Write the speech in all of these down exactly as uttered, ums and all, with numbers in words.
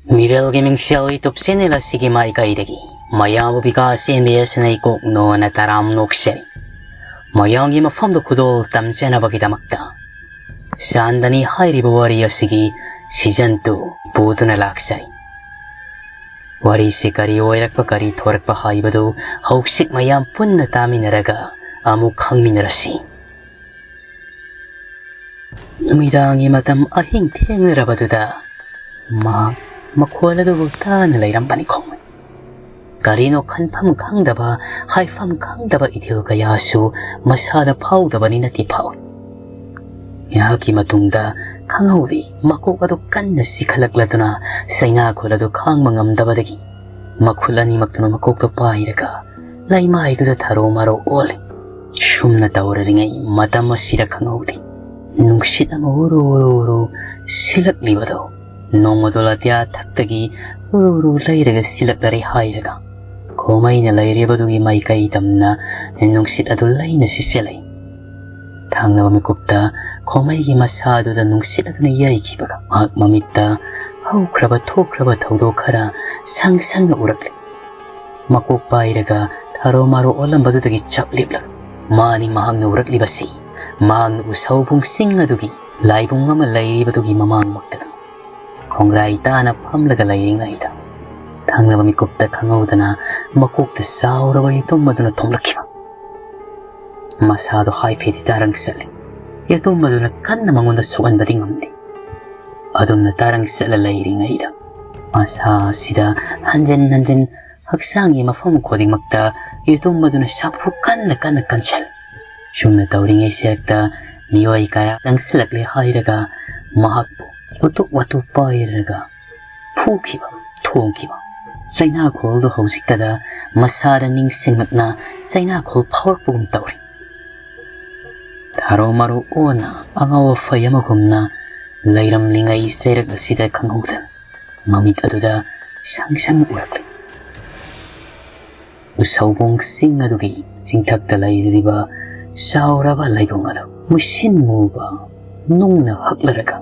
ꯃꯤꯔꯦꯜꯒꯤ ꯃꯤꯡꯁꯦꯜ YouTube channel ꯑꯁꯤꯒꯤ ꯃꯥꯏꯀꯩꯗꯒꯤ ꯃꯌꯥꯝꯕꯨ ꯕꯤꯀꯥꯁ ꯑꯦꯝ ꯑꯦꯁꯅ ꯏꯀꯣꯛꯅꯣꯅ ꯇꯔꯥꯝ ꯅꯣꯛꯆꯔꯤ꯫ ꯃꯌꯥꯝꯒꯤ ꯃꯐꯝꯗ ꯈꯨꯗꯣꯜ ꯇꯝꯖꯅꯕꯒꯤꯗꯃꯛꯇ ꯆꯥꯟꯗꯅꯤ ꯍꯥꯏꯔꯤꯕ ꯋꯥꯔꯤ ꯑꯁꯤꯒꯤ season two ꯄꯨꯗꯨꯅ ꯂꯥꯛꯆꯔꯤ꯫ ꯋꯥꯔꯤꯁꯤ ꯀꯔꯤ ꯑꯣꯏꯔꯛꯄ, ꯀꯔꯤ ꯊꯣꯔꯛꯄ ꯍꯥꯏꯕꯗꯨ ꯍꯧꯖꯤꯛ ꯃꯌꯥꯝ ꯄꯨꯟꯅ ꯇꯥꯃꯤꯟꯅꯔꯒ ꯑꯃꯨꯛ ꯈꯪꯃꯤꯟꯅꯔꯁꯤ꯫ ꯅꯨꯃꯤꯗꯥꯡꯒꯤ ꯃꯇꯝ ꯑꯍꯤꯡ ꯊꯦꯡꯂꯔꯕꯗꯨꯗ ꯃꯍꯥꯛ ꯃꯈꯣꯜ ꯑꯗꯨꯕꯨ ꯇꯥꯅ ꯂꯩꯔꯝꯕꯅꯤ ꯈꯣꯡꯃꯩ꯫ ꯀꯔꯤꯅꯣ ꯈꯟꯐꯝ ꯈꯪꯗꯕ, ꯍꯥꯏꯐꯝ ꯈꯪꯗꯕ ꯏꯊꯤꯜ ꯀꯌꯥꯁꯨ ꯃꯁꯥꯗ ꯐꯥꯎꯗꯕꯅꯤ ꯅꯠꯇꯦ ꯐꯥꯎꯏ꯫ ꯉꯥꯏꯍꯥꯛꯀꯤ ꯃꯇꯨꯡꯗ ꯈꯪꯍꯧꯗꯦ, ꯃꯀꯣꯛ ꯑꯗꯨ ꯀꯟꯅ ꯆꯤꯛꯈꯠꯂꯛꯂꯗꯨꯅ ꯆꯩꯅꯥꯈꯣꯜ ꯑꯗꯨ ꯈꯥꯡꯕ ꯉꯝꯗꯕꯗꯒꯤ ꯃꯈꯨꯠ ꯑꯅꯤꯃꯛꯇꯨꯅ ꯃꯀꯣꯛꯇ ꯄꯥꯏꯔꯒ ꯂꯩꯃꯥꯏꯗꯨꯗ ꯊꯔꯣ ꯃꯔꯣ ꯑꯣꯜꯂꯤ꯫ ꯁꯨꯝꯅ ꯇꯧꯔꯔꯤꯉꯩ ꯃꯇꯝ ꯑꯁꯤꯗ ꯈꯪꯍꯧꯗꯦ, ꯅꯨꯡꯁꯤꯠ ꯑꯃ ꯎꯔꯨ ꯎꯔꯨ ꯎꯔꯨ ꯁꯤꯜꯂꯛꯂꯤꯕꯗꯣ ꯅꯣꯡꯃꯗꯣꯜ ꯑꯇꯤꯌꯥ ꯊꯛꯇꯒꯤ ꯎꯔꯨ ꯎꯔꯨ ꯂꯩꯔꯒ ꯁꯤꯜꯂꯛꯂꯔꯦ ꯍꯥꯏꯔꯒ ꯈꯣꯃꯩꯅ ꯂꯩꯔꯤꯕꯗꯨꯒꯤ ꯃꯥꯏꯀꯩ ꯇꯝꯅ ꯅꯨꯡꯁꯤꯠ ꯑꯗꯨ ꯂꯩꯅ ꯁꯤꯠꯆꯜꯂꯤ꯫ ꯊꯪꯅꯕ ꯃꯤꯀꯨꯞꯇ ꯈꯣꯃꯩꯒꯤ ꯃꯁꯥ ꯑꯗꯨꯗ ꯅꯨꯡꯁꯤꯠ ꯑꯗꯨꯅ ꯌꯩꯈꯤꯕꯒ ꯃꯍꯥꯛ ꯃꯃꯤꯠꯇ ꯍꯧꯈ꯭ꯔꯕ ꯊꯣꯛꯈ꯭ꯔꯕ ꯊꯧꯗꯣꯛ ꯈꯔ ꯁꯪ ꯁꯪꯅ ꯎꯔꯛꯂꯤ꯫ ꯃꯀꯣꯛ ꯄꯥꯏꯔꯒ ꯊꯔꯣ ꯃꯥꯔꯣ ꯑꯣꯜꯂꯝꯕꯗꯨꯗꯒꯤ ꯆꯞ ꯂꯦꯞꯂꯒ ꯃꯥꯅꯤ ꯃꯍꯥꯛꯅ ꯎꯔꯛꯂꯤꯕꯁꯤ꯫ ꯃꯍꯥꯛꯅ ꯎꯁꯧꯕꯨꯡ ꯆꯤꯡ ꯑꯗꯨꯒꯤ ꯂꯥꯏꯕꯨꯡ ꯑꯃ ꯂꯩꯔꯤꯕꯗꯨꯒꯤ ꯃꯃꯥꯡꯃꯛꯇꯗ ꯈꯣꯡꯒ꯭ꯔꯥꯏ ꯇꯥꯅ ꯐꯝꯂꯒ ꯂꯩꯔꯤꯉꯩꯗ ꯊꯪꯅꯕ ꯃꯤꯀꯨꯞꯇ ꯈꯪꯍꯧꯗꯅ ꯃꯀꯣꯛꯇ ꯆꯥꯎꯔꯕ ꯌꯦꯇꯨꯝ ꯑꯗꯨꯅ ꯊꯣꯝꯂꯛꯈꯤꯕ꯫ ꯃꯁꯥꯗꯣ ꯍꯥꯏꯐꯦꯠꯇꯤ ꯇꯥꯔꯪ ꯆꯠꯂꯤ꯫ ꯌꯦꯇꯨꯝ ꯑꯗꯨꯅ ꯀꯟꯅ ꯃꯉꯣꯟꯗ ꯁꯣꯛꯍꯟꯕꯗꯤ ꯉꯝꯗꯦ꯫ ꯑꯗꯨꯝꯅ ꯇꯥꯔꯪ ꯆꯠꯂ ꯂꯩꯔꯤꯉꯩꯗ ꯃꯁꯥ ꯑꯁꯤꯗ ꯍꯟꯖꯤꯟ ꯍꯟꯖꯤꯟ ꯍꯛꯆꯥꯡꯒꯤ ꯃꯐꯝ ꯈꯨꯗꯤꯡꯃꯛꯇ ꯌꯦꯇꯨꯝ ꯑꯗꯨꯅ ꯁꯥꯐꯨ ꯀꯟꯅ ꯀꯟꯅ ꯀꯟꯁꯜ꯫ ꯁꯨꯝꯅ ꯇꯧꯔꯤꯉꯩ ꯁꯦꯔꯛꯇ ꯃꯤꯑꯣꯏ ꯀꯌꯥ ꯆꯪꯁꯤꯜꯂꯛꯂꯦ ꯍꯥꯏꯔꯒ ꯃꯍꯥꯛꯄꯨ ꯎꯇꯨꯞ ꯋꯥꯇꯨꯞ ꯄꯥꯏꯔꯒ ꯐꯨꯈꯤꯕ, ꯊꯣꯡꯈꯤꯕ꯫ ꯆꯩꯅꯥꯈꯣꯜꯗꯣ ꯍꯧꯖꯤꯛꯇꯗ ꯃꯁꯥꯗ ꯅꯤꯡꯁꯤꯡꯂꯛꯅ ꯆꯩꯅꯥꯈꯣꯜ ꯐꯥꯎꯔꯛꯄꯒꯨꯝ ꯇꯧꯔꯤ꯫ ꯊꯥꯔꯣ ꯃꯔꯣ ꯑꯣꯟꯅ ꯑꯉꯥꯎ ꯑꯐꯩ ꯑꯃꯒꯨꯝꯅ ꯂꯩꯔꯝꯂꯤꯉꯩ ꯆꯩꯔꯛ ꯑꯁꯤꯗ ꯈꯪꯍꯧꯗꯅ ꯃꯃꯤꯠ ꯑꯗꯨꯗ ꯁꯪ ꯁꯪ ꯎꯔꯛꯂꯤ꯫ ꯎꯁꯧꯕꯣꯡ ꯆꯤꯡ ꯑꯗꯨꯒꯤ ꯆꯤꯡꯊꯛꯇ ꯂꯩꯔꯤꯕ ꯆꯥꯎꯔꯕ ꯂꯩꯕꯨꯡ ꯑꯗꯨ ꯃꯨꯁꯤꯟ ꯃꯨꯕ ꯅꯨꯡꯅ ꯍꯛꯂꯔꯒ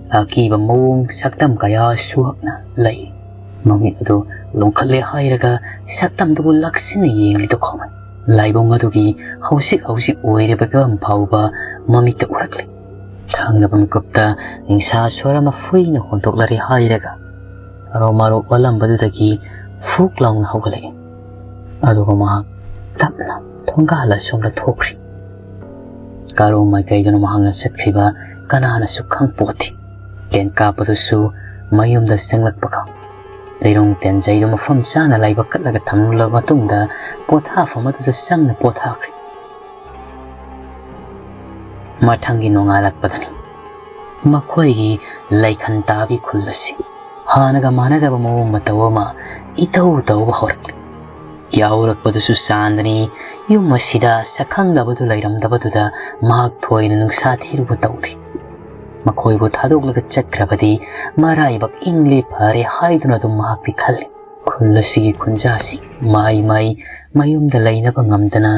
ꯑꯀꯤꯕ ꯃꯑꯣꯡ ꯁꯛꯇꯝ ꯀꯌꯥ ꯁꯨꯍꯛꯅ ꯂꯩ꯫ ꯃꯃꯤꯠ ꯑꯗꯨ ꯂꯣꯡꯈꯠꯂꯦ ꯍꯥꯏꯔꯒ ꯁꯛꯇꯝꯗꯨꯕꯨ ꯂꯥꯛꯁꯤꯟꯅ ꯌꯦꯡꯂꯤꯗꯨ ꯈꯪꯂꯦ꯫ ꯂꯥꯏꯕꯨꯡ ꯑꯗꯨꯒꯤ ꯍꯧꯖꯤꯛ ꯍꯧꯖꯤꯛ ꯑꯣꯏꯔꯤꯕ ꯐꯤꯕꯝ ꯐꯥꯎꯕ ꯃꯃꯤꯠꯇ ꯎꯔꯛꯂꯦ꯫ ꯈꯪꯗꯕ ꯃꯤꯀꯨꯞꯇ ꯅꯤꯡꯁꯥ ꯁ꯭ꯋꯔ ꯑꯃ ꯐꯨꯏꯅ ꯍꯣꯟꯗꯣꯛꯂꯔꯦ ꯍꯥꯏꯔꯒ ꯑꯔꯣ ꯃꯔꯣ ꯑꯣꯜꯂꯝꯕꯗꯨꯗꯒꯤ ꯐꯨꯛ ꯂꯥꯎꯅ ꯍꯧꯒꯠꯂꯛꯏ꯫ ꯑꯗꯨꯒ ꯃꯍꯥꯛ ꯇꯞꯅ ꯊꯣꯡꯒꯥꯜ ꯑꯁꯣꯝꯗ ꯊꯣꯛꯈ꯭ꯔꯤ꯫ ꯀꯔꯣꯝ ꯃꯥꯏꯀꯩꯗꯅꯣ ꯃꯍꯥꯛꯅ ꯆꯠꯈ꯭ꯔꯤꯕ ꯀꯅꯥꯅꯁꯨ ꯈꯪꯄꯣꯠꯇꯦ꯫ ꯇꯦꯟ ꯀꯥꯞꯄꯗꯨꯁꯨ ꯃꯌꯨꯝꯗ ꯆꯪꯂꯛꯄꯒ ꯂꯩꯔꯣꯡ ꯇꯦꯟꯖꯩꯗꯨ ꯃꯐꯝ ꯆꯥꯅ ꯂꯥꯏꯕꯛ ꯀꯠꯂꯒ ꯊꯝꯂꯕ ꯃꯇꯨꯡꯗ ꯄꯣꯊꯥꯐꯝ ꯑꯗꯨꯗ ꯆꯪꯅ ꯄꯣꯊꯥꯈ꯭ꯔꯦ꯫ ꯃꯊꯪꯒꯤ ꯅꯣꯡꯉꯥꯜꯂꯛꯄꯗꯅꯤ ꯃꯈꯣꯏꯒꯤ ꯂꯩꯈꯟ ꯇꯥꯕꯤ ꯈꯨꯜ ꯑꯁꯤ ꯍꯥꯟꯅꯒ ꯃꯥꯟꯅꯗꯕ ꯃꯑꯣꯡ ꯃꯇꯧ ꯑꯃ ꯏꯇꯧ ꯇꯧꯕ ꯍꯧꯔꯛꯂꯤ꯫ ꯌꯥꯎꯔꯛꯄꯗꯨꯁꯨ ꯆꯥꯟꯗꯅꯤ꯫ ꯌꯨꯝ ꯑꯁꯤꯗ ꯁꯛꯈꯪꯗꯕꯗꯨ ꯂꯩꯔꯝꯗꯕꯗꯨꯗ ꯃꯍꯥꯛ ꯊꯣꯏꯅ ꯅꯨꯡꯁꯥ ꯊꯤꯔꯨꯕ ꯇꯧꯗꯦ꯫ ꯃꯈꯣꯏꯕꯨ ꯊꯥꯗꯣꯛꯂꯒ ꯆꯠꯈ꯭ꯔꯕꯗꯤ ꯃꯔꯥꯏꯕꯛ ꯏꯪꯂꯦ ꯐꯔꯦ ꯍꯥꯏꯗꯨꯅ ꯑꯗꯨꯝ ꯃꯍꯥꯛꯇꯤ ꯈꯜꯂꯤ꯫ ꯈꯨꯜ ꯑꯁꯤꯒꯤ ꯈꯨꯟꯖꯥꯁꯤ ꯃꯥꯏ ꯃꯥꯏ ꯃꯌꯨꯝꯗ ꯂꯩꯅꯕ ꯉꯝꯗꯅ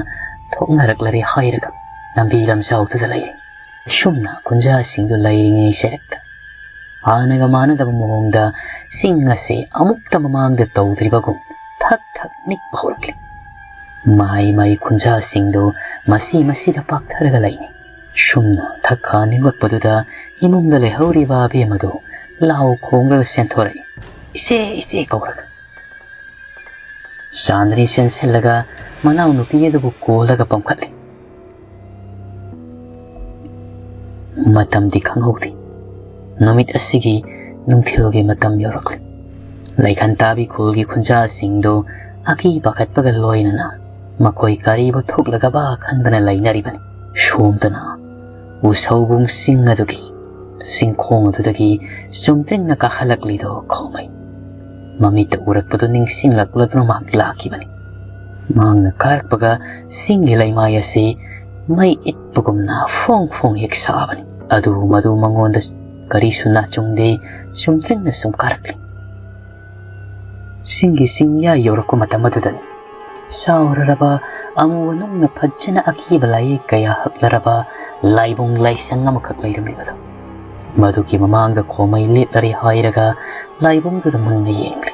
ꯊꯣꯛꯅꯔꯛꯂꯔꯦ ꯍꯥꯏꯔꯒ ꯂꯝꯕꯤ ꯂꯝꯖꯥꯎꯗꯨꯗ ꯂꯩꯔꯤ꯫ ꯑꯁꯨꯝꯅ ꯈꯨꯟꯖꯥꯁꯤꯡꯗꯨ ꯂꯩꯔꯤꯉꯩ ꯁꯔꯛꯇ ꯍꯥꯟꯅꯒ ꯃꯥꯟꯅꯗꯕ ꯃꯑꯣꯡꯗ ꯆꯤꯡ ꯑꯁꯤ ꯑꯃꯨꯛꯇ ꯃꯃꯥꯡꯗ ꯇꯧꯗ꯭ꯔꯤꯕꯒꯨꯝ ꯊꯛ ꯊꯛ ꯅꯤꯛꯄ ꯍꯧꯔꯛꯂꯤ꯫ ꯃꯥꯏ ꯃꯥꯏ ꯈꯨꯟꯖꯥꯁꯤꯡꯗꯨ ꯃꯁꯤ ꯃꯁꯤꯗ ꯄꯥꯛꯊꯔꯒ ꯂꯩꯅꯤ꯫ ꯁꯨꯝꯅ ꯊꯛ ꯈꯥ ꯅꯤꯛꯂꯛꯄꯗꯨꯗ ꯏꯃꯨꯡꯗ ꯂꯩꯍꯧꯔꯤꯕ ꯑꯕꯦꯝꯃꯗꯨ ꯂꯥꯎ ꯈꯣꯡꯂꯒ ꯆꯦꯟꯊꯣꯔꯛꯏ꯫ "ꯏꯆꯦ, ꯏꯆꯦ" ꯀꯧꯔꯒ꯫ ꯆꯥꯟꯗꯅꯤ ꯆꯦꯟꯁꯤꯜꯂꯒ ꯃꯅꯥꯎꯅꯨꯄꯤ ꯑꯗꯨꯕꯨ ꯀꯣꯜꯂꯒ ꯄꯝꯈꯠꯂꯤ꯫ ꯃꯇꯝꯗꯤ ꯈꯪꯍꯧꯗꯦ꯫ ꯅꯨꯃꯤꯠ ꯑꯁꯤꯒꯤ ꯅꯨꯡꯊꯤꯜꯒꯤ ꯃꯇꯝ ꯌꯧꯔꯛꯂꯤ꯫ ꯂꯩꯈꯟ ꯇꯥꯕꯤ ꯈꯨꯜꯒꯤ ꯈꯨꯟꯖꯥꯁꯤꯡꯗꯨ ꯑꯀꯤ ꯄꯥꯈꯠꯄꯒ ꯂꯣꯏꯅꯅ ꯃꯈꯣꯏ ꯀꯔꯤꯕꯨ ꯊꯣꯛꯂꯒꯕ ꯈꯟꯗꯅ ꯂꯩꯅꯔꯤꯕꯅꯤ꯫ ꯁꯣꯝꯗꯅ ꯎꯁꯧꯕꯨꯡ ꯆꯤꯡ ꯑꯗꯨꯒꯤ ꯆꯤꯡꯈꯣꯡ ꯑꯗꯨꯗꯒꯤ ꯆꯨꯝꯗ꯭ꯔꯤꯡꯅ ꯀꯥꯈꯠꯂꯛꯂꯤꯗꯣ ꯈꯣꯡꯃꯩ ꯃꯃꯤꯠꯇ ꯎꯔꯛꯄꯗꯨ ꯅꯤꯡꯁꯤꯡꯂꯛꯂꯗꯨꯅ ꯃꯍꯥꯛ ꯂꯥꯛꯈꯤꯕꯅꯤ꯫ ꯃꯍꯥꯛꯅ ꯀꯥꯔꯛꯄꯒ ꯆꯤꯡꯒꯤ ꯂꯩꯃꯥꯏ ꯑꯁꯤ ꯃꯩ ꯏꯠꯄꯒꯨꯝꯅ ꯐꯣꯡ ꯐꯣꯡ ꯍꯦꯛ ꯁꯥꯕꯅꯤ꯫ ꯑꯗꯨ ꯃꯗꯨ ꯃꯉꯣꯟꯗ ꯀꯔꯤꯁꯨ ꯅꯥꯆꯨꯡꯗꯦ, ꯆꯨꯝꯗ꯭ꯔꯤꯡꯅ ꯁꯨꯝ ꯀꯥꯔꯛꯂꯤ꯫ ꯆꯤꯡꯒꯤ ꯆꯤꯡꯌꯥ ꯌꯧꯔꯛꯄ ꯃꯇꯝ ꯑꯗꯨꯗꯅꯤ ꯆꯥꯎꯔꯔꯕ ꯑꯃꯨꯕ ꯅꯨꯡꯅ ꯐꯖꯅ ꯑꯀꯤꯕ ꯂꯥꯏꯌꯦꯛ ꯀꯌꯥ ꯍꯛꯂꯔꯕ ꯂꯥꯏꯕꯨꯡ ꯂꯥꯏꯁꯪ ꯑꯃꯈꯛ ꯂꯩꯔꯝꯂꯤꯕꯗꯨ꯫ ꯃꯗꯨꯒꯤ ꯃꯃꯥꯡꯗ ꯈꯣꯃꯩ ꯂꯦꯞꯂꯔꯦ ꯍꯥꯏꯔꯒ ꯂꯥꯏꯕꯨꯡꯗꯨꯗ ꯃꯨꯟꯅ ꯌꯦꯡꯂꯤ꯫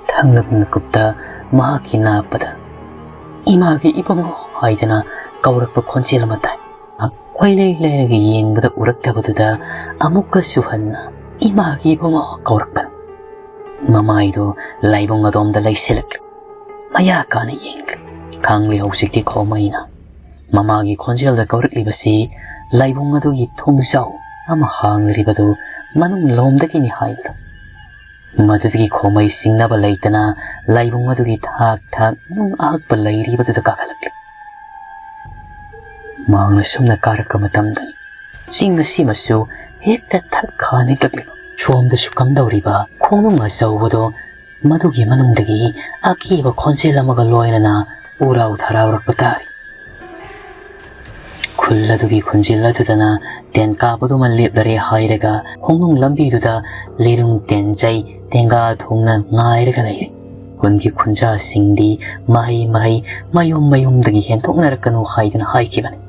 ꯊꯪꯅꯕ ꯃꯤꯀꯨꯞꯇ ꯃꯍꯥꯛꯀꯤ ꯅꯥꯞꯄꯗ "ꯏꯃꯥꯒꯤ ꯏꯕꯨꯡꯉꯣ" ꯍꯥꯏꯗꯅ ꯀꯧꯔꯛꯄ ꯈꯣꯟꯖꯦꯜ ꯑꯃ ꯇꯥꯏ꯫ ꯀꯣꯏꯂꯩ ꯂꯩꯔꯒ ꯌꯦꯡꯕꯗ ꯎꯔꯛꯇꯕꯗꯨꯗ ꯑꯃꯨꯛꯀꯁꯨ ꯍꯟꯅ "ꯏꯃꯥꯒꯤ ꯏꯕꯨꯡꯉꯣ" ꯀꯧꯔꯛꯄꯅꯤ꯫ ꯃꯃꯥꯏꯗꯨ ꯂꯥꯏꯕꯨꯡ ꯑꯗꯣꯝꯗ ꯂꯩꯁꯤꯜꯂꯛꯂꯤ꯫ ꯃꯌꯥ ꯀꯥꯅ ꯌꯦꯡꯂꯤ꯫ ꯈꯪꯂꯦ ꯍꯧꯖꯤꯛꯇꯤ ꯈꯣꯃꯩꯅ ꯃꯃꯥꯒꯤ ꯈꯣꯟꯖꯦꯜꯗ ꯀꯧꯔꯛꯂꯤꯕꯁꯤ ꯂꯥꯏꯕꯨꯡ ꯑꯗꯨꯒꯤ ꯊꯣꯡꯖꯥꯎ ꯑꯃ ꯍꯥꯡꯂꯤꯕꯗꯨ ꯃꯅꯨꯡ ꯂꯣꯝꯗꯒꯤꯅꯤ ꯍꯥꯏꯕꯗꯨ꯫ ꯃꯗꯨꯗꯒꯤ ꯈꯣꯃꯩ ꯁꯤꯡꯅꯕ ꯂꯩꯇꯅ ꯂꯥꯏꯕꯨꯡ ꯑꯗꯨꯒꯤ ꯊꯥꯛ ꯊꯥꯛ ꯅꯨꯡ ꯑꯍꯛꯄ ꯂꯩꯔꯤꯕꯗꯨꯗ ꯀꯥꯈꯠꯂꯛꯂꯤ꯫ ꯃꯍꯥꯛꯅ ꯁꯨꯝꯅ ꯀꯥꯔꯛꯄ ꯃꯇꯝꯗ ꯆꯤꯡ ꯑꯁꯤꯃꯁꯨ ꯍꯦꯛꯇ ꯊꯛ ꯈꯥ ꯅꯤꯛꯂꯛꯂꯤꯕ꯫ ꯁꯣꯝꯗꯁꯨ ꯀꯝꯗꯧꯔꯤꯕ ꯈꯣꯡꯅꯨꯡ ꯑꯆꯧꯕꯗꯣ, ꯃꯗꯨꯒꯤ ꯃꯅꯨꯡꯗꯒꯤ ꯑꯀꯤꯕ ꯈꯣꯟꯖꯦꯜ ꯑꯃꯒ ꯂꯣꯏꯅꯅ ꯎꯔꯥꯎ ꯊꯔꯥꯎꯔꯛꯄ ꯇꯥꯔꯤ꯫ ꯈꯨꯜ ꯑꯗꯨꯒꯤ ꯈꯨꯟꯖꯤꯜ ꯑꯗꯨꯗꯅ ꯇꯦꯟ ꯀꯥꯞꯄꯗꯨꯃ ꯂꯦꯞꯂꯔꯦ ꯍꯥꯏꯔꯒ ꯈꯣꯡꯅꯨꯡ ꯂꯝꯕꯤꯗꯨꯗ ꯂꯤꯔꯨꯡ ꯇꯦꯟꯖꯩ ꯇꯦꯡꯒꯥ ꯊꯣꯡꯅ ꯉꯥꯏꯔꯒ ꯂꯩꯔꯤ꯫ ꯈꯨꯟꯒꯤ ꯈꯨꯟꯖꯥꯁꯤꯡꯗꯤ ꯃꯍꯩ ꯃꯍꯩ ꯃꯌꯨꯝ ꯃꯌꯨꯝꯗꯒꯤ ꯍꯦꯟꯗꯣꯛꯅꯔꯛꯀꯅꯨ ꯍꯥꯏꯗꯅ ꯍꯥꯏꯈꯤꯕꯅꯤ꯫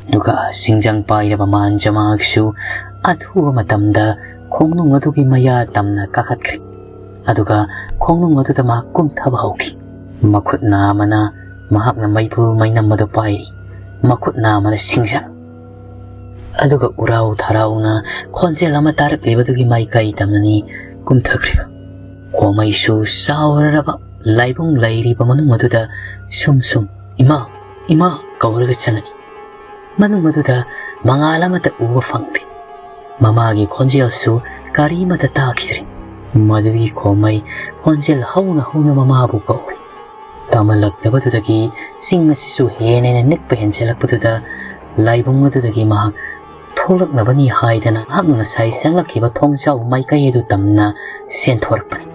ꯑꯗꯨꯒ ꯁꯤꯡꯖꯪ ꯄꯥꯏꯔꯕ ꯃꯥꯟ ꯖꯃꯥꯛꯁꯨ ꯑꯊꯨꯕ ꯃꯇꯝꯗ ꯈꯣꯡꯅꯨꯡ ꯑꯗꯨꯒꯤ ꯃꯌꯥ ꯇꯝꯅ ꯀꯥꯈꯠꯈ꯭ꯔꯦ꯫ ꯑꯗꯨꯒ ꯈꯣꯡꯅꯨꯡ ꯑꯗꯨꯗ ꯃꯍꯥꯛ ꯀꯨꯝꯊꯕ ꯍꯧꯈꯤ꯫ ꯃꯈꯨꯠ ꯅꯥꯝꯃꯅ ꯃꯍꯥꯛꯅ ꯃꯩꯕꯨꯜ ꯃꯩꯅꯝ ꯑꯗꯨ ꯄꯥꯏꯔꯤ, ꯃꯈꯨꯠ ꯅꯥꯝꯃꯅ ꯁꯤꯡꯖꯪ꯫ ꯑꯗꯨꯒ ꯎꯔꯥꯎ ꯊꯔꯥꯎꯅ ꯈꯣꯟꯖꯦꯜ ꯑꯃ ꯇꯥꯔꯛꯂꯤꯕꯗꯨꯒꯤ ꯃꯥꯏꯀꯩ ꯇꯝꯅꯅꯤ ꯀꯨꯝꯊꯈ꯭ꯔꯤꯕ꯫ ꯈꯣꯃꯩꯁꯨ ꯆꯥꯎꯔꯔꯕ ꯂꯥꯏꯕꯨꯡ ꯂꯩꯔꯤꯕ ꯃꯅꯨꯡ ꯑꯗꯨꯗ ꯁꯨꯝ ꯁꯨꯝ "ꯏꯃꯥ, ꯏꯃꯥ" ꯀꯧꯔꯒ ꯆꯪꯂꯛꯏ꯫ ꯃꯅꯨꯡ ꯑꯗꯨꯗ ꯃꯉꯥꯜ ꯑꯃꯠꯇ ꯎꯕ ꯐꯪꯗꯦ꯫ ꯃꯃꯥꯒꯤ ꯈꯣꯟꯖꯦꯜꯁꯨ ꯀꯔꯤꯃꯠꯇ ꯇꯥꯈꯤꯗ꯭ꯔꯦ꯫ ꯃꯗꯨꯗꯒꯤ ꯈꯣꯃꯩ ꯈꯣꯟꯖꯦꯜ ꯍꯧꯅ ꯍꯧꯅ ꯃꯃꯥꯕꯨ ꯀꯧꯔꯤ꯫ ꯇꯥꯃꯜꯂꯛꯇꯕꯗꯨꯗꯒꯤ ꯆꯤꯡ ꯑꯁꯤꯁꯨ ꯍꯦꯟꯅ ꯍꯦꯟꯅ ꯅꯤꯛꯄ ꯍꯦꯟꯖꯜꯂꯛꯄꯗꯨꯗ ꯂꯥꯏꯕꯨꯡ ꯑꯗꯨꯗꯒꯤ ꯃꯍꯥꯛ ꯊꯣꯛꯂꯛꯅꯕꯅꯤ ꯍꯥꯏꯗꯅ ꯃꯍꯥꯛꯅ ꯉꯁꯥꯏ ꯆꯪꯂꯛꯈꯤꯕ ꯊꯣꯡꯖꯥꯎ ꯃꯥꯏꯀꯩ ꯑꯗꯨ ꯇꯝꯅ ꯆꯦꯟꯊꯣꯔꯛꯄꯅꯤ꯫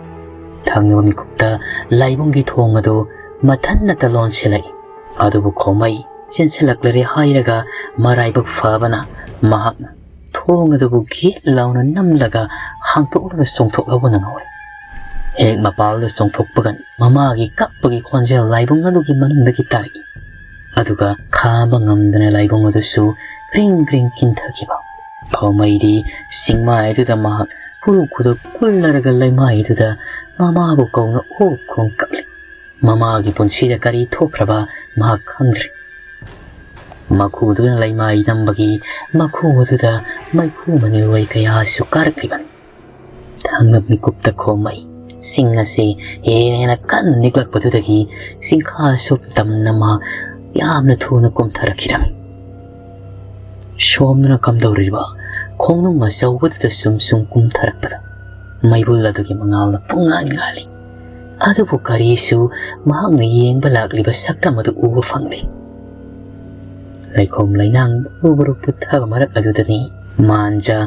ꯊꯪꯅꯕ ꯃꯤꯀꯨꯞꯇ ꯂꯥꯏꯕꯨꯡꯒꯤ ꯊꯣꯡ ꯑꯗꯨ ꯃꯊꯟꯅꯇ ꯂꯣꯟꯁꯤꯜꯂꯛꯏ꯫ ꯑꯗꯨꯕꯨ ꯈꯣꯃꯩ ꯆꯦꯟꯁꯤꯜꯂꯛꯂꯔꯦ ꯍꯥꯏꯔꯒ ꯃꯔꯥꯏꯕꯛ ꯐꯕꯅ ꯃꯍꯥꯛꯅ ꯊꯣꯡ ꯑꯗꯨꯕꯨ ꯒꯦꯠ ꯂꯥꯎꯅ ꯅꯝꯂꯒ ꯍꯥꯡꯗꯣꯛꯂꯒ ꯆꯣꯡꯊꯣꯛꯍꯧꯕ ꯅꯪꯍꯧꯔꯦ꯫ ꯍꯦꯛ ꯃꯄꯥꯜꯗ ꯆꯣꯡꯊꯣꯛꯄꯒ ꯃꯃꯥꯒꯤ ꯀꯞꯄꯒꯤ ꯈꯣꯟꯖꯦꯜ ꯂꯥꯏꯕꯨꯡ ꯑꯗꯨꯒꯤ ꯃꯅꯨꯡꯗꯒꯤ ꯇꯥꯔꯛꯏ꯫ ꯑꯗꯨꯒ ꯈꯥꯡꯕ ꯉꯝꯗꯅ ꯂꯥꯏꯕꯨꯡ ꯑꯗꯨꯁꯨ ꯀ꯭ꯔꯤꯡ ꯀ꯭ꯔꯤꯡ ꯀꯤꯟꯊꯈꯤꯕ꯫ ꯈꯣꯃꯩꯗꯤ ꯆꯤꯡꯃꯥꯏ ꯑꯗꯨꯗ ꯃꯍꯥꯛ ꯈꯨꯔꯨ ꯈꯨꯗꯛ ꯀꯨꯜꯂꯔꯒ ꯂꯩꯃꯥꯏ ꯑꯗꯨꯗ ꯃꯃꯥꯕꯨ ꯀꯧꯅ ꯑꯣꯛ ꯈꯣꯡ ꯀꯞꯂꯤ꯫ ꯃꯃꯥꯒꯤ ꯄꯨꯟꯁꯤꯗ ꯀꯔꯤ ꯊꯣꯛꯈ꯭ꯔꯕ ꯃꯍꯥꯛ ꯈꯪꯗ꯭ꯔꯦ꯫ ꯃꯈꯨꯗꯨꯅ ꯂꯩꯃꯥꯏ ꯅꯝꯕꯒꯤ ꯃꯈꯨ ꯑꯗꯨꯗ ꯃꯩꯈꯨ ꯃꯅꯤꯜꯋꯥꯏ ꯀꯌꯥꯁꯨ ꯀꯥꯔꯛꯂꯤꯕꯅꯤ꯫ ꯊꯥꯡꯅꯕ ꯃꯤꯀꯨꯞꯇ ꯈꯣꯝꯃꯩ ꯆꯤꯡ ꯑꯁꯤ ꯍꯦꯟꯅ ꯍꯦꯟꯅ ꯀꯟꯅ ꯅꯤꯛꯂꯛꯄꯗꯨꯗꯒꯤ ꯆꯤꯡꯈꯥ ꯁꯨꯞ ꯇꯝꯅ ꯃꯍꯥꯛ ꯌꯥꯝꯅ ꯊꯨꯅ ꯀꯨꯝꯊꯔꯛꯈꯤꯔꯝꯃꯤ꯫ ꯁꯣꯝꯗꯅ ꯀꯝꯗꯧꯔꯤꯕ ꯈꯣꯡꯅꯨꯡ ꯑꯆꯧꯕꯗꯨꯗ ꯁꯨꯝ ꯁꯨꯝ ꯀꯨꯝꯊꯔꯛꯄꯗ ꯃꯩꯕꯨꯜ ꯑꯗꯨꯒꯤ ꯃꯉꯥꯜꯅ ꯄꯨꯡꯉꯥꯟ ꯉꯥꯜꯂꯤ꯫ ꯑꯗꯨꯕꯨ ꯀꯔꯤꯁꯨ ꯃꯍꯥꯛꯅ ꯌꯦꯡꯕ ꯂꯥꯛꯂꯤꯕ ꯁꯛꯇꯝ ꯑꯗꯨ ꯎꯕ ꯐꯪꯗꯦ꯫ ꯂꯩꯈꯣꯝ ꯂꯩꯅꯥꯡ ꯕꯨꯔꯨ ꯕꯨꯔꯨ ꯄꯨꯊꯕ ꯃꯔꯛ ꯑꯗꯨꯗꯅꯤ ꯃꯥꯟꯖ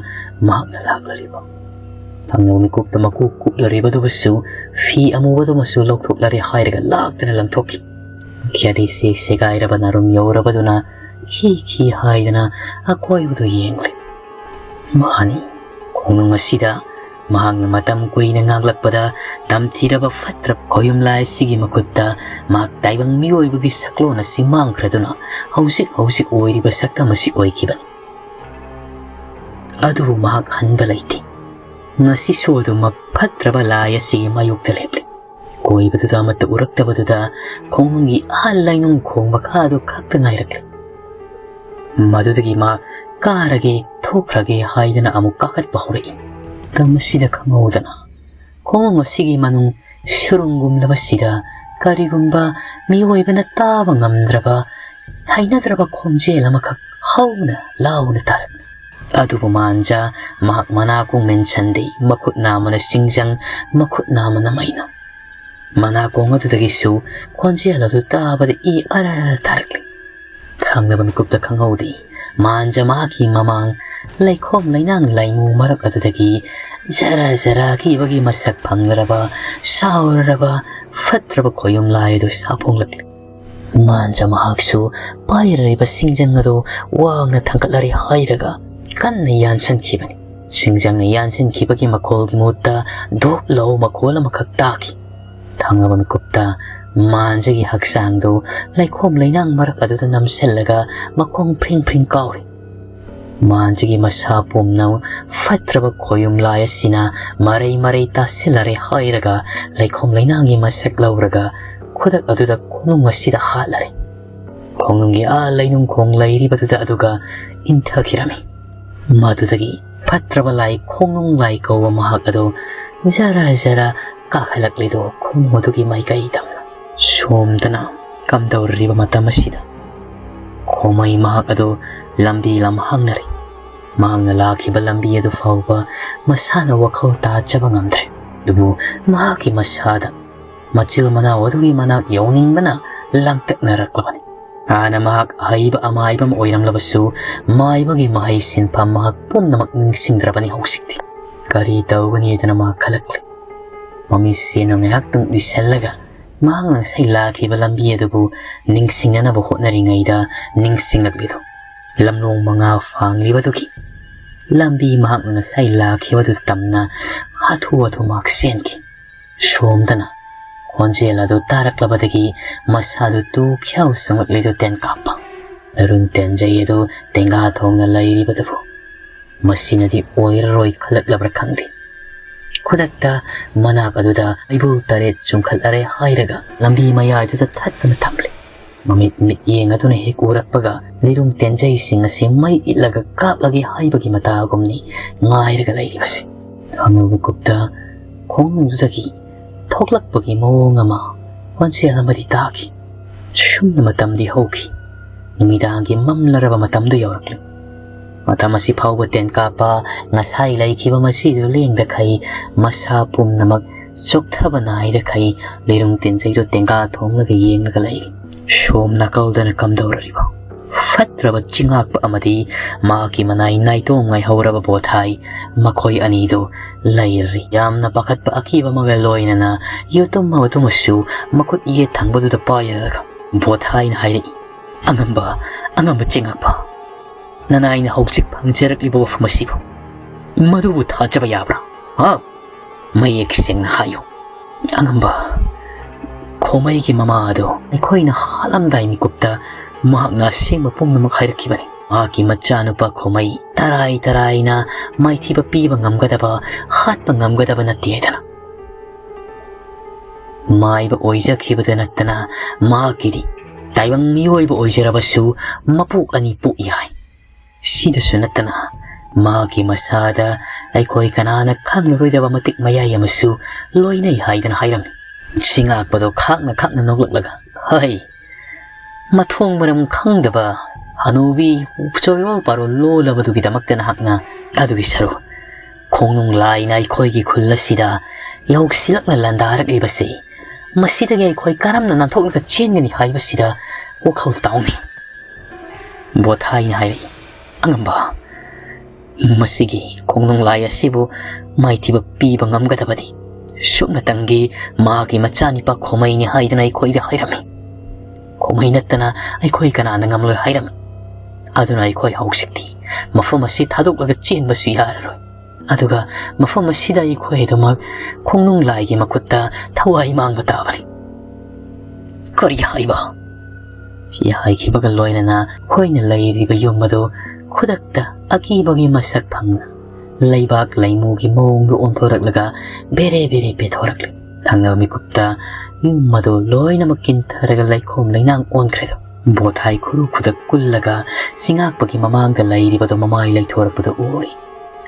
ꯃꯍꯥꯛꯅ ꯂꯥꯛꯂꯔꯤꯕ꯫ ꯊꯪꯅꯕ ꯃꯤꯀꯨꯞꯇ ꯃꯀꯨ ꯀꯨꯞꯂꯔꯤꯕꯗꯨꯕꯨꯁꯨ ꯐꯤ ꯑꯃꯨꯕꯗꯨꯃꯁꯨ ꯂꯧꯊꯣꯛꯂꯔꯦ ꯍꯥꯏꯔꯒ ꯂꯥꯛꯇꯅ ꯂꯪꯊꯣꯛꯈꯤ꯫ ꯈ꯭ꯌꯥꯗꯤꯁꯤ ꯁꯦꯒꯥꯏꯔꯕ ꯅꯥꯔꯨꯝ ꯌꯧꯔꯕꯗꯨꯅ ꯈꯤ ꯈꯤ ꯍꯥꯏꯗꯅ ꯑꯀꯣꯏꯕꯗꯨ ꯌꯦꯡꯂꯦ꯫ ꯃꯥꯅꯤ, ꯈꯣꯡꯅꯨꯡ ꯑꯁꯤꯗ ꯃꯍꯥꯛꯅ ꯃꯇꯝ ꯀꯨꯏꯅ ꯉꯥꯛꯂꯛꯄꯗ ꯇꯝꯊꯤꯔꯕ ꯐꯠꯇ꯭ꯔꯕ ꯈꯣꯌꯨꯝꯂꯥꯏ ꯑꯁꯤꯒꯤ ꯃꯈꯨꯠꯇ ꯃꯍꯥꯛ ꯇꯥꯏꯕꯪ ꯃꯤꯑꯣꯏꯕꯒꯤ ꯁꯛꯂꯣꯟ ꯑꯁꯤ ꯃꯥꯡꯈ꯭ꯔꯗꯨꯅ ꯍꯧꯖꯤꯛ ꯍꯧꯖꯤꯛ ꯑꯣꯏꯔꯤꯕ ꯁꯛꯇꯝ ꯑꯁꯤ ꯑꯣꯏꯈꯤꯕꯅꯤ꯫ ꯑꯗꯨꯕꯨ ꯃꯍꯥꯛ ꯍꯟꯕ ꯂꯩꯇꯦ꯫ ꯉꯁꯤꯁꯨ ꯑꯗꯨꯃꯛ ꯐꯠꯇ꯭ꯔꯕ ꯂꯥꯏ ꯑꯁꯤꯒꯤ ꯃꯥꯌꯣꯛꯇ ꯂꯦꯞꯂꯤ꯫ ꯀꯣꯏꯕꯗꯨꯗ ꯑꯃꯠꯇ ꯎꯔꯛꯇꯕꯗꯨꯗ ꯈꯣꯡꯅꯨꯡꯒꯤ ꯑꯥ ꯂꯩꯅꯨꯡ ꯈꯣꯡ ꯃꯈꯥꯗꯨ ꯈꯛꯇ ꯉꯥꯏꯔꯛꯂꯤ꯫ ꯃꯗꯨꯗꯒꯤ ꯃꯥ ꯀꯥꯔꯒꯦ, ꯊꯣꯛꯈ꯭ꯔꯒꯦ ꯍꯥꯏꯗꯅ ꯑꯃꯨꯛ ꯀꯥꯈꯠꯄ ꯍꯧꯔꯛꯏ꯫ ꯃꯇꯝ ꯑꯁꯤꯗ ꯈꯪꯍꯧꯗꯅ ꯈꯣꯡꯅꯨꯡ ꯑꯁꯤꯒꯤ ꯃꯅꯨꯡ ꯁꯨꯔꯨꯡꯒꯨꯝꯂꯕꯁꯤꯗ ꯀꯔꯤꯒꯨꯝꯕ ꯃꯤꯑꯣꯏꯕꯅ ꯇꯥꯕ ꯉꯝꯗ꯭ꯔꯕ ꯍꯩꯅꯗ꯭ꯔꯕ ꯈꯣꯟꯖꯦꯜ ꯑꯃꯈꯛ ꯍꯧꯅ ꯂꯥꯎꯅ ꯇꯥꯔꯛꯂꯤ꯫ ꯑꯗꯨꯕꯨ ꯃꯥꯟꯖ ꯃꯍꯥꯛ ꯃꯅꯥꯀꯣꯡ ꯃꯦꯟꯁꯤꯟꯗꯦ, ꯃꯈꯨꯠ ꯅꯥꯝꯃꯅ ꯆꯤꯡꯖꯪ, ꯃꯈꯨꯠ ꯅꯥꯝꯃꯅ ꯃꯩꯅꯝ꯫ ꯃꯅꯥꯀꯣꯡ ꯑꯗꯨꯗꯒꯤꯁꯨ ꯈꯣꯟꯖꯦꯜ ꯑꯗꯨ ꯇꯥꯕꯗ ꯏ ꯑꯔ ꯑꯔ ꯇꯥꯔꯛꯂꯤ꯫ ꯊꯪꯅꯕ ꯃꯤꯀꯨꯞꯇ ꯈꯪꯍꯧꯗꯦ, ꯃꯥꯟꯖ ꯃꯍꯥꯛꯀꯤ ꯃꯃꯥꯡ ꯂꯩꯈꯣꯝ ꯂꯩꯅꯥꯡ ꯂꯩꯃꯨ ꯃꯔꯛ ꯑꯗꯨꯗꯒꯤ ꯖꯔ ꯖꯔ ꯀꯤꯕꯒꯤ ꯃꯁꯛ ꯐꯪꯂꯔꯕ ꯁꯥꯎꯔꯔꯕ ꯐꯠꯇ꯭ꯔꯕ ꯈꯣꯌꯨꯝ ꯂꯥꯏ ꯑꯗꯨ ꯁꯥꯐꯣꯡꯂꯛꯂꯤ꯫ ꯃꯥꯟꯖ ꯃꯍꯥꯛꯁꯨ ꯄꯥꯏꯔꯤꯕ ꯁꯤꯡꯖꯪ ꯑꯗꯨ ꯋꯥꯡꯅ ꯊꯥꯡꯒꯠꯂꯔꯦ ꯍꯥꯏꯔꯒ ꯀꯟꯅ ꯌꯥꯟꯁꯤꯟꯈꯤꯕꯅꯤ꯫ ꯁꯤꯡꯖꯪꯅ ꯌꯥꯟꯁꯤꯟꯈꯤꯕꯒꯤ ꯃꯈꯣꯜꯒꯤ ꯃꯍꯨꯠꯇ ꯙꯣꯞ ꯂꯥꯎ ꯃꯈꯣꯜ ꯑꯃꯈꯛ ꯇꯥꯈꯤ꯫ ꯊꯪꯅꯕ ꯃꯤꯀꯨꯞꯇ ꯃꯥꯟꯖꯒꯤ ꯍꯛꯆꯥꯡꯗꯨ ꯂꯩꯈꯣꯝ ꯂꯩꯅꯥꯡ ꯃꯔꯛ ꯑꯗꯨꯗ ꯅꯝꯁꯤꯜꯂꯒ ꯃꯈꯣꯡ ꯐ꯭ꯔꯤꯡ ꯐ꯭ꯔꯤꯡ ꯀꯥꯎꯔꯤ꯫ ꯃꯥꯟꯁꯤꯒꯤ ꯃꯁꯥ ꯄꯨꯝꯅ ꯐꯠꯇ꯭ꯔꯕ ꯈꯣꯌꯨꯝ ꯂꯥꯏ ꯑꯁꯤꯅ ꯃꯔꯩ ꯃꯔꯩ ꯇꯥꯁꯤꯜꯂꯔꯦ ꯍꯥꯏꯔꯒ ꯂꯩꯈꯣꯝ ꯂꯩꯅꯥꯡꯒꯤ ꯃꯁꯛ ꯂꯧꯔꯒ ꯈꯨꯗꯛ ꯑꯗꯨꯗ ꯈꯣꯡꯅꯨꯡ ꯑꯁꯤꯗ ꯍꯥꯠꯂꯔꯦ꯫ ꯈꯣꯡꯅꯨꯡꯒꯤ ꯑꯥ ꯂꯩꯅꯨꯡꯈꯣꯡ ꯂꯩꯔꯤꯕꯗꯨꯗ ꯑꯗꯨꯒ ꯏꯟꯊꯈꯤꯔꯝꯃꯤ꯫ ꯃꯗꯨꯗꯒꯤ ꯐꯠꯇ꯭ꯔꯕ ꯂꯥꯏ ꯈꯣꯡꯅꯨꯡ ꯂꯥꯏ ꯀꯧꯕ ꯃꯍꯥꯛ ꯑꯗꯨ ꯖꯔ ꯖꯔ ꯀꯥꯈꯠꯂꯛꯂꯤꯗꯨ ꯈꯣꯡꯅꯨꯡ ꯑꯗꯨꯒꯤ ꯃꯥꯏꯀꯩ ꯇꯝꯅ꯫ ꯁꯣꯝꯗꯅ ꯀꯝꯗꯧꯔꯤꯕ ꯃꯇꯝ ꯑꯁꯤꯗ ꯈꯣꯃꯩ ꯃꯍꯥꯛ ꯑꯗꯨ ꯂꯝꯕꯤ ꯂꯝꯍꯥꯡꯅꯔꯤ꯫ ꯃꯍꯥꯛꯅ ꯂꯥꯛꯈꯤꯕ ꯂꯝꯕꯤ ꯑꯗꯨ ꯐꯥꯎꯕ ꯃꯁꯥꯅ ꯋꯥꯈꯜ ꯇꯥꯖꯕ ꯉꯝꯗ꯭ꯔꯦ꯫ ꯑꯗꯨꯕꯨ ꯃꯍꯥꯛꯀꯤ ꯃꯁꯥꯗ ꯃꯆꯤꯜ ꯃꯅꯥꯎ ꯑꯗꯨꯒꯤ ꯃꯅꯥꯛ ꯌꯧꯅꯤꯡꯕꯅ ꯂꯥꯡꯇꯛꯅꯔꯛꯂꯕꯅꯤ꯫ ꯍꯥꯟꯅ ꯃꯍꯥꯛ ꯑꯍꯩꯕ ꯑꯃꯥꯏꯕ ꯑꯃ ꯑꯣꯏꯔꯝꯂꯕꯁꯨ, ꯃꯥꯏꯕꯒꯤ ꯃꯍꯩ ꯁꯤꯟꯐꯝ ꯃꯍꯥꯛ ꯄꯨꯝꯅꯃꯛ ꯅꯤꯡꯁꯤꯡꯗ꯭ꯔꯕꯅꯤ ꯍꯧꯖꯤꯛꯇꯤ꯫ ꯀꯔꯤ ꯇꯧꯒꯅꯤꯗꯅ ꯃꯍꯥꯛ ꯈꯜꯂꯛꯂꯤ꯫ ꯃꯃꯤꯠꯁꯤꯅ ꯉꯥꯏꯍꯥꯛꯇꯪ ꯎꯏꯁꯜꯂꯒ ꯃꯍꯥꯛꯅ ꯉꯁꯥꯏ ꯂꯥꯛꯈꯤꯕ ꯂꯝꯕꯤ ꯑꯗꯨꯕꯨ ꯅꯤꯡꯁꯤꯡꯅꯅꯕ ꯍꯣꯠꯅꯔꯤꯉꯩꯗ ꯅꯤꯡꯁꯤꯡꯂꯛꯂꯤꯗꯨ ꯂꯝꯂꯣꯡ ꯃꯉꯥ ꯐꯥꯡꯂꯤꯕꯗꯨꯒꯤ ꯂꯝꯕꯤ ꯃꯍꯥꯛꯅ ꯉꯁꯥꯏ ꯂꯥꯛꯈꯤꯕꯗꯨ ꯇꯝꯅ ꯍꯥꯊꯨ ꯍꯥꯊꯨ ꯃꯍꯥꯛ ꯆꯦꯟꯈꯤ꯫ ꯁꯣꯝꯗꯅ ꯈꯣꯟꯖꯦꯜ ꯑꯗꯨ ꯇꯥꯔꯛꯂꯕꯗꯒꯤ ꯃꯁꯥꯗꯨ ꯇꯨ ꯈ꯭ꯌꯥꯎ ꯆꯪꯂꯛꯂꯤꯗꯨ ꯇꯦꯟ ꯀꯥꯞꯄ꯫ ꯇꯔꯨꯡ ꯇꯦꯟꯖꯩ ꯑꯗꯨ ꯇꯦꯡꯒꯥ ꯊꯣꯡꯅ ꯂꯩꯔꯤꯕꯗꯨꯕꯨ ꯃꯁꯤꯅꯗꯤ ꯑꯣꯏꯔꯔꯣꯏ ꯈꯜꯂꯛꯂꯕ꯭ꯔꯥ ꯈꯪꯗꯦ꯫ ꯈꯨꯗꯛꯇ ꯃꯅꯥꯛ ꯑꯗꯨꯗ ꯏꯕꯨꯜ ꯇꯔꯦꯠ ꯆꯨꯡꯈꯠꯂꯔꯦ ꯍꯥꯏꯔꯒ ꯂꯝꯕꯤ ꯃꯌꯥꯏꯗꯨꯗ ꯊꯠꯇꯨꯅ ꯊꯝꯂꯦ꯫ ꯃꯃꯤꯠ ꯃꯤꯠꯌꯦꯡ ꯑꯗꯨꯅ ꯍꯦꯛ ꯎꯔꯛꯄꯒ ꯂꯤꯔꯨꯡ ꯇꯦꯟꯖꯩꯁꯤꯡ ꯑꯁꯤ ꯃꯩ ꯏꯠꯂꯒ ꯀꯥꯞꯂꯒꯦ ꯍꯥꯏꯕꯒꯤ ꯃꯇꯥꯒꯨꯝꯅꯤ ꯉꯥꯏꯔꯒ ꯂꯩꯔꯤꯕꯁꯦ꯫ ꯍꯪꯉꯨ ꯃꯤꯀꯨꯞꯇ ꯈꯣꯡꯅꯨꯡꯗꯨꯗꯒꯤ ꯊꯣꯛꯂꯛꯄꯒꯤ ꯃꯑꯣꯡ ꯑꯃ ꯈꯣꯟꯖꯦꯜ ꯑꯃꯗꯤ ꯇꯥꯈꯤ꯫ ꯁꯨꯝꯅ ꯃꯇꯝꯗꯤ ꯍꯧꯈꯤ꯫ ꯅꯨꯃꯤꯗꯥꯡꯒꯤ ꯃꯝꯂꯔꯕ ꯃꯇꯝꯗꯨ ꯌꯧꯔꯛꯂꯤ꯫ ꯃꯇꯝ ꯑꯁꯤ ꯐꯥꯎꯕ ꯇꯦꯟ ꯀꯥꯞꯄ ꯉꯁꯥꯏ ꯂꯩꯈꯤꯕ ꯃꯁꯤꯗꯨ ꯂꯦꯡꯗꯈꯩ ꯃꯁꯥ ꯄꯨꯝꯅꯃꯛ ꯆꯣꯛꯊꯕ ꯅꯥꯏꯗꯈꯩ ꯂꯤꯔꯨꯡ ꯇꯦꯟꯖꯩꯗꯨ ꯇꯦꯡꯒꯥ ꯊꯣꯡꯂꯒ ꯌꯦꯡꯂꯒ ꯂꯩꯔꯤ꯫ ꯁꯣꯝ ꯅꯥꯀꯜꯗꯅ ꯀꯝꯗꯧꯔꯤꯕ ꯐꯠꯇ꯭ꯔꯕ ꯆꯤꯉꯥꯛꯄ ꯑꯃꯗꯤ ꯃꯍꯥꯛꯀꯤ ꯃꯅꯥꯏ ꯅꯥꯏꯇꯣꯝ ꯉꯥꯏꯍꯧꯔꯕ ꯕꯣꯊꯥꯏ ꯃꯈꯣꯏ ꯑꯅꯤꯗꯨ ꯂꯩꯔꯤ꯫ ꯌꯥꯝꯅ ꯄꯥꯈꯠꯄ ꯑꯀꯤꯕ ꯑꯃꯒ ꯂꯣꯏꯅꯅ ꯌꯨꯇꯨꯝ ꯑꯃꯗꯨꯃꯁꯨ ꯃꯈꯨꯠ ꯌꯦꯠ ꯊꯪꯕꯗꯨꯗ ꯄꯥꯏꯔꯒ ꯕꯣꯊꯥꯏꯅ ꯍꯥꯏꯔꯛꯏ, "ꯑꯉꯝꯕ, ꯑꯉꯝꯕ ꯆꯤꯉꯥꯛꯄ, ꯅꯅꯥꯏꯅ ꯍꯧꯖꯤꯛ ꯐꯪꯖꯔꯛꯂꯤꯕ ꯋꯥꯐꯝ ꯑꯁꯤꯕꯨ ꯃꯗꯨꯕꯨ ꯊꯥꯖꯕ ꯌꯥꯕ꯭ꯔꯥ? ꯍꯥ? ꯃꯌꯦꯛ ꯁꯦꯡꯅ ꯍꯥꯏꯌꯨ꯫ ꯑꯉꯝꯕ, ꯈꯣꯃꯩꯒꯤ ꯃꯃꯥ ꯑꯗꯣ ꯑꯩꯈꯣꯏꯅ ꯍꯥꯠꯂꯝꯗꯥꯏ ꯃꯤꯀꯨꯞꯇ ꯃꯍꯥꯛꯅ ꯑꯁꯦꯡꯕ ꯄꯨꯝꯅꯃꯛ ꯍꯥꯏꯔꯛꯈꯤꯕꯅꯤ꯫ ꯃꯍꯥꯛꯀꯤ ꯃꯆꯥꯅꯨꯄꯥ ꯈꯣꯃꯩ ꯇꯔꯥꯏ ꯇꯔꯥꯏꯅ ꯃꯥꯏꯊꯤꯕ ꯄꯤꯕ ꯉꯝꯒꯗꯕ, ꯍꯥꯠꯄ ꯉꯝꯒꯗꯕ ꯅꯠꯇꯦ ꯍꯥꯏꯗꯅ꯫ ꯃꯥꯏꯕ ꯑꯣꯏꯖꯈꯤꯕꯗ ꯅꯠꯇꯅ ꯃꯍꯥꯛꯀꯤꯗꯤ ꯇꯥꯏꯕꯪ ꯃꯤꯑꯣꯏꯕ ꯑꯣꯏꯖꯔꯕꯁꯨ ꯃꯄꯣꯛ ꯑꯅꯤ ꯄꯣꯛꯏ ꯍꯥꯏ꯫ ꯁꯤꯗꯁꯨ ꯅꯠꯇꯅ ꯃꯍꯥꯛꯀꯤ ꯃꯁꯥꯗ ꯑꯩꯈꯣꯏ ꯀꯅꯥꯅ ꯈꯪꯂꯔꯣꯏꯗꯕ ꯃꯇꯤꯛ ꯃꯌꯥꯏ ꯑꯃꯁꯨ ꯂꯣꯏꯅꯩ ꯍꯥꯏꯗꯅ ꯍꯥꯏꯔꯝꯃꯤ꯫ ꯁꯤꯡꯉꯥꯛꯄꯗꯣ ꯈꯥꯛꯅ ꯈꯥꯛꯅ ꯅꯣꯛꯂꯛꯂꯒ, "ꯍꯩ, ꯃꯊꯣꯡ ꯃꯔꯝ ꯈꯪꯗꯕ ꯍꯅꯨꯕꯤ ꯆꯣꯏꯔꯣꯜ ꯄꯥꯔꯣꯜ ꯂꯣꯜꯂꯕꯗꯨꯒꯤꯗꯃꯛꯇ ꯅꯍꯥꯛꯅ ꯑꯗꯨꯒꯤ ꯁꯔꯨ ꯈꯣꯡꯅꯨꯡ ꯂꯥꯏꯅ ꯑꯩꯈꯣꯏꯒꯤ ꯈꯨꯜ ꯑꯁꯤꯗ ꯌꯧꯁꯤꯜꯂꯛꯅ ꯂꯥꯟꯗꯥꯔꯛꯂꯤꯕꯁꯤ, ꯃꯁꯤꯗꯒꯤ ꯑꯩꯈꯣꯏ ꯀꯔꯝꯅ ꯅꯥꯟꯊꯣꯛꯂꯒ ꯆꯦꯟꯒꯅꯤ ꯍꯥꯏꯕꯁꯤꯗ ꯋꯥꯈꯜ ꯇꯥꯎꯅꯤ꯫" ꯕꯣꯊꯥꯏꯅ ꯍꯥꯏꯔꯛꯏ, "ꯑꯉꯝꯕ, ꯃꯁꯤꯒꯤ ꯈꯣꯡꯅꯨꯡ ꯂꯥꯏ ꯑꯁꯤꯕꯨ ꯃꯥꯏꯊꯤꯕ ꯄꯤꯕ ꯉꯝꯒꯗꯕꯗꯤ ꯁꯨꯞꯅꯇꯪꯒꯤ ꯃꯍꯥꯛꯀꯤ ꯃꯆꯥꯅꯤꯄꯥ ꯈꯣꯃꯩꯅꯤ ꯍꯥꯏꯗꯅ ꯑꯩꯈꯣꯏꯗ ꯍꯥꯏꯔꯝꯃꯤ꯫ ꯈꯣꯃꯩ ꯅꯠꯇꯅ ꯑꯩꯈꯣꯏ ꯀꯅꯥꯅ ꯉꯝꯂꯣꯏ ꯍꯥꯏꯔꯝꯃꯤ꯫ ꯑꯗꯨꯅ ꯑꯩꯈꯣꯏ ꯍꯧꯖꯤꯛꯇꯤ ꯃꯐꯝ ꯑꯁꯤ ꯊꯥꯗꯣꯛꯂꯒ ꯆꯦꯟꯕꯁꯨ ꯌꯥꯔꯔꯣꯏ꯫ ꯑꯗꯨꯒ ꯃꯐꯝ ꯑꯁꯤꯗ ꯑꯩꯈꯣꯏ ꯑꯗꯨꯃꯛ ꯈꯣꯡꯅꯨꯡ ꯂꯥꯏꯒꯤ ꯃꯈꯨꯠꯇ ꯊꯋꯥꯏ ꯃꯥꯡꯕ ꯇꯥꯕꯅꯤ꯫ ꯀꯔꯤ ꯍꯥꯏꯕ?" ꯁꯤ ꯍꯥꯏꯈꯤꯕꯒ ꯂꯣꯏꯅꯅ ꯑꯩꯈꯣꯏꯅ ꯂꯩꯔꯤꯕ ꯌꯨꯝ ꯑꯗꯨ ꯈꯨꯗꯛꯇ ꯑꯀꯤꯕꯒꯤ ꯃꯁꯛ ꯐꯪꯅ ꯂꯩꯕꯥꯛ ꯂꯩꯃꯨꯒꯤ ꯃꯑꯣꯡꯗ ꯑꯣꯟꯊꯣꯔꯛꯂꯒ ꯕꯦꯔꯦ ꯕꯦꯔꯦ ꯄꯦꯊꯣꯔꯛꯂꯤ꯫ ꯊꯪꯅꯕ ꯃꯤꯀꯨꯞꯇ ꯌꯨꯝ ꯑꯗꯨ ꯂꯣꯏꯅꯃꯛ ꯀꯤꯟꯊꯔꯒ ꯂꯩꯈꯣꯝ ꯂꯩꯅꯥꯡ ꯑꯣꯟꯈ꯭ꯔꯦ꯫ ꯕꯣꯊꯥꯏ ꯈꯨꯔꯨ ꯈꯨꯗꯛ ꯀꯨꯜꯂꯒ ꯁꯤꯡꯉꯥꯛꯄꯒꯤ ꯃꯃꯥꯡꯗ ꯂꯩꯔꯤꯕꯗꯨ ꯃꯃꯥꯏ ꯂꯩꯊꯣꯔꯛꯄꯗ ꯎꯔꯤ꯫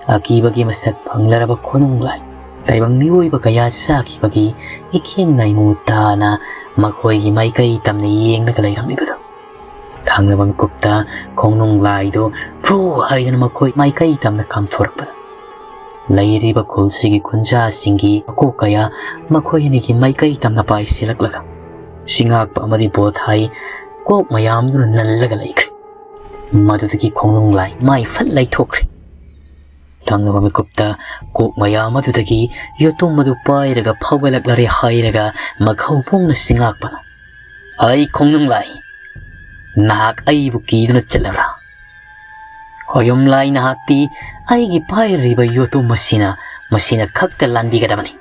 ꯑꯀꯤꯕꯒꯤ ꯃꯁꯛ ꯐꯪꯂꯔꯕ ꯈꯣꯅꯨꯡ ꯂꯥꯏ ꯇꯥꯏꯕꯪ ꯃꯤꯑꯣꯏꯕ ꯀꯌꯥ ꯆꯥꯈꯤꯕꯒꯤ ꯏꯈꯦꯡ ꯂꯥꯏꯃꯨ ꯇꯥꯅ ꯃꯈꯣꯏꯒꯤ ꯃꯥꯏꯀꯩ ꯇꯝꯅ ꯌꯦꯡꯂꯒ ꯂꯩꯔꯝꯂꯤꯕꯗꯨ꯫ ꯊꯪꯅꯕ ꯃꯤꯀꯨꯞꯇ ꯈꯣꯡꯅꯨꯡ ꯂꯥꯏꯗꯨ ꯐ꯭ꯔꯨ ꯍꯥꯏꯗꯨꯅ ꯃꯈꯣꯏ ꯃꯥꯏꯀꯩ ꯇꯝꯅ ꯀꯥꯝꯊꯣꯔꯛꯄꯗ ꯂꯩꯔꯤꯕ ꯈꯨꯜꯁꯤꯒꯤ ꯈꯨꯟꯖꯥꯁꯤꯡꯒꯤ ꯃꯀꯣꯛ ꯀꯌꯥ ꯃꯈꯣꯏ ꯑꯅꯤꯒꯤ ꯃꯥꯏꯀꯩ ꯇꯝꯅ ꯄꯥꯏꯁꯤꯜꯂꯛꯂꯒ ꯁꯤꯡꯉꯥꯛꯄ ꯑꯃꯗꯤ ꯕꯣꯊꯥꯏ ꯀꯣꯛ ꯃꯌꯥꯝꯗꯨꯅ ꯅꯜꯂꯒ ꯂꯩꯈ꯭ꯔꯦ꯫ ꯃꯗꯨꯗꯒꯤ ꯈꯣꯡꯅꯨꯡ ꯂꯥꯏ ꯃꯥꯏ ꯐꯠ ꯂꯩꯊꯣꯛꯈ꯭ꯔꯦ꯫ ꯊꯪꯅꯕ ꯃꯤꯀꯨꯞꯇ ꯀꯣꯛ ꯃꯌꯥꯝ ꯑꯗꯨꯗꯒꯤ ꯌꯣꯇꯨꯝ ꯑꯗꯨ ꯄꯥꯏꯔꯒ ꯐꯥꯎꯒꯠꯂꯛꯂꯔꯦ ꯍꯥꯏꯔꯒ ꯃꯈꯧ ꯄꯣꯡꯅ ꯁꯤꯡꯉꯥꯛꯄꯅ, "ꯑꯩ ꯈꯣꯡꯅꯨꯡ ꯂꯥꯏ, ꯅꯍꯥꯛ ꯑꯩꯕꯨ ꯀꯤꯗꯨꯅ ꯆꯠꯂꯕ꯭ꯔꯥ? ꯈꯣꯌꯨꯝ ꯂꯥꯏ, ꯅꯍꯥꯛꯇꯤ ꯑꯩꯒꯤ ꯄꯥꯏꯔꯤꯕ ꯌꯣꯇꯨꯝ ꯑꯁꯤꯅ, ꯃꯁꯤꯅ ꯈꯛꯇ ꯂꯥꯟꯕꯤꯒꯗꯕꯅꯤ꯫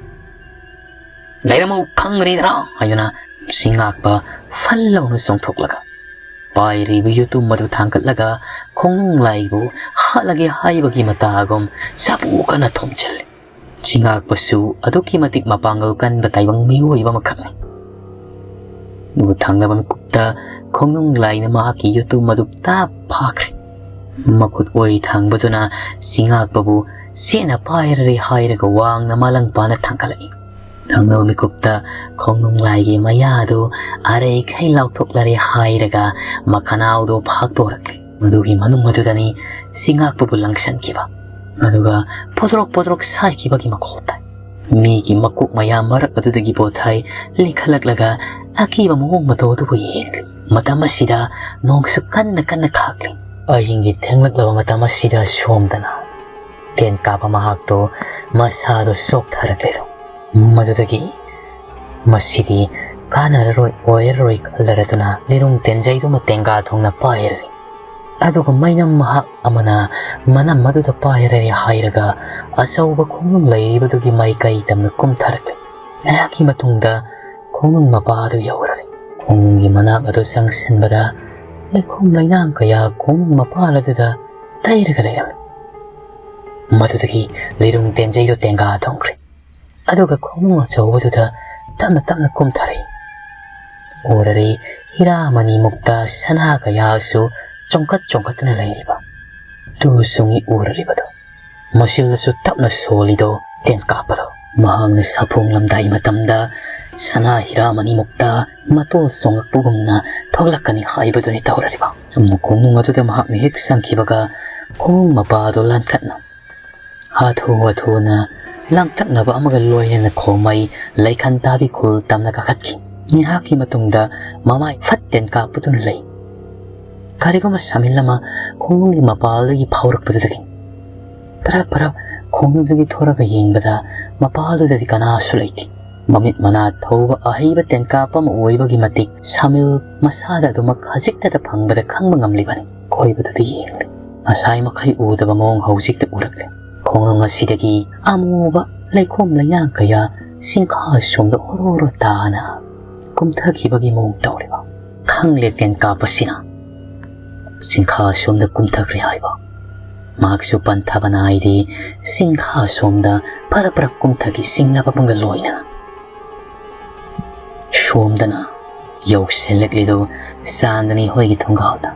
ꯂꯩꯔꯝꯃꯨ ꯈꯪꯒꯅꯤꯗꯅ?" ꯍꯥꯏꯗꯨꯅ ꯁꯤꯡꯉꯥꯛꯄ ꯐꯜ ꯂꯥꯎꯅ ꯆꯣꯡꯊꯣꯛꯂꯒ ꯄꯥꯏꯔꯤꯕ ꯌꯨꯇꯨꯝ ꯑꯗꯨ ꯊꯥꯡꯒꯠꯂꯒ ꯈꯣꯡꯅꯨꯡ ꯂꯥꯏꯕꯨ ꯍꯥꯠꯂꯒꯦ ꯍꯥꯏꯕꯒꯤ ꯃꯇꯥꯒꯨꯝ ꯁꯥꯐꯨ ꯀꯟꯅ ꯊꯣꯝꯖꯤꯜꯂꯤ꯫ ꯆꯤꯉꯥꯛꯄꯁꯨ ꯑꯗꯨꯛꯀꯤ ꯃꯇꯤꯛ ꯃꯄꯥꯡꯒꯜ ꯀꯟꯕ ꯇꯥꯏꯕꯪ ꯃꯤꯑꯣꯏꯕ ꯑꯃꯈꯛꯅꯤ꯫ ꯑꯗꯨꯕꯨ ꯊꯪꯅꯕ ꯃꯤꯀꯨꯞꯇ ꯈꯣꯡꯅꯨꯡ ꯂꯥꯏꯅ ꯃꯍꯥꯛꯀꯤ ꯌꯨꯇꯨꯝ ꯑꯗꯨ ꯇꯥꯞ ꯐꯥꯈ꯭ꯔꯦ꯫ ꯃꯈꯨꯠ ꯑꯣꯏ ꯊꯥꯡꯕꯗꯨꯅ ꯆꯤꯉꯥꯛꯄꯕꯨ ꯁꯦꯠꯅ ꯄꯥꯏꯔꯔꯦ ꯍꯥꯏꯔꯒ ꯋꯥꯡꯅ ꯃꯥꯂꯪ ꯄꯥꯅ ꯊꯥꯡꯒꯠꯂꯛꯏ꯫ ꯊꯪꯅꯕ ꯃꯤꯀꯨꯞꯇ ꯈꯣꯡꯅꯨꯡ ꯂꯥꯏꯒꯤ ꯃꯌꯥꯗꯨ ꯑꯔꯩꯈꯩ ꯂꯥꯎꯊꯣꯛꯂꯔꯦ ꯍꯥꯏꯔꯒ ꯃꯈꯅꯥꯎꯗꯨ ꯐꯥꯛꯇꯣꯔꯛꯂꯤ꯫ ꯃꯗꯨꯒꯤ ꯃꯅꯨꯡ ꯑꯗꯨꯗꯅꯤ ꯆꯤꯉꯥꯛꯄꯕꯨ ꯂꯪꯁꯟꯈꯤꯕ꯫ ꯑꯗꯨꯒ ꯄꯣꯗ꯭ꯔꯣꯛ ꯄꯣꯗ꯭ꯔꯣꯛ ꯁꯥꯏꯈꯤꯕꯒꯤ ꯃꯈꯣꯜ ꯇꯥꯏ꯫ ꯃꯤꯒꯤ ꯃꯀꯣꯛ ꯃꯌꯥ ꯃꯔꯛ ꯑꯗꯨꯗꯒꯤ ꯄꯣꯊꯥꯏ ꯂꯤꯈꯠꯂꯛꯂꯒ ꯑꯀꯤꯕ ꯃꯑꯣꯡ ꯃꯇꯧ ꯑꯗꯨꯕꯨ ꯌꯦꯡꯂꯤ꯫ ꯃꯇꯝ ꯑꯁꯤꯗ ꯅꯣꯡꯁꯨ ꯀꯟꯅ ꯀꯟꯅ ꯈꯥꯛꯂꯤ꯫ ꯑꯍꯤꯡꯒꯤ ꯊꯦꯡꯂꯛꯂꯕ ꯃꯇꯝ ꯑꯁꯤꯗ ꯁꯣꯝꯗꯅ ꯇꯦꯟ ꯀꯥꯞꯄ ꯃꯍꯥꯛꯇꯣ ꯃꯁꯥꯗꯣ ꯆꯣꯛꯊꯔꯛꯂꯦꯗꯣ꯫ ꯃꯗꯨꯗꯒꯤ ꯃꯁꯤꯗꯤ ꯀꯥꯟꯅꯔꯔꯣꯏ ꯑꯣꯏꯔꯔꯣꯏ ꯈꯜꯂꯔꯗꯨꯅ ꯂꯤꯔꯨꯡ ꯇꯦꯟꯖꯩꯗꯨꯃ ꯇꯦꯡꯒꯥ ꯊꯣꯡꯅ ꯄꯥꯏꯔꯔꯤ꯫ ꯑꯗꯨꯒ ꯃꯩꯅꯝ ꯃꯍꯥꯛ ꯑꯃꯅ ꯃꯅꯝ ꯑꯗꯨꯗ ꯄꯥꯏꯔꯔꯦ ꯍꯥꯏꯔꯒ ꯑꯆꯧꯕ ꯈꯣꯡꯅꯨꯡ ꯂꯩꯔꯤꯕꯗꯨꯒꯤ ꯃꯥꯏꯀꯩ ꯇꯝꯅ ꯀꯨꯝꯊꯔꯛꯂꯤ꯫ ꯉꯥꯏꯍꯥꯛꯀꯤ ꯃꯇꯨꯡꯗ ꯈꯣꯡꯅꯨꯡ ꯃꯄꯥ ꯑꯗꯨ ꯌꯧꯔꯔꯤ꯫ ꯈꯣꯡꯅꯨꯡꯒꯤ ꯃꯅꯥꯛ ꯑꯗꯨ ꯆꯪꯁꯤꯟꯕꯗ ꯂꯩꯈꯣꯝ ꯂꯩꯅꯥꯡ ꯀꯌꯥ ꯈꯣꯡꯅꯨꯡ ꯃꯄꯥꯜ ꯑꯗꯨꯗ ꯇꯩꯔꯒ ꯂꯩꯔꯝꯃꯤ꯫ ꯃꯗꯨꯗꯒꯤ ꯂꯤꯔꯨꯡ ꯇꯦꯟꯖꯩꯗꯨ ꯇꯦꯡꯒꯥ ꯊꯣꯡꯈ꯭ꯔꯦ꯫ ꯑꯗꯨꯒ ꯈꯣꯡꯅꯨꯡ ꯑꯆꯧꯕꯗꯨꯗ ꯇꯞꯅ ꯇꯞꯅ ꯀꯨꯝꯊꯔꯛꯏ꯫ ꯎꯔꯔꯤ ꯍꯤꯔꯥ ꯃꯅꯤꯃꯨꯛꯇ ꯁꯅꯥ ꯀꯌꯥꯁꯨ ꯆꯣꯡꯈꯠ ꯆꯣꯡꯈꯠꯇꯨꯅ ꯂꯩꯔꯤꯕ꯫ ꯇꯨ ꯆꯨꯡꯉꯤ ꯎꯔꯔꯤꯕꯗꯣ꯫ ꯃꯁꯤꯜꯗꯁꯨ ꯇꯞꯅ ꯁꯣꯜꯂꯤꯗꯣ ꯇꯦꯟ ꯀꯥꯞꯄꯗꯣ꯫ ꯃꯍꯥꯛꯅ ꯁꯥꯐꯣꯡꯂꯝꯗꯥꯏ ꯃꯇꯝꯗ ꯁꯅꯥ ꯍꯤꯔꯥ ꯃꯅꯤꯃꯨꯛꯇ ꯃꯇꯣꯜ ꯆꯣꯡꯂꯛꯄꯒꯨꯝꯅ ꯊꯣꯛꯂꯛꯀꯅꯤ ꯍꯥꯏꯕꯗꯨꯅꯤ ꯇꯧꯔꯔꯤꯕ꯫ ꯆꯨꯝꯅ ꯈꯣꯡꯅꯨꯡ ꯑꯗꯨꯗ ꯃꯍꯥꯛꯅ ꯍꯦꯛ ꯆꯪꯈꯤꯕꯒ ꯈꯣꯡꯅꯨꯡ ꯃꯄꯥꯗꯣ ꯂꯥꯟꯈꯠꯅ ꯍꯥꯊꯨ ꯍꯥꯊꯨꯅ ꯂꯥꯡꯇꯛꯅꯕ ꯑꯃꯒ ꯂꯣꯏꯅꯅ ꯈꯣꯝꯃꯩ ꯂꯩꯈꯟ ꯇꯥꯕꯤ ꯈꯨꯜ ꯇꯝꯅ ꯀꯥꯈꯠꯈꯤ꯫ ꯉꯥꯏꯍꯥꯛꯀꯤ ꯃꯇꯨꯡꯗ ꯃꯃꯥꯏ ꯐꯠ ꯇꯦꯟ ꯀꯥꯞꯄꯗꯨꯅ ꯂꯩ꯫ ꯀꯔꯤꯒꯨꯝꯕ ꯁꯥꯃꯤꯜ ꯑꯃ ꯈꯣꯡꯅꯨꯡꯒꯤ ꯃꯄꯥꯜꯗꯒꯤ ꯐꯥꯎꯔꯛꯄꯗꯨꯗꯒꯤ ꯄꯔꯞ ꯄꯔꯞ ꯈꯣꯡꯅꯨꯡꯗꯒꯤ ꯊꯣꯔꯒ ꯌꯦꯡꯕꯗ ꯃꯄꯥꯜꯗꯨꯗꯗꯤ ꯀꯅꯥꯁꯨ ꯂꯩꯇꯦ꯫ ꯃꯃꯤꯠ ꯃꯅꯥ ꯊꯧꯕ ꯑꯍꯩꯕ ꯇꯦꯟꯀꯥꯞ ꯑꯃ ꯑꯣꯏꯕꯒꯤ ꯃꯇꯤꯛ ꯁꯥꯃꯤꯜ ꯃꯁꯥꯗ ꯑꯗꯨꯃꯛ ꯈꯖꯤꯛꯇꯗ ꯐꯪꯕꯗ ꯈꯪꯕ ꯉꯝꯂꯤꯕꯅꯤ꯫ ꯀꯣꯏꯕꯗꯨꯗ ꯌꯦꯡꯂꯤ꯫ ꯉꯁꯥꯏ ꯃꯈꯩ ꯎꯗꯕ ꯃꯑꯣꯡ ꯍꯧꯖꯤꯛꯇ ꯎꯔꯛꯂꯦ꯫ ꯈꯣꯡꯅꯨꯡ ꯑꯁꯤꯗꯒꯤ ꯑꯃꯨꯕ ꯂꯩꯈꯣꯝ ꯂꯩꯅꯥꯡ ꯀꯌꯥ ꯆꯤꯡꯈꯥ ꯁꯣꯝꯗ ꯑꯣꯔꯣ ꯑꯣꯔꯣ ꯇꯥꯅ ꯀꯨꯝꯊꯈꯤꯕꯒꯤ ꯃꯑꯣꯡ ꯇꯧꯔꯤꯕ꯫ ꯈꯪꯂꯦ ꯇꯦꯟ ꯀꯥꯞꯄꯁꯤꯅ ꯆꯤꯡꯈꯥ ꯁꯣꯝꯗ ꯀꯨꯝꯊꯈ꯭ꯔꯦ ꯍꯥꯏꯕ꯫ ꯃꯍꯥꯛꯁꯨ ꯄꯟꯊꯕ ꯅꯥꯏꯗꯦ, ꯆꯤꯡꯈꯥ ꯁꯣꯝꯗ ꯐꯔꯛ ꯐꯔꯛ ꯀꯨꯝꯊꯈꯤ ꯁꯤꯡꯅꯕ ꯑꯃꯒ ꯂꯣꯏꯅꯅ꯫ ꯁꯣꯝꯗꯅ ꯌꯧꯁꯤꯜꯂꯛꯂꯤꯗꯨ ꯆꯥꯟꯗꯅꯤ ꯍꯣꯏꯒꯤ ꯊꯣꯡꯒꯥꯜꯗ꯫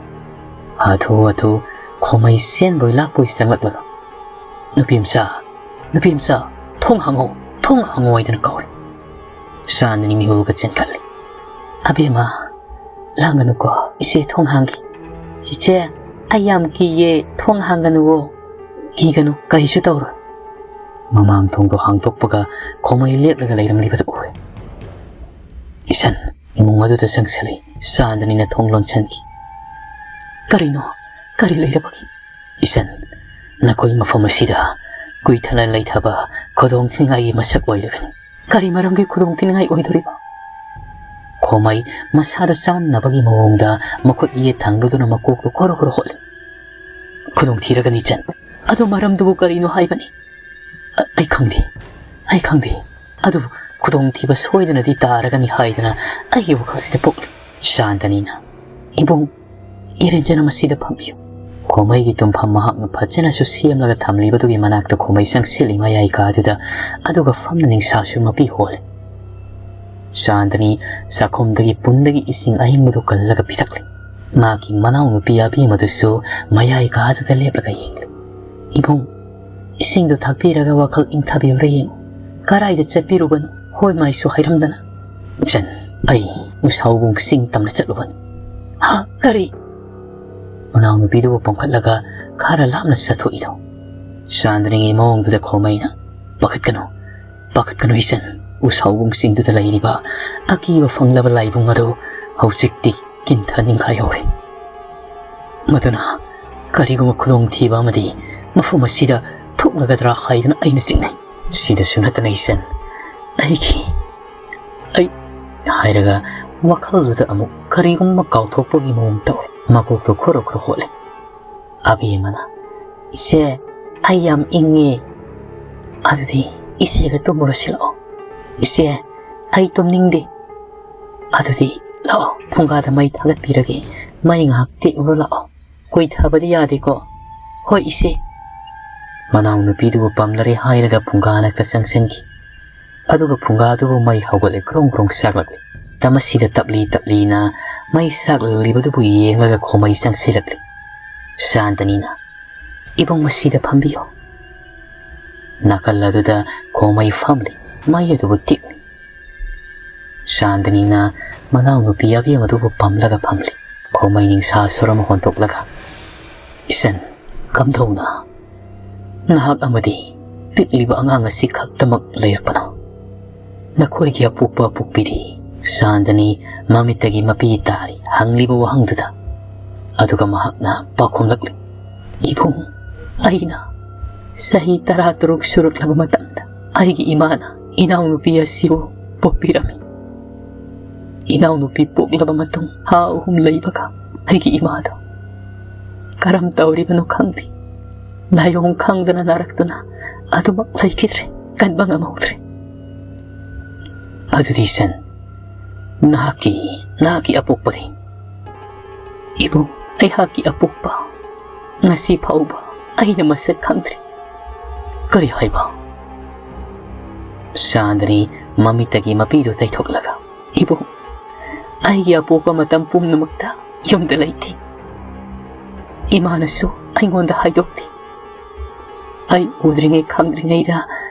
ꯍꯥꯊꯨ ꯍꯥꯊꯨ ꯈꯣꯃꯩ ꯆꯦꯟꯕꯣꯏ ꯂꯥꯛꯄꯣꯏ ꯆꯪꯂꯛꯂꯒ, "ꯅꯨꯄꯤ ꯃꯆꯥ, ꯅꯨꯄꯤ ꯃꯆꯥ, ꯊꯣꯡ ꯍꯥꯡꯉꯣ, ꯊꯣꯡ ꯍꯥꯡꯉꯣ" ꯍꯥꯏꯗꯅ ꯀꯧꯔꯦ꯫ ꯆꯥꯟꯗꯅꯤ ꯃꯤꯍꯨꯜꯒ ꯆꯦꯟꯈꯠꯂꯦ꯫ "ꯑꯕꯦꯝꯃ, ꯂꯥꯡꯒꯅꯨꯀꯣ, ꯏꯆꯦ ꯊꯣꯡ ꯍꯥꯡꯒꯦ"꯫ "ꯆꯤꯆꯦ, ꯑꯩ ꯌꯥꯝ ꯀꯤꯌꯦ, ꯊꯣꯡ ꯍꯥꯡꯒꯅꯨꯋꯣ"꯫ "ꯀꯤꯒꯅꯨ, ꯀꯔꯤꯁꯨ ꯇꯧꯔꯣꯏ"꯫ ꯃꯃꯥꯡ ꯊꯣꯡꯗꯣ ꯍꯥꯡꯗꯣꯛꯄꯒ ꯈꯣꯃꯩ ꯂꯦꯞꯂꯒ ꯂꯩꯔꯝꯂꯤꯕꯗꯨ ꯎꯔꯦ꯫ ꯏꯆꯟ ꯏꯃꯨꯡ ꯑꯗꯨꯗ ꯆꯪꯁꯤꯜꯂꯛꯏ꯫ ꯆꯥꯟꯗꯅꯤꯅ ꯊꯣꯡ ꯂꯣꯟꯁꯤꯟꯈꯤ꯫ "ꯀꯔꯤꯅꯣ? ꯀꯔꯤ ꯂꯩꯔꯕꯒꯦ?" "ꯏꯆꯟ, ꯅꯈꯣꯏ ꯃꯐꯝ ꯑꯁꯤꯗ ꯀꯨꯏꯊꯅ ꯂꯩꯊꯕ ꯈꯨꯗꯣꯡ ꯊꯤꯅꯤꯡꯉꯥꯏꯒꯤ ꯃꯁꯛ ꯑꯣꯏꯔꯒꯅꯤ"꯫ "ꯀꯔꯤ ꯃꯔꯝꯒꯤ ꯈꯨꯗꯣꯡ ꯊꯤꯅꯤꯡꯉꯥꯏ ꯑꯣꯏꯗꯣꯔꯤꯕ?" ꯈꯣꯃꯩ ꯃꯁꯥꯗ ꯆꯥꯝꯅꯕꯒꯤ ꯃꯑꯣꯡꯗ ꯃꯈꯨꯠ ꯌꯦꯠ ꯊꯪꯕꯗꯨꯅ ꯃꯀꯣꯛꯇꯨ ꯈꯣꯔꯣ ꯈꯣꯔꯣ ꯍꯣꯠꯂꯤ꯫ "ꯈꯨꯗꯣꯡ ꯊꯤꯔꯒꯅꯤ ꯏꯆꯟ"꯫ "ꯑꯗꯨ ꯃꯔꯝꯗꯨꯕꯨ ꯀꯔꯤꯅꯣ ꯍꯥꯏꯕꯅꯤ?" "ꯑ-, ꯑꯩ ꯈꯪꯗꯦ, ꯑꯩ ꯈꯪꯗꯦ꯫ ꯑꯗꯨꯕꯨ ꯈꯨꯗꯣꯡꯊꯤꯕ ꯁꯣꯏꯗꯅꯗꯤ ꯇꯥꯔꯒꯅꯤ ꯍꯥꯏꯗꯅ ꯑꯩꯒꯤ ꯋꯥꯈꯜꯁꯤꯗ ꯄꯣꯛꯂꯤ"꯫ ꯆꯥꯟꯗꯅꯤꯅ, "ꯏꯕꯨꯡ, ꯏꯔꯦꯟꯖꯅ ꯃꯁꯤꯗ ꯐꯝꯕꯤꯌꯨ"꯫ ꯈꯣꯃꯩꯒꯤ ꯇꯨꯝꯐꯝ ꯃꯍꯥꯛꯅ ꯐꯖꯅꯁꯨ ꯁꯦꯝꯂꯒ ꯊꯝꯂꯤꯕꯗꯨꯒꯤ ꯃꯅꯥꯛꯇ ꯈꯣꯃꯩ ꯆꯪꯁꯤꯜꯂꯤ ꯃꯌꯥꯏ ꯀꯥꯗꯨꯗ, ꯑꯗꯨꯒ ꯐꯝꯅ ꯅꯤꯡꯁꯥꯁꯨ ꯃꯄꯤ ꯍꯣꯜꯂꯤ꯫ ꯆꯥꯟꯗꯅꯤ ꯆꯥꯛꯈꯨꯝꯗꯒꯤ ꯄꯨꯟꯗꯒꯤ ꯏꯁꯤꯡ ꯑꯏꯪꯕꯗꯨ ꯀꯜꯂꯒ ꯄꯤꯊꯛꯂꯤ꯫ ꯃꯥꯒꯤ ꯃꯅꯥꯎꯅꯨꯄꯤ ꯑꯕꯦꯝꯃꯗꯨꯁꯨ ꯃꯌꯥꯏ ꯀꯥꯗꯨꯗ ꯂꯦꯞꯂꯒ ꯌꯦꯡꯂꯤ꯫ "ꯏꯕꯨꯡ, ꯏꯁꯤꯡꯗꯨ ꯊꯛꯄꯤꯔꯒ ꯋꯥꯈꯜ ꯏꯪꯊꯕꯤꯕ꯭ꯔꯥ ꯌꯦꯡꯉꯨ꯫ ꯀꯔꯥꯏꯗ ꯆꯠꯄꯤꯔꯨꯕꯅꯣ? ꯍꯣꯏ ꯃꯥꯏꯁꯨ ꯍꯥꯏꯔꯝꯗꯅ"꯫ "ꯏꯆꯟ, ꯑꯩ ꯎꯁꯥꯎꯕꯨꯡ ꯆꯤꯡ ꯇꯝꯅ ꯆꯠꯂꯨꯕꯅꯤ"꯫ "ꯍꯥ? ꯀꯔꯤ?" ꯃꯅꯥꯎꯅꯨꯄꯤꯗꯨꯕꯨ ꯄꯝꯈꯠꯂꯒ ꯈꯔ ꯂꯥꯞꯅ ꯆꯠꯊꯣꯛꯏꯗꯣ꯫ ꯆꯥꯟꯗꯅꯤꯒꯤ ꯃꯑꯣꯡꯗꯨꯗ ꯈꯣꯃꯩꯅ, "ꯄꯥꯈꯠꯀꯅꯨ, ꯄꯥꯈꯠꯀꯅꯨ ꯏꯆꯟ, ꯎꯁꯥꯎꯕꯨꯡ ꯆꯤꯡꯗꯨꯗ ꯂꯩꯔꯤꯕ ꯑꯀꯤꯕ ꯐꯪꯂꯕ ꯂꯥꯏꯕꯨꯡ ꯑꯗꯨ ꯍꯧꯖꯤꯛꯇꯤ ꯀꯤꯟꯊ ꯅꯤꯡꯈꯥꯏꯍꯧꯔꯦ꯫ ꯃꯗꯨꯅ ꯀꯔꯤꯒꯨꯝꯕ ꯈꯨꯗꯣꯡꯊꯤꯕ ꯑꯃꯗꯤ ꯃꯐꯝ ꯑꯁꯤꯗ ꯊꯣꯛꯂꯒꯗ꯭ꯔꯥ ꯍꯥꯏꯗꯅ ꯑꯩꯅ ꯆꯤꯡꯅꯩ꯫ ꯁꯤꯗꯁꯨ ꯅꯠꯇꯅ ꯏꯆꯟ, ꯑꯩꯒꯤ, ꯑꯩ" ꯍꯥꯏꯔꯒ ꯋꯥꯈꯜꯗꯨꯗ ꯑꯃꯨꯛ ꯀꯔꯤꯒꯨꯝꯕ ꯀꯥꯎꯊꯣꯛꯄꯒꯤ ꯃꯑꯣꯡ ꯇꯧꯏ꯫ ꯃꯀꯣꯛꯇꯣ ꯈꯣꯔꯣ ꯈꯣꯔꯣ ꯍꯣꯠꯂꯤ꯫ ꯑꯕꯦꯝꯃꯅ, "ꯏꯆꯦ, ꯑꯩ ꯌꯥꯝ ꯏꯪꯉꯦ꯫ ꯑꯗꯨꯗꯤ ꯏꯆꯦꯒ ꯇꯨꯝꯃꯨꯔꯁꯤ ꯂꯥꯛꯑꯣ"꯫ "ꯏꯆꯦ, ꯑꯩ ꯇꯨꯝꯅꯤꯡꯗꯦ"꯫ "ꯑꯗꯨꯗꯤ "ꯂꯥꯛꯑꯣ, ꯐꯨꯡꯒꯥꯗ ꯃꯩ ꯊꯥꯒꯠꯄꯤꯔꯒꯦ꯫ ꯃꯩ ꯉꯥꯏꯍꯥꯛ ꯇꯦꯛꯎꯔꯣ, ꯂꯥꯛꯑꯣ꯫ ꯀꯨꯏꯊꯕꯗꯤ ꯌꯥꯗꯦꯀꯣ?" "ꯍꯣꯏ, ꯏꯆꯦ"꯫ ꯃꯅꯥꯎꯅꯨꯄꯤꯗꯨꯕꯨ ꯄꯝꯂꯔꯦ ꯍꯥꯏꯔꯒ ꯐꯨꯡꯒꯥ ꯅꯥꯛꯇ ꯆꯪꯁꯤꯟꯈꯤ꯫ ꯑꯗꯨꯒ ꯐꯨꯡꯒꯥꯗꯨꯕꯨ ꯃꯩ ꯍꯧꯒꯠꯂꯦ, ꯒ꯭ꯔꯣꯡ ꯒ꯭ꯔꯣꯡ ꯆꯥꯛꯂꯛꯂꯦ꯫ ꯇꯃꯁꯤꯗ ꯇꯞꯂꯤ ꯇꯞꯂꯤꯅ ꯃꯩ ꯆꯥꯛꯂꯛꯂꯤꯕꯗꯨꯕꯨ ꯌꯦꯡꯂꯒ ꯈꯣꯃꯩ ꯆꯪꯁꯤꯜꯂꯛꯂꯦ꯫ ꯆꯥꯟꯗꯅꯤꯅ, "ꯏꯕꯨꯡ, ꯃꯁꯤꯗ ꯐꯝꯕꯤꯌꯣ"꯫ ꯅꯥꯀꯜ ꯑꯗꯨꯗ ꯈꯣꯃꯩ ꯐꯝꯂꯤ, ꯃꯩ ꯑꯗꯨꯕꯨ ꯇꯤꯛꯂꯤ꯫ ꯆꯥꯟꯗꯅꯤꯅ ꯃꯅꯥꯎꯅꯨꯄꯤ ꯑꯕꯦꯝꯃꯗꯨꯕꯨ ꯄꯝꯂꯒ ꯐꯝꯂꯤ꯫ ꯈꯣꯃꯩ ꯅꯤꯡꯁꯥ ꯁꯨꯔ ꯑꯃ ꯍꯣꯟꯗꯣꯛꯂꯒ, "ꯏꯆꯟ, ꯀꯝꯗꯧꯅ? ꯅꯍꯥꯛ ꯑꯃꯗꯤ ꯄꯤꯛꯂꯤꯕ ꯑꯉꯥꯡ ꯑꯁꯤ ꯈꯛꯇꯃꯛ ꯂꯩꯔꯛꯄꯅꯣ? ꯅꯈꯣꯏꯒꯤ ꯑꯄꯣꯛꯄ ꯑꯄꯣꯛꯄꯤꯗꯤ?" ꯆꯥꯟꯗꯅꯤ ꯃꯃꯤꯠꯇꯒꯤ ꯃꯄꯤ ꯇꯥꯔꯤ ꯍꯪꯂꯤꯕ ꯋꯥꯍꯪꯗꯨꯗ꯫ ꯑꯗꯨꯒ ꯃꯍꯥꯛꯅ ꯄꯥꯎꯈꯨꯝꯂꯛꯂꯤ, "ꯏꯕꯨꯡ, ꯑꯩꯅ ꯆꯍꯤ ꯇꯔꯥ ꯇꯔꯨꯛ ꯁꯨꯔꯛꯂꯕ ꯃꯇꯝꯗ ꯑꯩꯒꯤ ꯏꯃꯥꯅ ꯏꯅꯥꯎꯅꯨꯄꯤ ꯑꯁꯤꯕꯨ ꯄꯣꯛꯄꯤꯔꯝꯃꯤ꯫ ꯏꯅꯥꯎꯅꯨꯄꯤ ꯄꯣꯛꯂꯕ ꯃꯇꯨꯡ ꯊꯥ ꯑꯍꯨꯝ ꯂꯩꯕꯒ ꯑꯩꯒꯤ ꯏꯃꯥꯗꯣ ꯀꯔꯝ ꯇꯧꯔꯤꯕꯅꯣ ꯈꯪꯗꯦ, ꯂꯥꯏꯑꯣꯡ ꯈꯪꯗꯅ ꯅꯥꯔꯛꯇꯨꯅ ꯑꯗꯨꯃꯛ ꯂꯩꯈꯤꯗ꯭ꯔꯦ, ꯀꯟꯕ ꯉꯝꯍꯧꯗ꯭ꯔꯦ꯫ ꯑꯗꯨꯗꯤ ꯏꯆꯟ, ꯅꯍꯥꯛꯀꯤ, ꯅꯍꯥꯛꯀꯤ ꯑꯄꯣꯛꯄꯗꯤ?" "ꯏꯕꯨꯡ, ꯑꯩꯍꯥꯛꯀꯤ ꯑꯄꯣꯛꯄ ꯉꯁꯤ ꯐꯥꯎꯕ ꯑꯩꯅ ꯃꯁꯛ ꯈꯪꯗ꯭ꯔꯤ"꯫ "ꯀꯔꯤ ꯍꯥꯏꯕ?" ꯆꯥꯟꯗꯅꯤ ꯃꯃꯤꯠꯇꯒꯤ ꯃꯄꯤꯗꯨ ꯇꯩꯊꯣꯛꯂꯒ, "ꯏꯕꯨꯡ, ꯑꯩꯒꯤ ꯑꯄꯣꯛꯄ ꯃꯇꯝ ꯄꯨꯝꯅꯃꯛꯇ ꯌꯨꯝꯗ ꯂꯩꯇꯦ꯫ ꯏꯃꯥꯅꯁꯨ ꯑꯩꯉꯣꯟꯗ ꯍꯥꯏꯗꯣꯛꯇꯦ꯫ ꯑꯩ ꯎꯗ꯭ꯔꯤꯉꯩ ꯈꯪꯗ꯭ꯔꯤꯉꯩꯗ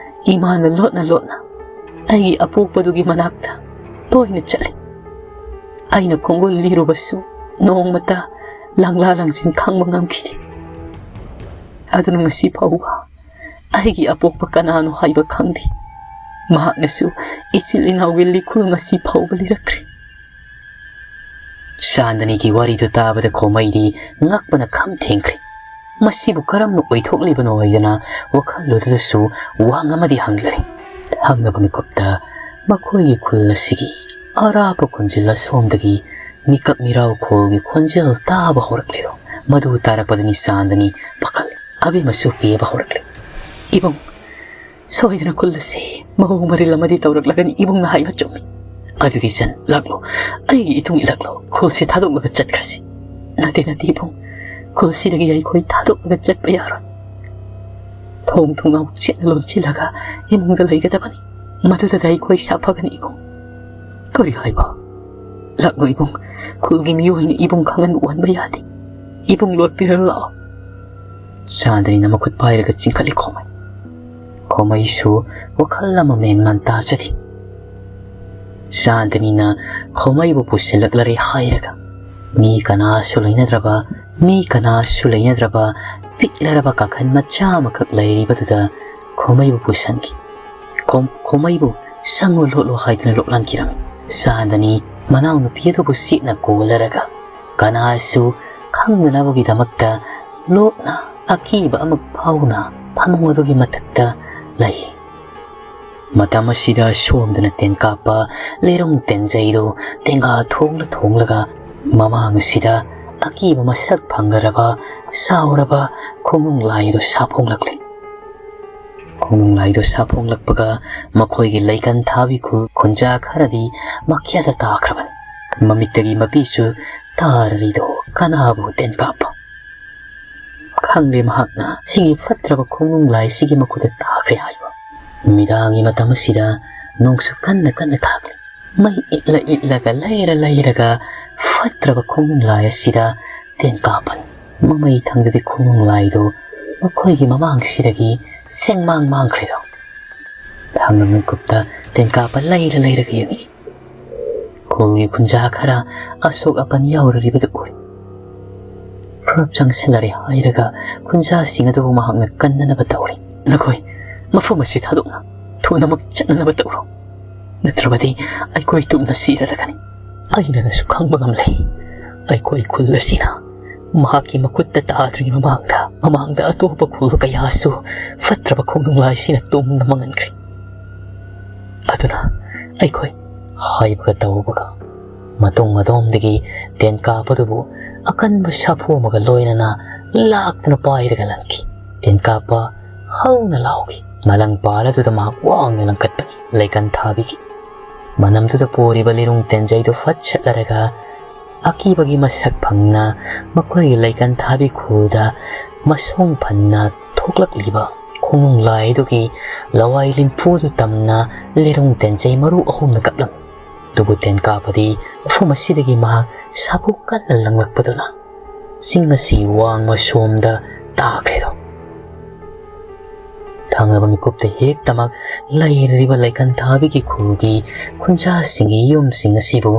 ꯏꯃꯥꯅ ꯂꯣꯠꯅ ꯂꯣꯠꯅ ꯑꯩꯒꯤ ꯑꯄꯣꯛꯄꯗꯨꯒꯤ ꯃꯅꯥꯛꯇ ꯇꯣꯏꯅ ꯆꯠꯂꯤ꯫ ꯑꯩꯅ ꯈꯣꯡꯒꯨꯜ ꯂꯤꯔꯨꯕꯁꯨ ꯅꯣꯡꯃꯇ ꯂꯥꯡꯂꯥ ꯂꯥꯡꯖꯤꯟ ꯈꯪꯕ ꯉꯝꯈꯤꯗꯦ꯫ ꯑꯗꯨꯅ ꯉꯁꯤ ꯐꯥꯎꯕ ꯑꯩꯒꯤ ꯑꯄꯣꯛꯄ ꯀꯅꯥꯅꯣ ꯍꯥꯏꯕ ꯈꯪꯗꯦ꯫ ꯃꯍꯥꯛꯅꯁꯨ ꯏꯆꯤꯜ ꯏꯅꯥꯎꯒꯤ ꯂꯤꯈꯨꯜ ꯉꯁꯤ ꯐꯥꯎꯕ ꯂꯤꯔꯛꯇ꯭ꯔꯤ"꯫ ꯆꯥꯟꯗꯅꯤꯒꯤ ꯋꯥꯔꯤꯗꯨ ꯇꯥꯕꯗ ꯈꯣꯃꯩꯗꯤ ꯉꯛꯄꯅ ꯈꯝ ꯊꯦꯡꯈ꯭ꯔꯦ꯫ ꯃꯁꯤꯕꯨ ꯀꯔꯝꯅ ꯑꯣꯏꯊꯣꯛꯂꯤꯕꯅꯣ ꯍꯥꯏꯗꯅ ꯋꯥꯈꯜ ꯑꯗꯨꯗꯁꯨ ꯋꯥꯍꯪ ꯑꯃꯗꯤ ꯍꯪꯂꯔꯦ꯫ ꯍꯪꯅꯕ ꯃꯤꯀꯨꯞꯇ ꯃꯈꯣꯏꯒꯤ ꯈꯨꯜ ꯑꯁꯤꯒꯤ ꯑꯔꯥꯞꯄ ꯈꯨꯟꯖꯤꯜ ꯑꯁꯣꯝꯗꯒꯤ ꯃꯤꯀꯞ ꯃꯤꯔꯥꯎ ꯈꯣꯜꯒꯤ ꯈꯣꯟꯖꯦꯜ ꯇꯥꯕ ꯍꯧꯔꯛꯂꯦꯗꯣ꯫ ꯃꯗꯨ ꯇꯥꯔꯛꯄꯗꯅꯤ ꯆꯥꯟꯗꯅꯤ ꯄꯥꯈꯠꯂꯦ꯫ ꯑꯕꯦꯝꯃꯁꯨ ꯄꯦꯕ ꯍꯧꯔꯛꯂꯦ꯫ "ꯏꯕꯨꯡ, ꯁꯣꯏꯗꯅ ꯈꯨꯜ ꯑꯁꯤ ꯃꯑꯣꯡ ꯃꯔꯤꯜ ꯑꯃꯗꯤ ꯇꯧꯔꯛꯂꯒꯅꯤ꯫ ꯏꯕꯨꯡꯅ ꯍꯥꯏꯕ ꯆꯨꯝꯃꯤ꯫ "ꯑꯗꯨꯗꯤ ꯆꯟ, ꯂꯥꯛꯂꯣ, ꯑꯩꯒꯤ ꯏꯇꯨꯡ ꯏꯜꯂꯛꯂꯣ, ꯈꯨꯜꯁꯤ ꯊꯥꯗꯣꯛꯂꯒ ꯆꯠꯈ꯭ꯔꯁꯤ꯫" "ꯅꯠꯇꯦ, ꯅꯠꯇꯦ ꯏꯕꯨꯡ, ꯈꯨꯜꯁꯤꯗꯒꯤ ꯑꯩꯈꯣꯏ ꯊꯥꯗꯣꯛꯂꯒ ꯆꯠꯄ ꯌꯥꯔꯣꯏ꯫ ꯊꯣꯡ ꯊꯣꯡꯅꯥꯎ ꯆꯦꯠꯅ ꯂꯣꯟꯁꯤꯜꯂꯒ ꯏꯃꯨꯡꯗ ꯂꯩꯒꯗꯕꯅꯤ꯫ ꯃꯗꯨꯗꯗ ꯑꯩꯈꯣꯏ ꯁꯥꯐꯒꯅꯤ ꯏꯕꯨꯡ꯫" "ꯀꯔꯤ ꯍꯥꯏꯕ? ꯂꯥꯛꯂꯣ ꯏꯕꯨꯡ, ꯈꯨꯜꯒꯤ ꯃꯤꯑꯣꯏꯅ ꯏꯕꯨꯡ ꯈꯪꯍꯟꯕ ꯑꯣꯟꯕ ꯌꯥꯗꯦ꯫ ꯏꯕꯨꯡ ꯂꯣꯠꯄꯤꯔ ꯂꯥꯛꯑꯣ꯫" ꯆꯥꯟꯗꯅꯤꯅ ꯃꯈꯨꯠ ꯄꯥꯏꯔꯒ ꯆꯤꯡꯈꯠꯂꯤ ꯈꯣꯃꯩ꯫ ꯈꯣꯃꯩꯁꯨ ꯋꯥꯈꯜ ꯑꯃ ꯃꯦꯟ ꯃꯥꯟ ꯇꯥꯖꯗꯦ꯫ ꯆꯥꯟꯗꯅꯤꯅ ꯈꯣꯃꯩꯕꯨ ꯄꯨꯁꯤꯜꯂꯛꯂꯔꯦ ꯍꯥꯏꯔꯒ, ꯃꯤ ꯀꯅꯥꯁꯨ ꯂꯩꯅꯗ꯭ꯔꯕ, ꯃꯤ ꯀꯅꯥꯁꯨ ꯂꯩꯅꯗ꯭ꯔꯕ ꯄꯤꯛꯂꯔꯕ ꯀꯥꯈꯟ ꯃꯆꯥ ꯑꯃꯈꯛ ꯂꯩꯔꯤꯕꯗꯨꯗ ꯈꯣꯃꯩꯕꯨ ꯄꯨꯁꯟꯈꯤ꯫ ꯈꯣꯝ-, ꯈꯣꯃꯩꯕꯨ "ꯆꯪꯉꯨ ꯂꯣꯠꯂꯨ" ꯍꯥꯏꯗꯨꯅ ꯂꯣꯠꯍꯟꯈꯤꯔꯝꯃꯤ꯫ ꯆꯥꯟꯗꯅꯤ ꯃꯅꯥꯎꯅꯨꯄꯤ ꯑꯗꯨꯕꯨ ꯆꯦꯠꯅ ꯀꯣꯜꯂꯔꯒ, ꯀꯅꯥꯁꯨ ꯈꯪꯗꯅꯕꯒꯤꯗꯃꯛꯇ ꯂꯣꯠꯅ ꯑꯀꯤꯕ ꯑꯃ ꯐꯥꯎꯅ ꯐꯃꯨꯡ ꯑꯗꯨꯒꯤ ꯃꯊꯛꯇ ꯂꯩ꯫ ꯃꯇꯝ ꯑꯁꯤꯗ ꯁꯣꯝꯗꯅ ꯇꯦꯟꯀꯥꯞꯄ ꯂꯩꯔꯨꯡ ꯇꯦꯟꯖꯩꯗꯨ ꯇꯦꯡꯒꯥ ꯊꯣꯡꯂ ꯊꯣꯡꯂꯒ ꯃꯃꯥꯡ ꯑꯁꯤꯗ ꯑꯀꯤꯕ ꯃꯁꯛ ꯐꯪꯂꯔꯕ ꯆꯥꯎꯔꯕ ꯈꯣꯡꯅꯨꯡ ꯂꯥꯏ ꯑꯗꯨ ꯁꯥꯐꯣꯡꯂꯛꯂꯤ꯫ ꯈꯣꯡꯅꯨꯡ ꯂꯥꯏꯗꯨ ꯁꯥꯐꯣꯡꯂꯛꯄꯒ ꯃꯈꯣꯏꯒꯤ ꯂꯩꯀꯟ ꯊꯥꯕꯤ ꯈꯨ-, ꯈꯨꯟꯖꯥ ꯈꯔꯗꯤ ꯃꯈ꯭ꯌꯥꯗ ꯇꯥꯈ꯭ꯔꯕꯅꯤ꯫ ꯃꯃꯤꯠꯇꯒꯤ ꯃꯄꯤꯁꯨ ꯇꯥꯔꯔꯤꯗꯣ ꯀꯅꯥꯕꯨ ꯇꯦꯟꯀꯥꯞꯄ? ꯈꯪꯂꯦ ꯃꯍꯥꯛꯅ ꯁꯤꯒꯤ ꯐꯠꯇ꯭ꯔꯕ ꯈꯣꯡꯅꯨꯡ ꯂꯥꯏꯁꯤꯒꯤ ꯃꯈꯨꯠꯇ ꯇꯥꯈ꯭ꯔꯦ ꯍꯥꯏꯕ꯫ ꯅꯨꯃꯤꯗꯥꯡꯒꯤ ꯃꯇꯝ ꯑꯁꯤꯗ ꯅꯣꯡꯁꯨ ꯀꯟꯅ ꯀꯟꯅ ꯇꯥꯈ꯭ꯔꯦ꯫ ꯃꯩ ꯏꯠꯂ ꯏꯠꯂꯒ ꯂꯩꯔ ꯂꯩꯔꯒ ꯐꯠꯇ꯭ꯔꯕ ꯈꯣꯡꯅꯨꯡ ꯂꯥꯏ ꯑꯁꯤꯗ ꯇꯦꯟꯀꯥꯞꯄꯅꯤ꯫ ꯃꯃꯩ ꯊꯪꯗꯗꯤ ꯈꯣꯡꯅꯨꯡ ꯂꯥꯏꯗꯨ ꯃꯈꯣꯏꯒꯤ ꯃꯃꯥꯡꯁꯤꯗꯒꯤ ꯁꯦꯡꯃꯥꯡ ꯃꯥꯡꯈ꯭ꯔꯦꯗꯣ꯫ ꯊꯥꯡꯅ ꯃꯤꯀꯨꯞꯇ ꯇꯦꯟꯀꯥꯞꯄ ꯂꯩꯔ ꯂꯩꯔꯒ ꯌꯦꯡꯉꯤ꯫ ꯈꯨꯜꯒꯤ ꯈꯨꯟꯖꯥ ꯈꯔ ꯑꯁꯣꯛ ꯑꯄꯟ ꯌꯥꯎꯔꯔꯤꯕꯗꯨ ꯎꯏ꯫ ꯄꯨꯂꯞ ꯆꯪꯁꯤꯜꯂꯔꯦ ꯍꯥꯏꯔꯒ ꯈꯨꯟꯖꯥꯁꯤꯡ ꯑꯗꯨꯕꯨ ꯃꯍꯥꯛꯅ ꯀꯟꯅꯅꯕ ꯇꯧꯔꯤ꯫ "ꯅꯈꯣꯏ ꯃꯐꯝ ꯑꯁꯤ ꯊꯥꯗꯣꯛꯅ ꯊꯨꯅꯃꯛ ꯆꯠꯅꯅꯕ ꯇꯧꯔꯣ, ꯅꯠꯇ꯭ꯔꯕꯗꯤ ꯑꯩꯈꯣꯏ ꯇꯨꯝꯅ ꯁꯤꯔꯔꯒꯅꯤ꯫ ꯑꯩꯅꯁꯨ ꯈꯪꯕ ꯉꯝꯂꯦ, ꯑꯩꯈꯣꯏ ꯈꯨꯜ ꯑꯁꯤꯅ ꯃꯍꯥꯛꯀꯤ ꯃꯈꯨꯠꯇ ꯇꯥꯗ꯭ꯔꯤꯉꯩ ꯃꯃꯥꯡꯗ, ꯃꯃꯥꯡꯗ ꯑꯇꯣꯞꯄ ꯈꯨꯜ ꯀꯌꯥꯁꯨ ꯐꯠꯇ꯭ꯔꯕ ꯈꯣꯡꯅꯨꯡ ꯂꯥꯏꯁꯤꯅ ꯇꯨꯝꯅ ꯃꯥꯡꯍꯟꯈ꯭ꯔꯦ꯫ ꯑꯗꯨꯅ ꯑꯩꯈꯣꯏ" ꯍꯥꯏꯕꯒ ꯇꯧꯕꯒ ꯃꯇꯨꯡ ꯑꯗꯣꯝꯗꯒꯤ ꯇꯦꯟꯀꯥꯞꯄꯗꯨꯕꯨ ꯑꯀꯟꯕ ꯁꯥꯐꯨ ꯑꯃꯒ ꯂꯣꯏꯅꯅ ꯂꯥꯛꯇꯨꯅ ꯄꯥꯏꯔꯒ ꯂꯪꯈꯤ꯫ ꯇꯦꯟꯀꯥꯞꯄ ꯍꯧꯅ ꯂꯥꯎꯈꯤ꯫ ꯃꯂꯪ ꯄꯥꯜ ꯑꯗꯨꯗ ꯃꯍꯥꯛ ꯋꯥꯡꯅ ꯂꯪꯈꯠꯄꯅꯤ꯫ ꯂꯩꯀꯟ ꯊꯥꯕꯤꯒꯤ ꯃꯅꯝꯗꯨꯗ ꯄꯣꯔꯤꯕ ꯂꯤꯔꯨꯡ ꯇꯦꯟꯖꯩꯗꯨ ꯐꯠ ꯁꯠꯂꯔꯒ ꯑꯀꯤꯕꯒꯤ ꯃꯁꯛ ꯐꯪꯅ ꯃꯈꯣꯏꯒꯤ ꯂꯩꯀꯟ ꯊꯥꯕꯤ ꯈꯨꯜꯗ ꯃꯁꯣꯡ ꯐꯟꯅ ꯊꯣꯛꯂꯛꯂꯤꯕ ꯈꯣꯡꯅꯨꯡ ꯂꯥꯏꯗꯨꯒꯤ ꯂꯋꯥꯏ ꯂꯤꯟꯐꯨꯗꯨ ꯇꯝꯅ ꯂꯤꯔꯨꯡ ꯇꯦꯟꯖꯩ ꯃꯔꯨ ꯑꯍꯨꯝꯅ ꯀꯞꯂꯝꯃꯤ꯫ ꯑꯗꯨꯕꯨ ꯇꯦꯟ ꯀꯥꯞꯄꯗꯤ ꯎꯐꯨꯝ ꯑꯁꯤꯗꯒꯤ ꯃꯍꯥꯛ ꯁꯥꯐꯨ ꯀꯟꯅ ꯂꯪꯂꯛꯄꯗꯨꯅ ꯆꯤꯡ ꯑꯁꯤ ꯋꯥꯡꯃ ꯁꯣꯝꯗ ꯇꯥꯈ꯭ꯔꯦꯗꯣ꯫ ꯊꯪꯅꯕ ꯃꯤꯀꯨꯞꯇ ꯍꯦꯛꯇꯃꯛ ꯂꯩꯔꯤꯕ ꯂꯩꯀꯟ ꯊꯥꯕꯤꯒꯤ ꯈꯨꯜꯒꯤ ꯈꯨꯟꯖꯥꯁꯤꯡꯒꯤ ꯌꯨꯝꯁꯤꯡ ꯑꯁꯤꯕꯨ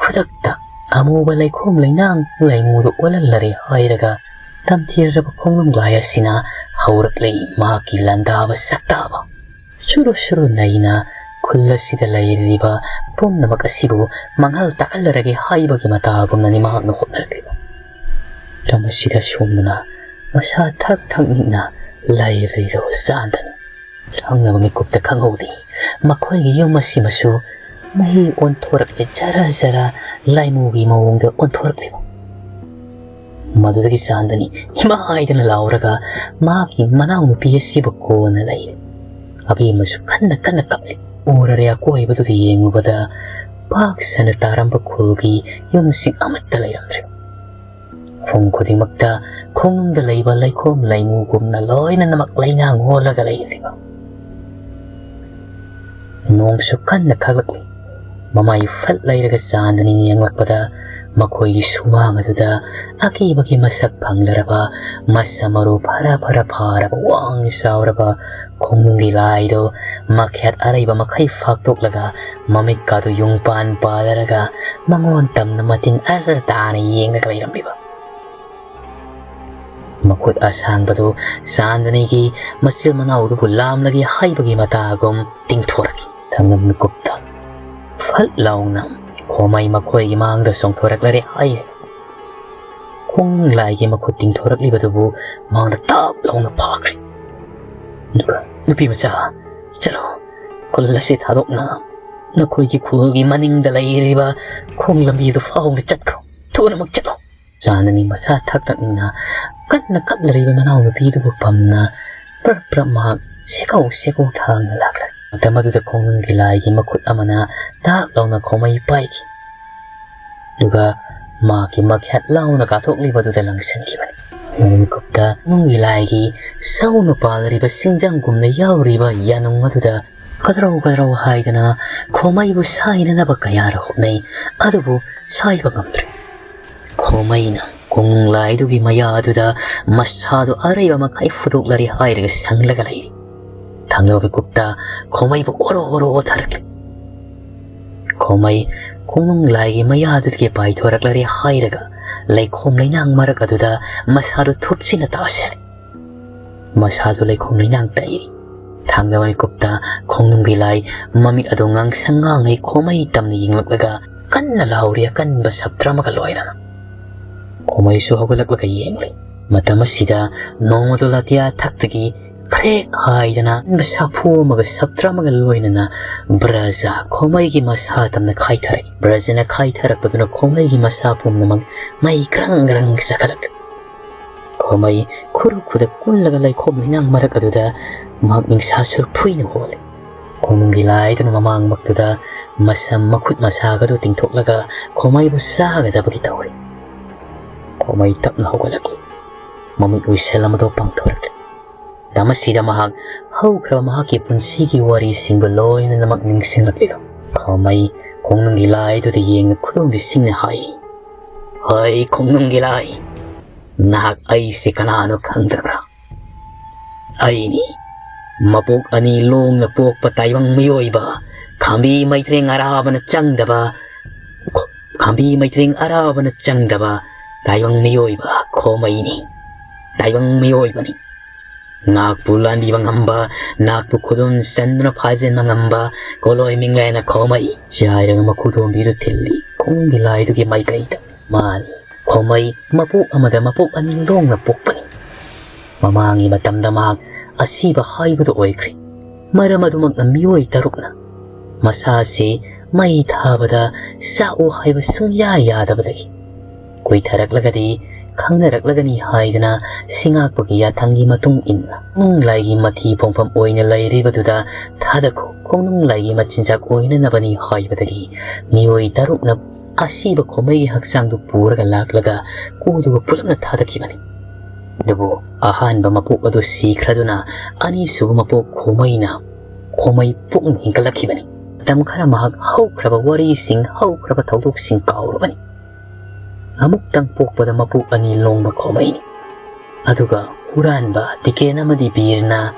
ꯈꯨꯗꯛꯇ ꯑꯃꯨꯕ ꯂꯩꯈꯣꯝ ꯂꯩꯅꯥꯡ ꯂꯩꯃꯨꯗ ꯑꯣꯜꯍꯜꯂꯔꯦ ꯍꯥꯏꯔꯒ ꯇꯝꯊꯤꯔꯕ ꯈꯣꯡꯅꯨꯡ ꯂꯥꯏ ꯑꯁꯤꯅ ꯍꯧꯔꯛꯂꯤ ꯃꯍꯥꯛꯀꯤ ꯂꯥꯟꯗꯥꯕ ꯁꯛꯇꯥꯕ꯫ ꯁꯨꯔꯨ ꯁꯨꯔꯨ ꯅꯩꯅ ꯈꯨꯜ ꯑꯁꯤꯗ ꯂꯩꯔꯤꯕ ꯄꯨꯝꯅꯃꯛ ꯑꯁꯤꯕꯨ ꯃꯥꯡꯍꯜ ꯇꯥꯛꯍꯜꯂꯔꯒꯦ ꯍꯥꯏꯕꯒꯤ ꯃꯇꯥꯒꯨꯝꯅꯅꯤ ꯃꯍꯥꯛꯅ ꯍꯣꯠꯅꯔꯛꯂꯤꯕ꯫ ꯂꯝ ꯑꯁꯤꯗ ꯁꯣꯝꯗꯅ ꯃꯁꯥ ꯊꯛ ꯊꯛ ꯅꯤꯛꯅ ꯂꯩꯔꯤꯗꯣ ꯆꯥꯟꯗꯅꯤ꯫ ꯊꯪꯅꯕ ꯃꯤꯀꯨꯞꯇ ꯈꯪꯍꯧꯗꯦ ꯃꯈꯣꯏꯒꯤ ꯌꯨꯝ ꯑꯁꯤꯃꯁꯨ ꯃꯍꯤ ꯑꯣꯟꯊꯣꯔꯛꯂꯦ, ꯖꯔ ꯖꯔ ꯂꯥꯏꯃꯨꯒꯤ ꯃꯑꯣꯡꯗ ꯑꯣꯟꯊꯣꯔꯛꯂꯤꯕ꯫ ꯃꯗꯨꯗꯒꯤ ꯆꯥꯟꯗꯅꯤ ꯏꯃꯥ ꯍꯥꯏꯗꯅ ꯂꯥꯎꯔꯒ ꯃꯍꯥꯛꯀꯤ ꯃꯅꯥꯎꯅꯨꯄꯤ ꯑꯁꯤꯕꯨ ꯀꯣꯟꯅ ꯂꯩꯔꯦ꯫ ꯑꯕꯦꯝꯃꯁꯨ ꯀꯟꯅ ꯀꯟꯅ ꯀꯞꯂꯤ꯫ ꯎꯔꯔꯦ ꯑꯀꯣꯏꯕꯗꯨꯗ ꯌꯦꯡꯂꯨꯕꯗ ꯄꯥꯛ ꯁꯟꯅ ꯇꯥꯔꯝꯕ ꯈꯨꯜꯒꯤ ꯌꯨꯝꯁꯤꯡ ꯑꯃꯠꯇ ꯂꯩꯔꯝꯗ꯭ꯔꯦ꯫ ꯃꯐꯝ ꯈꯨꯗꯤꯡꯃꯛꯇ ꯈꯣꯡꯅꯨꯡꯗ ꯂꯩꯕ ꯂꯩꯈꯣꯝ ꯂꯩꯃꯨꯒꯨꯝꯅ ꯂꯣꯏꯅꯃꯛ ꯂꯩꯉꯥꯡ ꯑꯣꯜꯂꯒ ꯂꯩꯔꯤꯕ꯫ ꯅꯣꯡꯁꯨ ꯀꯟꯅ ꯈꯥꯛꯂꯛꯂꯤ꯫ ꯃꯃꯥꯏ ꯐꯠ ꯂꯩꯔꯒ ꯆꯥꯟꯗꯅꯤ ꯌꯦꯡꯂꯛꯄꯗ ꯃꯈꯣꯏꯒꯤ ꯁꯨꯃꯥꯡ ꯑꯗꯨꯗ ꯑꯀꯤꯕꯒꯤ ꯃꯁꯛ ꯐꯪꯂꯔꯕ ꯃꯁꯥ ꯃꯔꯨ ꯐꯔ ꯐꯔ ꯐꯥꯔꯕ ꯋꯥꯡ ꯆꯥꯎꯔꯕ ꯈꯣꯡꯅꯨꯡꯒꯤ ꯂꯥꯏꯗꯣ ꯃꯈꯦꯠ ꯑꯔꯩꯕ ꯃꯈꯩ ꯐꯥꯛꯇꯣꯛꯂꯒ ꯃꯃꯤꯠꯀꯥꯗꯨ ꯌꯨꯡꯄꯥꯟ ꯄꯥꯜꯂꯔꯒ ꯃꯉꯣꯟ ꯇꯝꯅ ꯃꯇꯤꯟ ꯑꯔ ꯇꯥꯅ ꯌꯦꯡꯂꯒ ꯂꯩꯔꯝꯂꯤꯕ꯫ ꯃꯈꯨꯠ ꯑꯁꯥꯡꯕꯗꯨ ꯆꯥꯟꯗꯅꯤꯒꯤ ꯃꯆꯤꯜ ꯃꯅꯥꯎꯗꯨꯕꯨ ꯂꯥꯝꯂꯒꯦ ꯍꯥꯏꯕꯒꯤ ꯃꯇꯥꯒꯨꯝ ꯇꯤꯡꯊꯣꯔꯛꯏ꯫ ꯊꯪꯅꯕ ꯃꯤꯀꯨꯞꯇ ꯐꯠ ꯂꯥꯎꯅ ꯈꯣꯃꯩ ꯃꯈꯣꯏꯒꯤ ꯃꯥꯡꯗ ꯆꯣꯡꯊꯣꯔꯛꯂꯔꯦ ꯍꯥꯏ꯫ ꯈꯣꯡ ꯂꯥꯏꯒꯤ ꯃꯈꯨꯠ ꯇꯤꯡꯊꯣꯔꯛꯂꯤꯕꯗꯨꯕꯨ ꯃꯥꯡꯗ ꯇꯞ ꯂꯥꯎꯅ ꯐꯥꯈ꯭ꯔꯦ꯫ "ꯅꯨꯄꯥ, ꯅꯨꯄꯤ ꯃꯆꯥ, ꯆꯠꯂꯣ, ꯈꯨꯜ ꯑꯁꯤ ꯊꯥꯗꯣꯛꯅ ꯅꯈꯣꯏꯒꯤ ꯈꯨꯜꯒꯤ ꯃꯅꯤꯡꯗ ꯂꯩꯔꯤꯕ ꯈꯣꯡ ꯂꯝꯕꯤꯗꯨ ꯐꯥꯎꯅ ꯆꯠꯈ꯭ꯔꯣ, ꯊꯨꯅꯃꯛ ꯆꯠꯂꯣ꯫" ꯆꯥꯟꯗꯅꯤ ꯃꯁꯥ ꯊꯛ ꯊꯛꯅ ꯀꯟꯅ ꯀꯞꯂꯔꯤꯕ ꯃꯅꯥꯎꯅꯨꯄꯤꯗꯨꯕꯨ ꯄꯝꯅ ꯄ꯭ꯔꯞ ꯄ꯭ꯔꯞ ꯃꯍꯥꯛ ꯁꯦꯀꯧ ꯁꯦꯀꯧ ꯊꯥꯡꯅ ꯂꯥꯛꯂꯦ꯫ ꯃꯇꯝ ꯑꯗꯨꯗ ꯈꯣꯡꯅꯨꯡꯒꯤ ꯂꯥꯏꯒꯤ ꯃꯈꯨꯠ ꯑꯃꯅ ꯇꯥꯛ ꯂꯥꯎꯅ ꯈꯣꯃꯩ ꯄꯥꯏꯈꯤ꯫ ꯑꯗꯨꯒ ꯃꯍꯥꯛꯀꯤ ꯃꯈꯌꯥꯠ ꯂꯥꯎꯅ ꯀꯥꯊꯣꯛꯂꯤꯕꯗꯨꯗ ꯂꯪꯁꯤꯟꯈꯤꯕꯅꯤ꯫ ꯃꯤꯀꯨꯞꯇ ꯅꯨꯡꯒꯤ ꯂꯥꯏꯒꯤ ꯁꯧꯅ ꯄꯥꯜꯂꯤꯕ ꯁꯤꯡꯖꯪꯒꯨꯝꯅ ꯌꯥꯎꯔꯤꯕ ꯌꯥꯅꯨꯡ ꯑꯗꯨꯗ ꯀꯗ꯭ꯔꯧ ꯀꯗ꯭ꯔꯧ ꯍꯥꯏꯗꯅ ꯈꯣꯃꯩꯕꯨ ꯁꯥꯏꯅꯅꯕ ꯀꯌꯥꯔ ꯍꯣꯠꯅꯩ, ꯑꯗꯨꯕꯨ ꯁꯥꯏꯕ ꯉꯝꯗ꯭ꯔꯦ꯫ ꯈꯣꯃꯩꯅ ꯈꯣꯡꯅꯨꯡ ꯂꯥꯏꯗꯨꯒꯤ ꯃꯌꯥ ꯑꯗꯨꯗ ꯃꯁꯥꯗꯨ ꯑꯔꯩꯕ ꯃꯈꯩ ꯐꯨꯗꯣꯛꯂꯔꯦ ꯍꯥꯏꯔꯒ ꯁꯪꯂꯒ ꯂꯩꯔꯤ꯫ ꯊꯥꯡꯒ ꯃꯤꯀꯨꯞꯇ ꯈꯣꯃꯩꯕꯨ ꯑꯣꯔꯣ ꯑꯣꯔꯣ ꯑꯣꯊꯔꯛꯂꯤ꯫ ꯈꯣꯃꯩ ꯈꯣꯡꯅꯨꯡ ꯂꯥꯏꯒꯤ ꯃꯌꯥꯗꯨꯗꯒꯤ ꯄꯥꯏꯊꯣꯔꯛꯂꯔꯦ ꯍꯥꯏꯔꯒ ꯂꯩꯈꯣꯝ ꯂꯩꯅꯥꯡ ꯃꯔꯛ ꯑꯗꯨꯗ ꯃꯁꯥꯗꯨ ꯊꯨꯞꯆꯤꯟꯅ ꯇꯥꯁꯤꯜꯂꯤ꯫ ꯃꯁꯥꯗꯨ ꯂꯩꯈꯣꯝ ꯂꯩꯅꯥꯡ ꯇꯩꯔꯤ꯫ ꯊꯥꯡꯗ ꯃꯤꯀꯨꯞꯇ ꯈꯣꯡꯅꯨꯡꯒꯤ ꯂꯥꯏ ꯃꯃꯤꯠ ꯑꯗꯨ ꯉꯥꯡꯁꯪ ꯉꯥꯡꯉꯩ ꯈꯣꯃꯩ ꯇꯝꯅ ꯌꯦꯡꯂꯛꯂꯒ ꯀꯟꯅ ꯂꯥꯎꯔꯤ ꯑꯀꯟꯕ ꯁꯞꯇ꯭ꯔ ꯑꯃꯒ ꯂꯣꯏꯅꯅ꯫ ꯈꯣꯃꯩꯁꯨ ꯍꯧꯒꯠꯂꯛꯂꯒ ꯌꯦꯡꯂꯤ꯫ ꯃꯇꯝ ꯑꯁꯤꯗ ꯅꯣꯡꯃꯗꯣ ꯂꯥꯇꯤꯌꯥ ꯊꯛꯇꯒꯤ ꯈ꯭ꯔꯦꯛ ꯍꯥꯏꯗꯅ ꯁꯥꯐꯨ ꯑꯃꯒ ꯁꯞꯇ꯭ꯔ ꯑꯃꯒ ꯂꯣꯏꯅꯅ ꯕ꯭ꯔꯖ ꯈꯣꯃꯩꯒꯤ ꯃꯁꯥ ꯇꯝꯅ ꯈꯥꯏꯊꯔꯛꯏ꯫ ꯕ꯭ꯔꯖꯅ ꯈꯥꯏꯊꯔꯛꯄꯗꯨꯅ ꯈꯣꯃꯩꯒꯤ ꯃꯁꯥ ꯄꯨꯝꯅꯃꯛ ꯃꯩ ꯒ꯭ꯔꯪ ꯒ꯭ꯔꯪ ꯆꯥꯈꯠꯂꯛꯂꯤ꯫ ꯈꯣꯃꯩ ꯈꯨꯔꯨ ꯈꯨꯗ ꯀꯨꯜꯂꯒ ꯂꯩꯈꯣꯝ ꯂꯩꯅꯥꯡ ꯃꯔꯛ ꯑꯗꯨꯗ ꯃꯍꯥꯛ ꯅꯤꯡꯁꯥ ꯁꯨꯔꯨ ꯐꯨꯏꯅ ꯍꯣꯜꯂꯤ꯫ ꯈꯣꯡꯅꯨꯡꯒꯤ ꯂꯥꯏꯗꯨꯅ ꯃꯃꯥꯡꯃꯛꯇꯨꯗ ꯃꯁꯝ ꯃꯈꯨꯠ ꯃꯁꯥꯒꯗꯨ ꯇꯤꯡꯊꯣꯛꯂꯒ ꯈꯣꯃꯩꯕꯨ ꯆꯥꯒꯗꯕꯒꯤ ꯇꯧꯔꯤ꯫ ꯈꯣꯃꯩ ꯇꯞꯅ ꯍꯧꯒꯠꯂꯛꯂꯤ꯫ ꯃꯃꯤꯠ ꯎꯏꯁꯜ ꯑꯃꯗꯣ ꯄꯥꯡꯊꯣꯔꯛꯂꯤ꯫ ꯃꯇꯝ ꯑꯁꯤꯗ ꯃꯍꯥꯛ ꯍꯧꯈ꯭ꯔꯕ ꯃꯍꯥꯛꯀꯤ ꯄꯨꯟꯁꯤꯒꯤ ꯋꯥꯔꯤꯁꯤꯡꯕꯨ ꯂꯣꯏꯅꯃꯛ ꯅꯤꯡꯁꯤꯡꯂꯛꯂꯤꯗꯣ꯫ ꯈꯣꯃꯩ ꯈꯣꯡꯅꯨꯡꯒꯤ ꯂꯥꯏꯗꯨꯗ ꯌꯦꯡꯅ ꯈꯨꯗꯣꯝꯕꯤꯁꯤꯡꯅ ꯍꯥꯏ, "ꯍꯣꯏ, ꯈꯣꯡꯅꯨꯡꯒꯤ ꯂꯥꯏ, ꯅꯍꯥꯛ ꯑꯩꯁꯤ ꯀꯅꯥꯅꯣ ꯈꯪꯗꯕ꯭ꯔꯥ? ꯑꯩꯅꯤ, ꯃꯄꯣꯛ ꯑꯅꯤ ꯂꯣꯡꯅ ꯄꯣꯛꯄ ꯇꯥꯏꯕꯪ ꯃꯤꯑꯣꯏꯕ, ꯈꯥꯝꯕꯤ ꯃꯩꯇ꯭ꯔꯦꯡ ꯑꯔꯥꯕꯅ ꯆꯪꯗꯕ, ꯈꯥꯝꯕꯤ ꯃꯩꯇ꯭ꯔꯦꯡ ꯑꯔꯥꯕꯅ ꯆꯪꯗꯕ ꯇꯥꯏꯕꯪ ꯃꯤꯑꯣꯏꯕ ꯈꯣꯃꯩꯅꯤ꯫ ꯇꯥꯏꯕꯪ ꯃꯤꯑꯣꯏꯕꯅꯤ꯫ ꯅꯍꯥꯛꯄꯨ ꯂꯥꯟꯕꯤꯕ ꯉꯝꯕ, ꯅꯍꯥꯛꯄꯨ ꯈꯨꯗꯨꯝ ꯆꯟꯗꯨꯅ ꯐꯥꯖꯤꯟꯕ ꯉꯝꯕ ꯀꯣꯂꯣꯏ ꯃꯤꯡꯂꯦꯅ ꯈꯣꯃꯩ"꯫ ꯁꯤ ꯍꯥꯏꯔꯒ ꯃꯈꯨꯗꯣꯝꯕꯤꯗꯨ ꯊꯤꯜꯂꯤ ꯈꯣꯡꯒꯤ ꯂꯥꯏꯗꯨꯒꯤ ꯃꯥꯏꯀꯩꯗ꯫ "ꯃꯥꯅꯤ, ꯈꯣꯃꯩ ꯃꯄꯣꯛ ꯑꯃꯗ ꯃꯄꯣꯛ ꯑꯅꯤ ꯂꯣꯡꯅ ꯄꯣꯛꯄꯅꯤ꯫ ꯃꯃꯥꯡꯒꯤ ꯃꯇꯝꯗ ꯃꯍꯥꯛ ꯑꯁꯤꯕ ꯍꯥꯏꯕꯗꯨ ꯑꯣꯏꯈ꯭ꯔꯦ꯫ ꯃꯔꯝ ꯑꯗꯨꯃꯛꯅ ꯃꯤꯑꯣꯏ ꯇꯔꯨꯛꯅ ꯃꯁꯥꯁꯤ ꯃꯩ ꯊꯥꯕꯗ ꯆꯥꯛꯎ ꯍꯥꯏꯕ ꯁꯨꯡꯌꯥ ꯌꯥꯗꯕꯗꯒꯤ ꯀꯨꯏꯊꯔꯛꯂꯒꯗꯤ ꯈꯪꯅꯔꯛꯂꯒꯅꯤ ꯍꯥꯏꯗꯅ ꯁꯤꯡꯉꯥꯛꯄꯒꯤ ꯌꯥꯊꯪꯒꯤ ꯃꯇꯨꯡ ꯏꯟꯅ ꯈꯣꯡꯅꯨꯡ ꯂꯥꯏꯒꯤ ꯃꯊꯤ ꯐꯣꯡꯐꯝ ꯑꯣꯏꯅ ꯂꯩꯔꯤꯕꯗꯨꯗ ꯊꯥꯗꯈꯣ, ꯈꯣꯡꯅꯨꯡ ꯂꯥꯏꯒꯤ ꯃꯆꯤꯟꯖꯥꯛ ꯑꯣꯏꯅꯅꯕꯅꯤ ꯍꯥꯏꯕꯗꯒꯤ ꯃꯤꯑꯣꯏ ꯇꯔꯨꯛꯅ ꯑꯁꯤꯕ ꯈꯣꯃꯩꯒꯤ ꯍꯛꯆꯥꯡꯗꯨ ꯄꯨꯔꯒ ꯂꯥꯛꯂꯒ ꯀꯨꯗꯨꯒ ꯄꯨꯂꯞꯅ ꯊꯥꯗꯈꯤꯕꯅꯤ꯫ ꯑꯗꯨꯕꯨ ꯑꯍꯥꯟꯕ ꯃꯄꯣꯛ ꯑꯗꯨ ꯁꯤꯈ꯭ꯔꯗꯨꯅ ꯑꯅꯤꯁꯨꯕ ꯃꯄꯣꯛ ꯈꯣꯃꯩꯅ ꯈꯣꯃꯩ ꯄꯨꯛꯅ ꯍꯤꯡꯒꯠꯂꯛꯈꯤꯕꯅꯤ꯫ ꯃꯇꯝ ꯈꯔ ꯃꯍꯥꯛ ꯍꯧꯈ꯭ꯔꯕ ꯋꯥꯔꯤꯁꯤꯡ, ꯍꯧꯈ꯭ꯔꯕ ꯊꯧꯗꯣꯛꯁꯤꯡ ꯀꯥꯎꯔꯕꯅꯤ꯫ ꯑꯃꯨꯛꯇꯪ ꯄꯣꯛꯄꯗ ꯃꯄꯣꯛ ꯑꯅꯤ ꯂꯣꯡꯕ ꯈꯣꯃꯩꯅꯤ꯫ ꯑꯗꯨꯒ ꯍꯨꯔꯥꯟꯕ ꯇꯤꯀꯦꯟ ꯑꯃꯗꯤ ꯕꯤꯔꯅ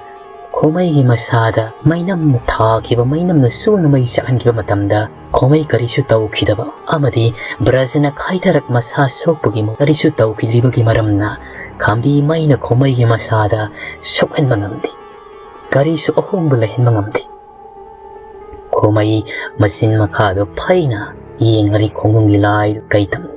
ꯈꯣꯃꯩꯒꯤ ꯃꯁꯥꯗ ꯃꯩꯅꯝꯅ ꯊꯥꯈꯤꯕ, ꯃꯩꯅꯝꯅ ꯁꯨꯅ ꯃꯩ ꯆꯥꯛꯍꯟꯈꯤꯕ ꯃꯇꯝꯗ ꯈꯣꯃꯩ ꯀꯔꯤꯁꯨ ꯇꯧꯈꯤꯗꯕ ꯑꯃꯗꯤ ꯕ꯭ꯔꯖꯅ ꯈꯥꯏꯊꯔꯛ ꯃꯁꯥ ꯁꯣꯛꯄꯒꯤ ꯀꯔꯤꯁꯨ ꯇꯧꯈꯤꯗ꯭ꯔꯤꯕꯒꯤ ꯃꯔꯝꯅ ꯈꯥꯝꯕꯤ ꯃꯩꯅ ꯈꯣꯃꯩꯒꯤ ꯃꯁꯥꯗ ꯁꯣꯛꯍꯟꯕ ꯉꯝꯗꯦ꯫ ꯀꯔꯤꯁꯨ ꯑꯍꯣꯡꯕ ꯂꯩꯍꯟꯕ ꯉꯝꯗꯦ꯫ ꯈꯣꯃꯩ ꯃꯆꯤꯟ ꯃꯈꯥꯗꯣ ꯐꯩꯅ ꯌꯦꯡꯂꯔꯤ ꯈꯣꯡꯅꯨꯡꯒꯤ ꯂꯥꯏꯗꯨ ꯀꯩ ꯇꯝꯅ꯫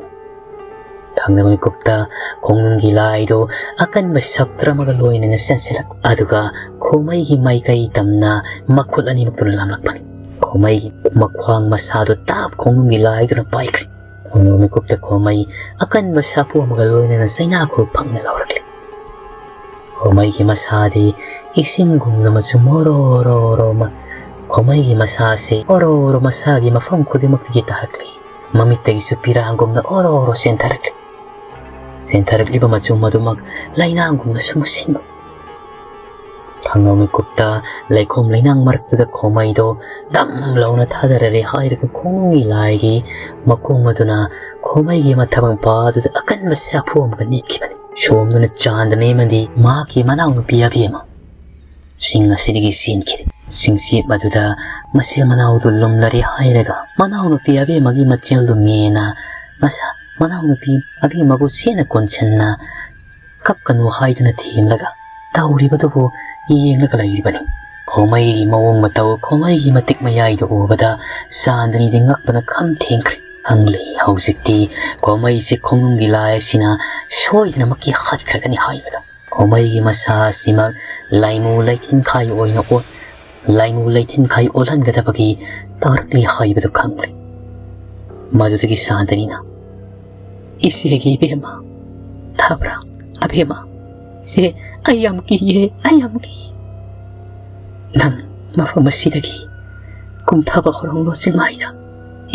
ꯊꯪꯅꯕ ꯃꯤꯀꯨꯞꯇ ꯈꯣꯡꯅꯨꯡꯒꯤ ꯂꯥꯏꯗꯨ ꯑꯀꯟꯕ ꯁꯛꯇ꯭ꯔ ꯑꯃꯒ ꯂꯣꯏꯅꯅ ꯆꯦꯟꯁꯤꯜꯂꯛ, ꯑꯗꯨꯒ ꯈꯣꯃꯩꯒꯤ ꯃꯥꯏꯀꯩ ꯇꯝꯅ ꯃꯈꯨꯠ ꯑꯅꯤꯃꯛꯇꯨꯅ ꯂꯥꯝꯂꯛꯄꯅꯤ꯫ ꯈꯣꯃꯩꯒꯤ ꯃꯈ꯭ꯋꯥꯡ ꯃꯁꯥꯗꯨ ꯇꯥꯞ ꯈꯣꯡꯅꯨꯡꯒꯤ ꯂꯥꯏꯗꯨꯅ ꯄꯥꯏꯈ꯭ꯔꯦ꯫ ꯈꯣꯡꯅꯨꯡ ꯃꯤꯀꯨꯞꯇ ꯈꯣꯃꯩ ꯑꯀꯟꯕ ꯁꯥꯐꯨ ꯑꯃꯒ ꯂꯣꯏꯅꯅ ꯆꯩꯅꯥꯈꯣꯜ ꯐꯪꯅ ꯂꯥꯎꯔꯛꯂꯤ꯫ ꯈꯣꯃꯩꯒꯤ ꯃꯁꯥꯗꯤ ꯏꯁꯤꯡꯒꯨꯝꯅ ꯃꯆꯨꯝ ꯑꯣꯔꯣ ꯑꯣꯔꯣ ꯑꯣꯔꯣ ꯑꯃ, ꯈꯣꯃꯩꯒꯤ ꯃꯁꯥꯁꯤ ꯑꯣꯔꯣ ꯑꯣꯔꯣ ꯃꯁꯥꯒꯤ ꯃꯐꯝ ꯈꯨꯗꯤꯡꯃꯛꯇꯒꯤ ꯇꯥꯔꯛꯂꯤ꯫ ꯃꯃꯤꯠꯇꯒꯤꯁꯨ ꯄꯤꯔꯥꯡꯒꯨꯝꯅ ꯑꯣꯔꯣ ꯑꯣꯔꯣ ꯆꯦꯟꯊꯔꯛꯂꯤ꯫ ꯆꯦꯟꯊꯔꯛꯂꯤꯕ ꯃꯆꯨꯝ ꯑꯗꯨꯃꯛ ꯂꯩꯅꯥꯡꯒꯨꯝꯅꯁꯨ ꯃꯨꯁꯤꯟꯕ꯫ ꯊꯪꯅꯕ ꯃꯤꯀꯨꯞꯇ ꯂꯩꯈꯣꯝ ꯂꯩꯅꯥꯡ ꯃꯔꯛꯇꯨꯗ ꯈꯣꯃꯩꯗꯣ ꯗꯝ ꯂꯥꯎꯅ ꯊꯥꯗꯔꯔꯦ ꯍꯥꯏꯔꯒ ꯈꯣꯡꯅꯨꯡꯒꯤ ꯂꯥꯏꯒꯤ ꯃꯈꯣꯡ ꯑꯗꯨꯅ ꯈꯣꯃꯩꯒꯤ ꯃꯊꯕꯥꯛ ꯃꯄꯥ ꯑꯗꯨꯗ ꯑꯀꯟꯕ ꯁꯥꯐꯨ ꯑꯃꯒ ꯅꯦꯠꯈꯤꯕꯅꯤ꯫ ꯁꯣꯝꯗꯨꯅ ꯆꯥꯟꯗꯅꯤ ꯑꯃꯗꯤ ꯃꯍꯥꯛꯀꯤ ꯃꯅꯥꯎꯅꯨꯄꯤ ꯑꯕꯦꯝꯃ ꯁꯤꯡ ꯑꯁꯤꯗꯒꯤ ꯆꯦꯟꯈꯤꯗꯦ꯫ ꯁꯤꯡꯆꯦꯞ ꯑꯗꯨꯗ ꯃꯆꯤꯜ ꯃꯅꯥꯎꯗꯨ ꯂꯨꯝꯂꯔꯦ ꯍꯥꯏꯔꯒ ꯃꯅꯥꯎꯅꯨꯄꯤ ꯑꯕꯦꯝꯃꯒꯤ ꯃꯆꯤꯜꯗꯨ ꯃꯦꯅ ꯃꯁꯥ ꯃꯅꯥꯎꯅꯨꯄꯤ ꯑꯕꯦꯝꯃꯕꯨ ꯆꯦꯠꯅ ꯀꯣꯟꯁꯤꯟꯅ ꯀꯞꯀꯅꯨ ꯍꯥꯏꯗꯨꯅ ꯊꯦꯝꯂꯒ ꯇꯧꯔꯤꯕꯗꯨꯕꯨ ꯌꯦꯡꯂꯒ ꯂꯩꯔꯤꯕꯅꯤ꯫ ꯈꯣꯃꯩꯒꯤ ꯃꯑꯣꯡ ꯃꯇꯧ, ꯈꯣꯃꯩꯒꯤ ꯃꯇꯤꯛ ꯃꯌꯥꯏꯗꯨ ꯎꯕꯗ ꯆꯥꯟꯗꯅꯤꯗꯤ ꯉꯛꯄꯅ ꯈꯝ ꯊꯦꯡꯈ꯭ꯔꯦ꯫ ꯈꯪꯂꯦ ꯍꯧꯖꯤꯛꯇꯤ ꯈꯣꯃꯩꯁꯦ ꯈꯣꯡꯅꯨꯡꯒꯤ ꯂꯥꯏ ꯑꯁꯤꯅ ꯁꯣꯏꯗꯅꯃꯛꯀꯤ ꯍꯥꯠꯈ꯭ꯔꯒꯅꯤ ꯍꯥꯏꯕꯗꯨ꯫ ꯈꯣꯃꯩꯒꯤ ꯃꯁꯥ ꯑꯁꯤꯃꯛ ꯂꯥꯏꯃꯨ ꯂꯩꯊꯤꯟꯈꯥꯏ ꯑꯣꯏꯅ ꯑꯣꯠ-, ꯂꯥꯏꯃꯨ ꯂꯩꯊꯤꯟꯈꯥꯏ ꯑꯣꯜꯍꯟꯒꯗꯕꯒꯤ ꯇꯧꯔꯛꯂꯤ ꯍꯥꯏꯕꯗꯨ ꯈꯪꯂꯦ꯫ ꯃꯗꯨꯗꯒꯤ ꯆꯥꯟꯗꯅꯤꯅ, "ꯏꯆꯦꯒꯤ ꯏꯕꯦꯝꯃ, ꯇꯥꯕ꯭ꯔꯥ? ꯑꯕꯦꯝꯃ, ꯁꯦ, ꯑꯩ ꯌꯥꯝ ꯀꯤꯌꯦ, ꯑꯩ ꯌꯥꯝ ꯀꯤ꯫ ꯅꯪ ꯃꯐꯝ ꯑꯁꯤꯗꯒꯤ ꯀꯨꯝꯊꯕ ꯍꯧꯔꯛꯂꯣ ꯆꯤꯡꯃꯥꯏꯗ꯫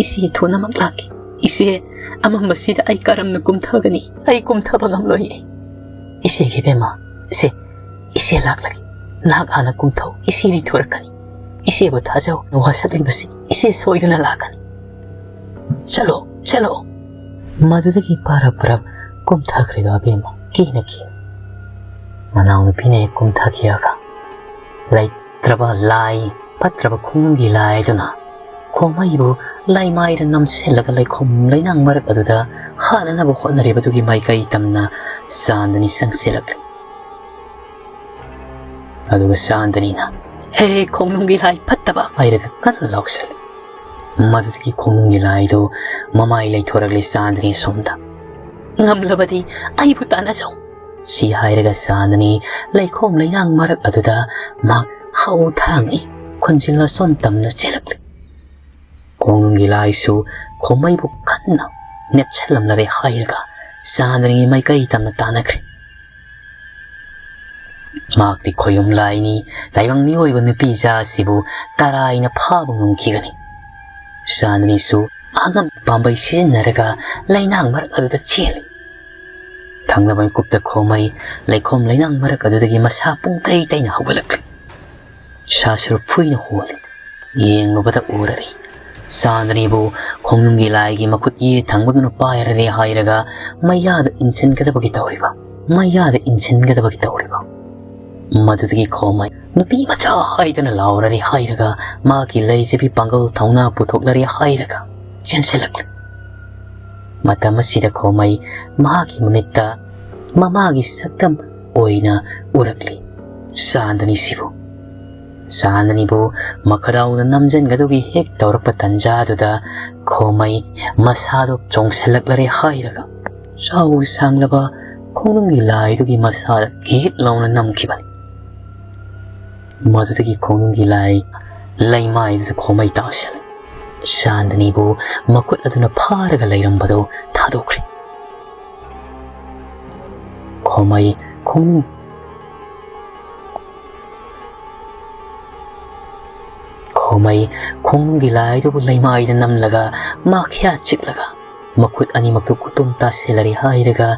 ꯏꯆꯦ ꯊꯨꯅꯃꯛ ꯂꯥꯛꯀꯦ꯫ ꯏꯆꯦ, ꯑꯃꯝꯕꯁꯤꯗ ꯑꯩ ꯀꯔꯝꯅ ꯀꯨꯝꯊꯒꯅꯤ? ꯑꯩ ꯀꯨꯝꯊꯕ ꯉꯝꯂꯣꯏꯌꯦ꯫ ꯏꯆꯦꯒꯤ ꯏꯕꯦꯝꯃ, ꯁꯦ, ꯏꯆꯦ ꯂꯥꯛꯂꯒꯦ꯫ ꯅꯍꯥꯛ ꯍꯥꯟꯅ ꯀꯨꯝꯊꯧ, ꯏꯆꯦ ꯂꯩꯊꯣꯔꯛꯀꯅꯤ꯫ ꯏꯆꯦꯕꯨ ꯊꯥꯖꯧ, ꯋꯥꯁꯛꯂꯤꯕꯁꯤ ꯏꯆꯦ ꯁꯣꯏꯗꯅ ꯂꯥꯛꯀꯅꯤ꯫ ꯆꯠꯂꯣ, ꯆꯠꯂꯣ꯫ ꯃꯗꯨꯗꯒꯤ ꯄꯔꯞ ꯄꯔꯞ ꯀꯨꯝꯊꯈ꯭ꯔꯤꯗꯣ ꯑꯕꯦꯝꯃ ꯀꯤꯅ ꯀꯤ꯫ ꯃꯅꯥꯎꯅꯨꯄꯤꯅ ꯍꯦꯛ ꯀꯨꯝꯊꯈꯤꯑꯒ ꯂꯩꯇ꯭ꯔꯕ ꯂꯥꯏ, ꯐꯠꯇ꯭ꯔꯕ ꯈꯣꯡꯅꯨꯡꯒꯤ ꯂꯥꯏ ꯑꯗꯨꯅ ꯈꯣꯃꯩꯕꯨ ꯂꯩꯃꯥꯏꯗ ꯅꯝꯁꯤꯜꯂꯒ ꯂꯩꯈꯣꯝ ꯂꯩꯅꯥꯡ ꯃꯔꯛ ꯑꯗꯨꯗ ꯍꯥꯠꯅꯅꯕ ꯍꯣꯠꯅꯔꯤꯕꯗꯨꯒꯤ ꯃꯥꯏꯀꯩ ꯇꯝꯅ ꯆꯥꯟꯗꯅꯤ ꯆꯪꯁꯤꯜꯂꯛꯂꯤ꯫ ꯑꯗꯨꯒ ꯆꯥꯟꯗꯅꯤꯅ, "ꯍꯦ, ꯈꯣꯡꯅꯨꯡꯒꯤ ꯂꯥꯏ ꯐꯠꯇꯕ!" ꯍꯥꯏꯔꯒ ꯀꯟꯅ ꯂꯥꯎꯁꯜꯂꯤ꯫ ꯃꯗꯨꯗꯒꯤ ꯈꯣꯡꯅꯨꯡꯒꯤ ꯂꯥꯏꯗꯨ ꯃꯃꯥꯏ ꯂꯩꯊꯣꯔꯛꯂꯤ ꯆꯥꯟꯗꯅꯤ ꯑꯁꯣꯝꯗ꯫ "ꯉꯝꯂꯕꯗꯤ ꯑꯩꯕꯨ ꯇꯥꯟꯅꯖꯧ!" ꯁꯤ ꯍꯥꯏꯔꯒ ꯆꯥꯟꯗꯅꯤ ꯂꯩꯈꯣꯝ ꯂꯩꯅꯥꯡ ꯃꯔꯛ ꯑꯗꯨꯗ ꯃꯍꯥꯛ ꯍꯧ ꯊꯥꯡꯏ, ꯈꯨꯟꯖꯤꯜ ꯑꯁꯣꯝ ꯇꯝꯅ ꯆꯦꯜꯂꯛꯂꯤ꯫ ꯈꯣꯡꯅꯨꯡꯒꯤ ꯂꯥꯏꯁꯨ ꯈꯣꯃꯩꯕꯨ ꯀꯟꯅ ꯅꯦꯠꯁꯜꯂꯝꯂꯔꯦ ꯍꯥꯏꯔꯒ ꯆꯥꯟꯗꯅꯤꯒꯤ ꯃꯥꯏꯀꯩ ꯇꯝꯅ ꯇꯥꯟꯅꯈ꯭ꯔꯦ꯫ ꯃꯍꯥꯛꯇꯤ ꯈꯣꯌꯨꯝ ꯂꯥꯏꯅꯤ, ꯇꯥꯏꯕꯪ ꯃꯤꯑꯣꯏꯕ ꯅꯨꯄꯤ ꯖꯥꯠꯁꯤꯕꯨ ꯇꯔꯥꯏꯅ ꯐꯥꯕ ꯉꯝꯈꯤꯒꯅꯤ꯫ ꯆꯥꯟꯗꯅꯤꯁꯨ ꯑꯉꯝ ꯄꯥꯝꯕꯩ ꯁꯤꯖꯤꯟꯅꯔꯒ ꯂꯩꯅꯥꯡ ꯃꯔꯛ ꯑꯗꯨꯗ ꯆꯦꯜꯂꯤ꯫ ꯊꯪꯅꯕ ꯃꯤꯀꯨꯞꯇ ꯈꯣꯃꯩ ꯂꯩꯈꯣꯝ ꯂꯩꯅꯥꯡ ꯃꯔꯛ ꯑꯗꯨꯗꯒꯤ ꯃꯁꯥ ꯄꯨꯡꯇꯩ ꯇꯩꯅ ꯍꯧꯒꯠꯂꯛꯂꯤ꯫ ꯁꯥ ꯁꯨꯔꯨ ꯐꯨꯏꯅ ꯍꯣꯜꯂꯤ꯫ ꯌꯦꯡꯂꯨꯕꯗ ꯎꯔꯔꯤ ꯆꯥꯟꯗꯅꯤꯕꯨ ꯈꯣꯡꯅꯨꯡꯒꯤ ꯂꯥꯏꯒꯤ ꯃꯈꯨꯠ ꯌꯦꯠ ꯊꯪꯕꯗꯨꯅ ꯄꯥꯏꯔꯔꯦ ꯍꯥꯏꯔꯒ ꯃꯩꯌꯥꯗ ꯏꯟꯁꯤꯟꯒꯗꯕꯒꯤ ꯇꯧꯔꯤꯕ, ꯃꯩꯌꯥꯗ ꯏꯟꯁꯤꯟꯒꯗꯕꯒꯤ ꯇꯧꯔꯤꯕ꯫ ꯃꯗꯨꯗꯒꯤ ꯈꯣꯃꯩ ꯅꯨꯄꯤ ꯃꯆꯥ ꯍꯥꯏꯗꯅ ꯂꯥꯎꯔꯔꯦ ꯍꯥꯏꯔꯒ ꯃꯍꯥꯛꯀꯤ ꯂꯩꯖꯕꯤ ꯄꯥꯡꯒꯜ ꯊꯧꯅꯥ ꯄꯨꯊꯣꯛꯂꯔꯦ ꯍꯥꯏꯔꯒ ꯆꯦꯟꯁꯤꯜꯂꯛꯂꯤ꯫ ꯃꯇꯝ ꯑꯁꯤꯗ ꯈꯣꯃꯩ ꯃꯍꯥꯛꯀꯤ ꯃꯃꯤꯠꯇ ꯃꯃꯥꯒꯤ ꯁꯛꯇꯝ ꯑꯣꯏꯅ ꯎꯔꯛꯂꯤ꯫ ꯆꯥꯟꯗꯅꯤꯁꯤꯕꯨ, ꯆꯥꯟꯗꯅꯤꯕꯨ ꯃꯈꯗꯥꯎꯗ ꯅꯝꯖꯟꯒꯗꯧꯒꯤ ꯍꯦꯛ ꯇꯧꯔꯛꯄ ꯇꯟꯖꯥꯗꯨꯗ ꯈꯣꯃꯩ ꯃꯁꯥꯗꯣ ꯆꯣꯡꯁꯤꯜꯂꯛꯂꯔꯦ ꯍꯥꯏꯔꯒ ꯆꯥꯎ ꯁꯥꯡꯂꯕ ꯈꯣꯡꯅꯨꯡꯒꯤ ꯂꯥꯏꯗꯨꯒꯤ ꯃꯁꯥꯗ ꯒꯤꯠ ꯂꯥꯎꯅ ꯅꯝꯈꯤꯕꯅꯤ꯫ ꯃꯗꯨꯗꯒꯤ ꯈꯣꯡꯅꯨꯡꯒꯤ ꯂꯥꯏ ꯂꯩꯃꯥꯏꯗꯨꯗ ꯈꯣꯃꯩ ꯇꯥꯁꯤꯜꯂꯤ꯫ ꯆꯥꯟꯗꯅꯤꯕꯨ ꯃꯈꯨꯠ ꯑꯗꯨꯅ ꯐꯥꯔꯒ ꯂꯩꯔꯝꯕꯗꯨ ꯊꯥꯗꯣꯛꯈ꯭ꯔꯦ꯫ ꯃꯩ ꯈꯣꯡ-, ꯈꯣꯃꯩ ꯈꯣꯡꯅꯨꯡꯒꯤ ꯂꯥꯏꯗꯨꯕꯨ ꯂꯩꯃꯥꯏꯗ ꯅꯝꯂꯒ ꯃꯈ꯭ꯌꯥ ꯆꯤꯛꯂꯒ ꯃꯈꯨꯠ ꯑꯅꯤꯃꯛꯇꯨ ꯈꯨꯇꯨꯝ ꯇꯥꯁꯤꯜꯂꯔꯦ ꯍꯥꯏꯔꯒ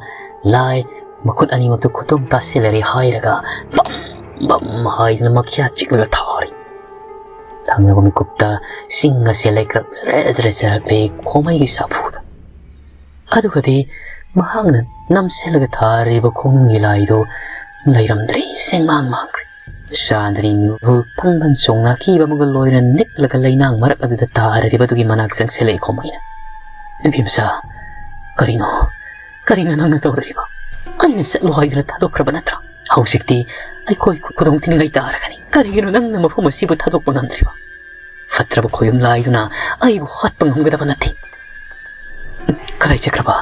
ꯂꯥꯏ ꯃꯈꯨꯠ ꯑꯅꯤꯃꯛꯇꯨ ꯈꯨꯇꯨꯝ ꯇꯥꯁꯤꯜꯂꯔꯦ ꯍꯥꯏꯔꯒ ꯕꯝ ꯕꯝ ꯍꯥꯏꯗꯨꯅ ꯃꯈ꯭ꯌꯥ ꯆꯤꯛꯂꯒ ꯊꯥꯔꯤ꯫ ꯊꯪꯅꯕ ꯃꯤꯀꯨꯞꯇ ꯆꯤꯡ ꯑꯁꯦ ꯂꯩꯀ꯭ꯔꯛ ꯖꯔꯦ ꯖꯔꯦ ꯆꯔꯛꯂꯦ ꯈꯣꯃꯩꯒꯤ ꯁꯥꯐꯨꯗ꯫ ꯑꯗꯨꯒꯗꯤ ꯃꯍꯥꯛꯅ ꯅꯝꯁꯤꯜꯂꯒ ꯊꯥꯔꯤꯕ ꯈꯣꯡꯅꯨꯡꯒꯤ ꯂꯥꯏꯗꯨ ꯂꯩꯔꯝꯗ꯭ꯔꯦ, ꯁꯦꯡꯃꯥꯡ ꯃꯥꯡꯈ꯭ꯔꯦ꯫ ꯆꯥꯟꯗꯅꯤ ꯃꯤꯍꯨꯜ ꯐꯪꯕꯟ ꯆꯣꯡꯅ ꯑꯀꯤꯕ ꯑꯃꯒ ꯂꯣꯏꯅ ꯅꯤꯛꯂꯒ ꯂꯩꯅꯥꯡ ꯃꯔꯛ ꯑꯗꯨꯗ ꯇꯥꯔꯔꯤꯕ ꯑꯗꯨꯒꯤ ꯃꯅꯥꯛ ꯆꯪꯁꯤꯜꯂꯛꯏ ꯈꯣꯃꯩꯅ꯫ "ꯅꯨꯄꯤ ꯃꯆꯥ, ꯀꯔꯤꯅꯣ? ꯀꯔꯤꯅꯣ ꯅꯪꯅ ꯇꯧꯔꯤꯕ? ꯑꯩꯅ ꯆꯠꯂꯣ ꯍꯥꯏꯗꯨꯅ ꯊꯥꯗꯣꯛꯈ꯭ꯔꯕ ꯅꯠꯇ꯭ꯔꯥ? ꯍꯧꯖꯤꯛꯇꯤ ꯑꯩꯈꯣꯏ ꯈꯨꯗꯣꯡ ꯊꯤꯅꯤꯡꯉꯥꯏ ꯇꯥꯔꯒꯅꯤ꯫ ꯀꯔꯤꯒꯤꯅꯣ ꯅꯪꯅ ꯃꯐꯝ ꯑꯁꯤꯕꯨ ꯊꯥꯗꯣꯛꯄ ꯉꯝꯗ꯭ꯔꯤꯕ? ꯐꯠꯇ꯭ꯔꯕ ꯈꯣꯌꯨꯝ ꯂꯥꯏꯗꯨꯅ ꯑꯩꯕꯨ ꯍꯥꯠꯄ ꯉꯝꯒꯗꯕ ꯅꯠꯇꯦ꯫ ꯀꯗꯥꯏ ꯆꯠꯈ꯭ꯔꯕ?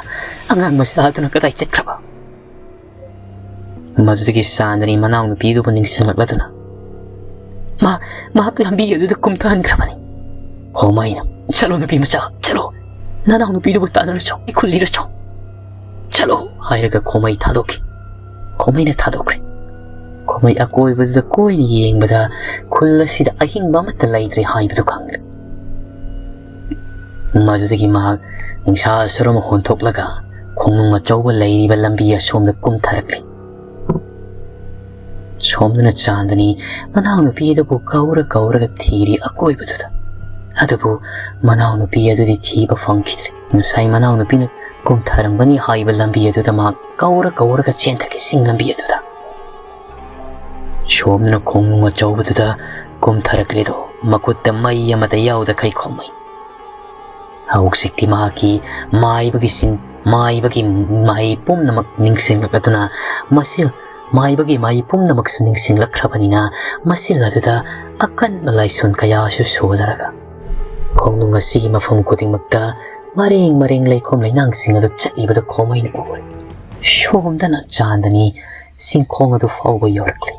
ꯑꯉꯥꯡ ꯃꯆꯥ ꯑꯗꯨꯅ ꯀꯗꯥꯏ ꯆꯠꯈ꯭ꯔꯕ?" ꯃꯗꯨꯗꯒꯤ ꯆꯥꯟꯗꯅꯤ ꯃꯅꯥꯎꯅꯨꯄꯤꯗꯨꯕꯨ ꯅꯤꯡꯁꯤꯡꯂꯛꯂꯗꯨꯅ, "ꯃꯥ, ꯃꯍꯥꯛ ꯂꯝꯕꯤ ꯑꯗꯨꯗ ꯀꯨꯝꯊꯍꯟꯈ꯭ꯔꯕꯅꯤ꯫" ꯈꯣꯃꯩꯅ, "ꯆꯠꯂꯣ ꯅꯨꯄꯤ ꯃꯆꯥ, ꯆꯠꯂꯣ꯫ ꯅꯅꯥꯎꯅꯨꯄꯤꯗꯨꯕꯨ ꯇꯥꯟꯅꯔꯨꯆꯣ, ꯏꯈꯨꯜ ꯂꯤꯔꯨꯆꯣ꯫ ꯆꯠꯂꯣ" ꯍꯥꯏꯔꯒ ꯈꯣꯃꯩ ꯊꯥꯗꯣꯛꯈꯤ꯫ ꯈꯣꯃꯩꯅ ꯊꯥꯗꯣꯛꯈ꯭ꯔꯦ꯫ ꯈꯣꯃꯩ ꯑꯀꯣꯏꯕꯗꯨꯗ ꯀꯣꯏꯅ ꯌꯦꯡꯕꯗ ꯈꯨꯜ ꯑꯁꯤꯗ ꯑꯍꯤꯡꯕ ꯑꯃꯠꯇ ꯂꯩꯇ꯭ꯔꯦ ꯍꯥꯏꯕꯗꯨ ꯈꯪꯂꯦ꯫ ꯃꯗꯨꯗꯒꯤ ꯃꯍꯥꯛ ꯅꯤꯡꯁꯥ ꯑꯁꯨꯔ ꯑꯃ ꯍꯣꯟꯊꯣꯛꯂꯒ ꯈꯣꯡꯅꯨꯡ ꯑꯆꯧꯕ ꯂꯩꯔꯤꯕ ꯂꯝꯕꯤ ꯑꯁꯣꯝꯗ ꯀꯨꯝꯊꯔꯛꯂꯤ꯫ ꯁꯣꯝꯗꯅ ꯆꯥꯟꯗꯅꯤ ꯃꯅꯥꯎꯅꯨꯄꯤ ꯑꯗꯨꯕꯨ ꯀꯧꯔ ꯀꯧꯔꯒ ꯊꯤꯔꯤ ꯑꯀꯣꯏꯕꯗꯨꯗ꯫ ꯑꯗꯨꯕꯨ ꯃꯅꯥꯎꯅꯨꯄꯤ ꯑꯗꯨꯗꯤ ꯊꯤꯕ ꯐꯪꯈꯤꯗ꯭ꯔꯦ꯫ ꯉꯁꯥꯏ ꯃꯅꯥꯎꯅꯨꯄꯤꯅ ꯀꯨꯝꯊꯔꯝꯒꯅꯤ ꯍꯥꯏꯕ ꯂꯝꯕꯤ ꯑꯗꯨꯗ ꯃꯍꯥꯛ ꯀꯧꯔ ꯀꯧꯔꯒ ꯆꯦꯟꯊꯈꯤ, ꯆꯤꯡ ꯂꯝꯕꯤ ꯑꯗꯨꯗ꯫ ꯁꯣꯝꯗꯅ ꯈꯣꯡꯅꯨꯡ ꯑꯆꯧꯕꯗꯨꯗ ꯀꯨꯝꯊꯔꯛꯂꯤꯗꯣ ꯃꯈꯨꯠꯇ ꯃꯩ ꯑꯃꯗ ꯌꯥꯎꯗꯈꯩ ꯈꯣꯃꯩ꯫ ꯍꯧꯖꯤꯛꯇꯤ ꯃꯍꯥꯛꯀꯤ ꯃꯥꯏꯕꯒꯤ ꯆꯤꯟ-, ꯃꯥꯏꯕꯒꯤ ꯃꯍꯩ ꯄꯨꯝꯅꯃꯛ ꯅꯤꯡꯁꯤꯡꯂꯛꯂꯗꯨꯅ ꯃꯁꯤꯜ-, ꯃꯥꯏꯕꯒꯤ ꯃꯍꯩ ꯄꯨꯝꯅꯃꯛꯁꯨ ꯅꯤꯡꯁꯤꯡꯂꯛꯈ꯭ꯔꯕꯅꯤꯅ ꯃꯁꯤꯜ ꯑꯗꯨꯗ ꯑꯀꯟꯕ ꯂꯥꯏꯁꯣꯟ ꯀꯌꯥꯁꯨ ꯁꯣꯜꯂꯔꯒ ꯈꯣꯡꯅꯨꯡ ꯑꯁꯤꯒꯤ ꯃꯐꯝ ꯈꯨꯗꯤꯡꯃꯛꯇ ꯃꯔꯦꯡ ꯃꯔꯦꯡ ꯂꯩꯈꯣꯝ ꯂꯩꯅꯥꯡꯁꯤꯡ ꯑꯗꯨ ꯆꯠꯂꯤꯕꯗꯨ ꯈꯣꯃꯩꯅ ꯎꯔꯦ꯫ ꯁꯣꯝꯗꯅ ꯆꯥꯟꯗꯅꯤ ꯆꯤꯡꯈꯣꯡ ꯑꯗꯨ ꯐꯥꯎꯕ ꯌꯧꯔꯛꯂꯦ꯫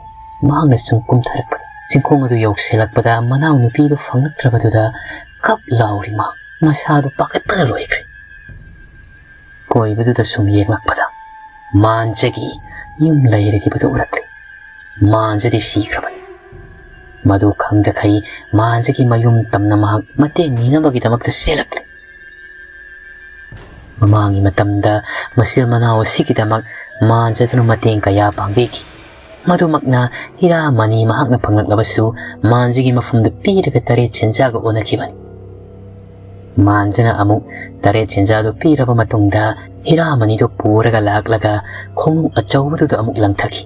ꯃꯍꯥꯛꯅ ꯁꯨꯝ ꯀꯨꯝꯊꯔꯛꯄꯗ ꯆꯤꯡꯈꯣꯡ ꯑꯗꯨ ꯌꯧꯁꯤꯜꯂꯛꯄꯗ ꯃꯅꯥꯎꯅꯨꯄꯤꯗꯨ ꯐꯪꯂꯛꯇ꯭ꯔꯕꯗꯨꯗ ꯀꯞ ꯂꯥꯎꯔꯤ ꯃꯍꯥꯛ꯫ ꯃꯁꯥꯗꯨ ꯄꯥꯈꯠꯄꯅ ꯂꯣꯏꯈ꯭ꯔꯦ꯫ ꯀꯣꯏꯕꯗꯨꯗ ꯁꯨꯝ ꯌꯦꯡꯂꯛꯄꯗ ꯃꯥꯟꯖꯒꯤ ꯌꯨꯝ ꯂꯩꯔꯤꯕꯗꯨ ꯎꯔꯛꯂꯦ꯫ ꯃꯥꯟꯖꯗꯤ ꯁꯤꯈ꯭ꯔꯕꯅꯤ꯫ ꯃꯗꯨ ꯈꯪꯗꯈꯩ ꯃꯥꯟꯖꯒꯤ ꯃꯌꯨꯝ ꯇꯝꯅ ꯃꯍꯥꯛ ꯃꯇꯦꯡ ꯅꯤꯅꯕꯒꯤꯗꯃꯛꯇ ꯆꯦꯜꯂꯛꯂꯦ꯫ ꯃꯃꯥꯡꯒꯤ ꯃꯇꯝꯗ ꯃꯆꯤꯟ ꯃꯅꯥꯎ ꯑꯁꯤꯒꯤꯗꯃꯛ ꯃꯥꯟꯖꯗꯨꯅ ꯃꯇꯦꯡ ꯀꯌꯥ ꯄꯥꯡꯕꯤꯈꯤ꯫ ꯃꯗꯨꯃꯛꯅ ꯍꯤꯔꯥ ꯃꯅꯤ ꯃꯍꯥꯛꯅ ꯐꯪꯂꯛꯂꯕꯁꯨ ꯃꯥꯟꯖꯒꯤ ꯃꯐꯝꯗ ꯄꯤꯔꯒ ꯇꯔꯦꯠ ꯁꯦꯟꯖꯥꯒ ꯑꯣꯟꯅꯈꯤꯕꯅꯤ꯫ ꯃꯥꯟꯖꯅ ꯑꯃꯨꯛ ꯇꯔꯦꯠ ꯁꯦꯟꯖꯥꯗꯨ ꯄꯤꯔꯕ ꯃꯇꯨꯡꯗ ꯍꯤꯔꯥ ꯃꯅꯤꯗꯨ ꯄꯨꯔꯒ ꯂꯥꯛꯂꯒ ꯈꯣꯡꯎꯞ ꯑꯆꯧꯕꯗꯨꯗ ꯑꯃꯨꯛ ꯂꯪꯊꯈꯤ꯫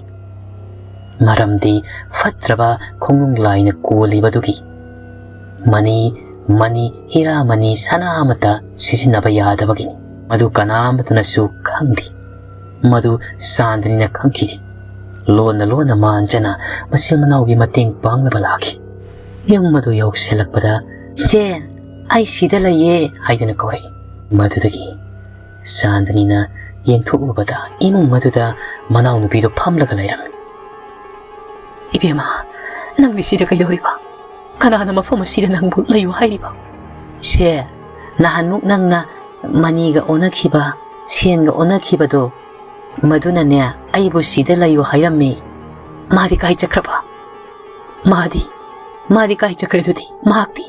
ꯃꯔꯝꯗꯤ ꯐꯠꯇ꯭ꯔꯕ ꯈꯣꯡꯅꯨꯡ ꯂꯥꯏꯅ ꯀꯣꯜꯂꯤꯕꯗꯨꯒꯤ ꯃꯅꯤ, ꯃꯅꯤ, ꯍꯤꯔꯥ ꯃꯅꯤ ꯁꯅꯥ ꯑꯃꯠꯇ ꯁꯤꯖꯤꯟꯅꯕ ꯌꯥꯗꯕꯒꯤꯅꯤ꯫ ꯃꯗꯨ ꯀꯅꯥ ꯑꯃꯠꯇꯅꯁꯨ ꯈꯪꯗꯦ꯫ ꯃꯗꯨ ꯆꯥꯟꯗꯅꯤꯅ ꯈꯪꯈꯤꯗꯦ꯫ ꯂꯣꯟꯅ ꯂꯣꯟꯅ ꯃꯥꯟꯖꯅ ꯃꯆꯤꯟ ꯃꯅꯥꯎꯒꯤ ꯃꯇꯦꯡ ꯄꯥꯡꯅꯕ ꯂꯥꯛꯈꯤ꯫ ꯌꯨꯝ ꯑꯗꯨ ꯌꯧꯁꯤꯜꯂꯛꯄꯗ, "ꯏꯆꯦ, ꯑꯩ ꯁꯤꯗ ꯂꯩꯌꯦ" ꯍꯥꯏꯗꯨꯅ ꯀꯧꯔꯛꯏ꯫ ꯃꯗꯨꯗꯒꯤ ꯆꯥꯟꯗꯅꯤꯅ ꯌꯦꯡꯊꯣꯛꯂꯨꯕꯗ ꯏꯃꯨꯡ ꯑꯗꯨꯗ ꯃꯅꯥꯎꯅꯨꯄꯤꯗꯨ ꯐꯝꯂꯒ ꯂꯩꯔꯝꯃꯤ꯫ "ꯏꯕꯦꯝꯃ, ꯅꯪꯗꯤ ꯁꯤꯗ ꯀꯩꯗꯧꯔꯤꯕ? ꯀꯅꯥꯅ ꯃꯐꯝ ꯑꯁꯤꯗ ꯅꯪꯕꯨ ꯂꯩꯌꯨ ꯍꯥꯏꯔꯤꯕ?" "ꯏꯆꯦ, ꯅꯍꯥꯟꯃꯨꯛ ꯅꯪꯅ ꯃꯅꯤꯒ ꯑꯣꯟꯅꯈꯤꯕ, ꯁꯦꯟꯒ ꯑꯣꯟꯅꯈꯤꯕꯗꯣ, ꯃꯗꯨꯅꯅꯦ ꯑꯩꯕꯨ ꯁꯤꯗ ꯂꯩꯌꯨ ꯍꯥꯏꯔꯝꯃꯤ꯫ ꯃꯥꯗꯤ ꯀꯥꯏ ꯆꯠꯈ꯭ꯔꯕ?" "ꯃꯥꯗꯤ, ꯃꯥꯗꯤ ꯀꯥꯏ ꯆꯠꯈ꯭ꯔꯦ ꯑꯗꯨꯗꯤ? ꯃꯍꯥꯛꯇꯤ?"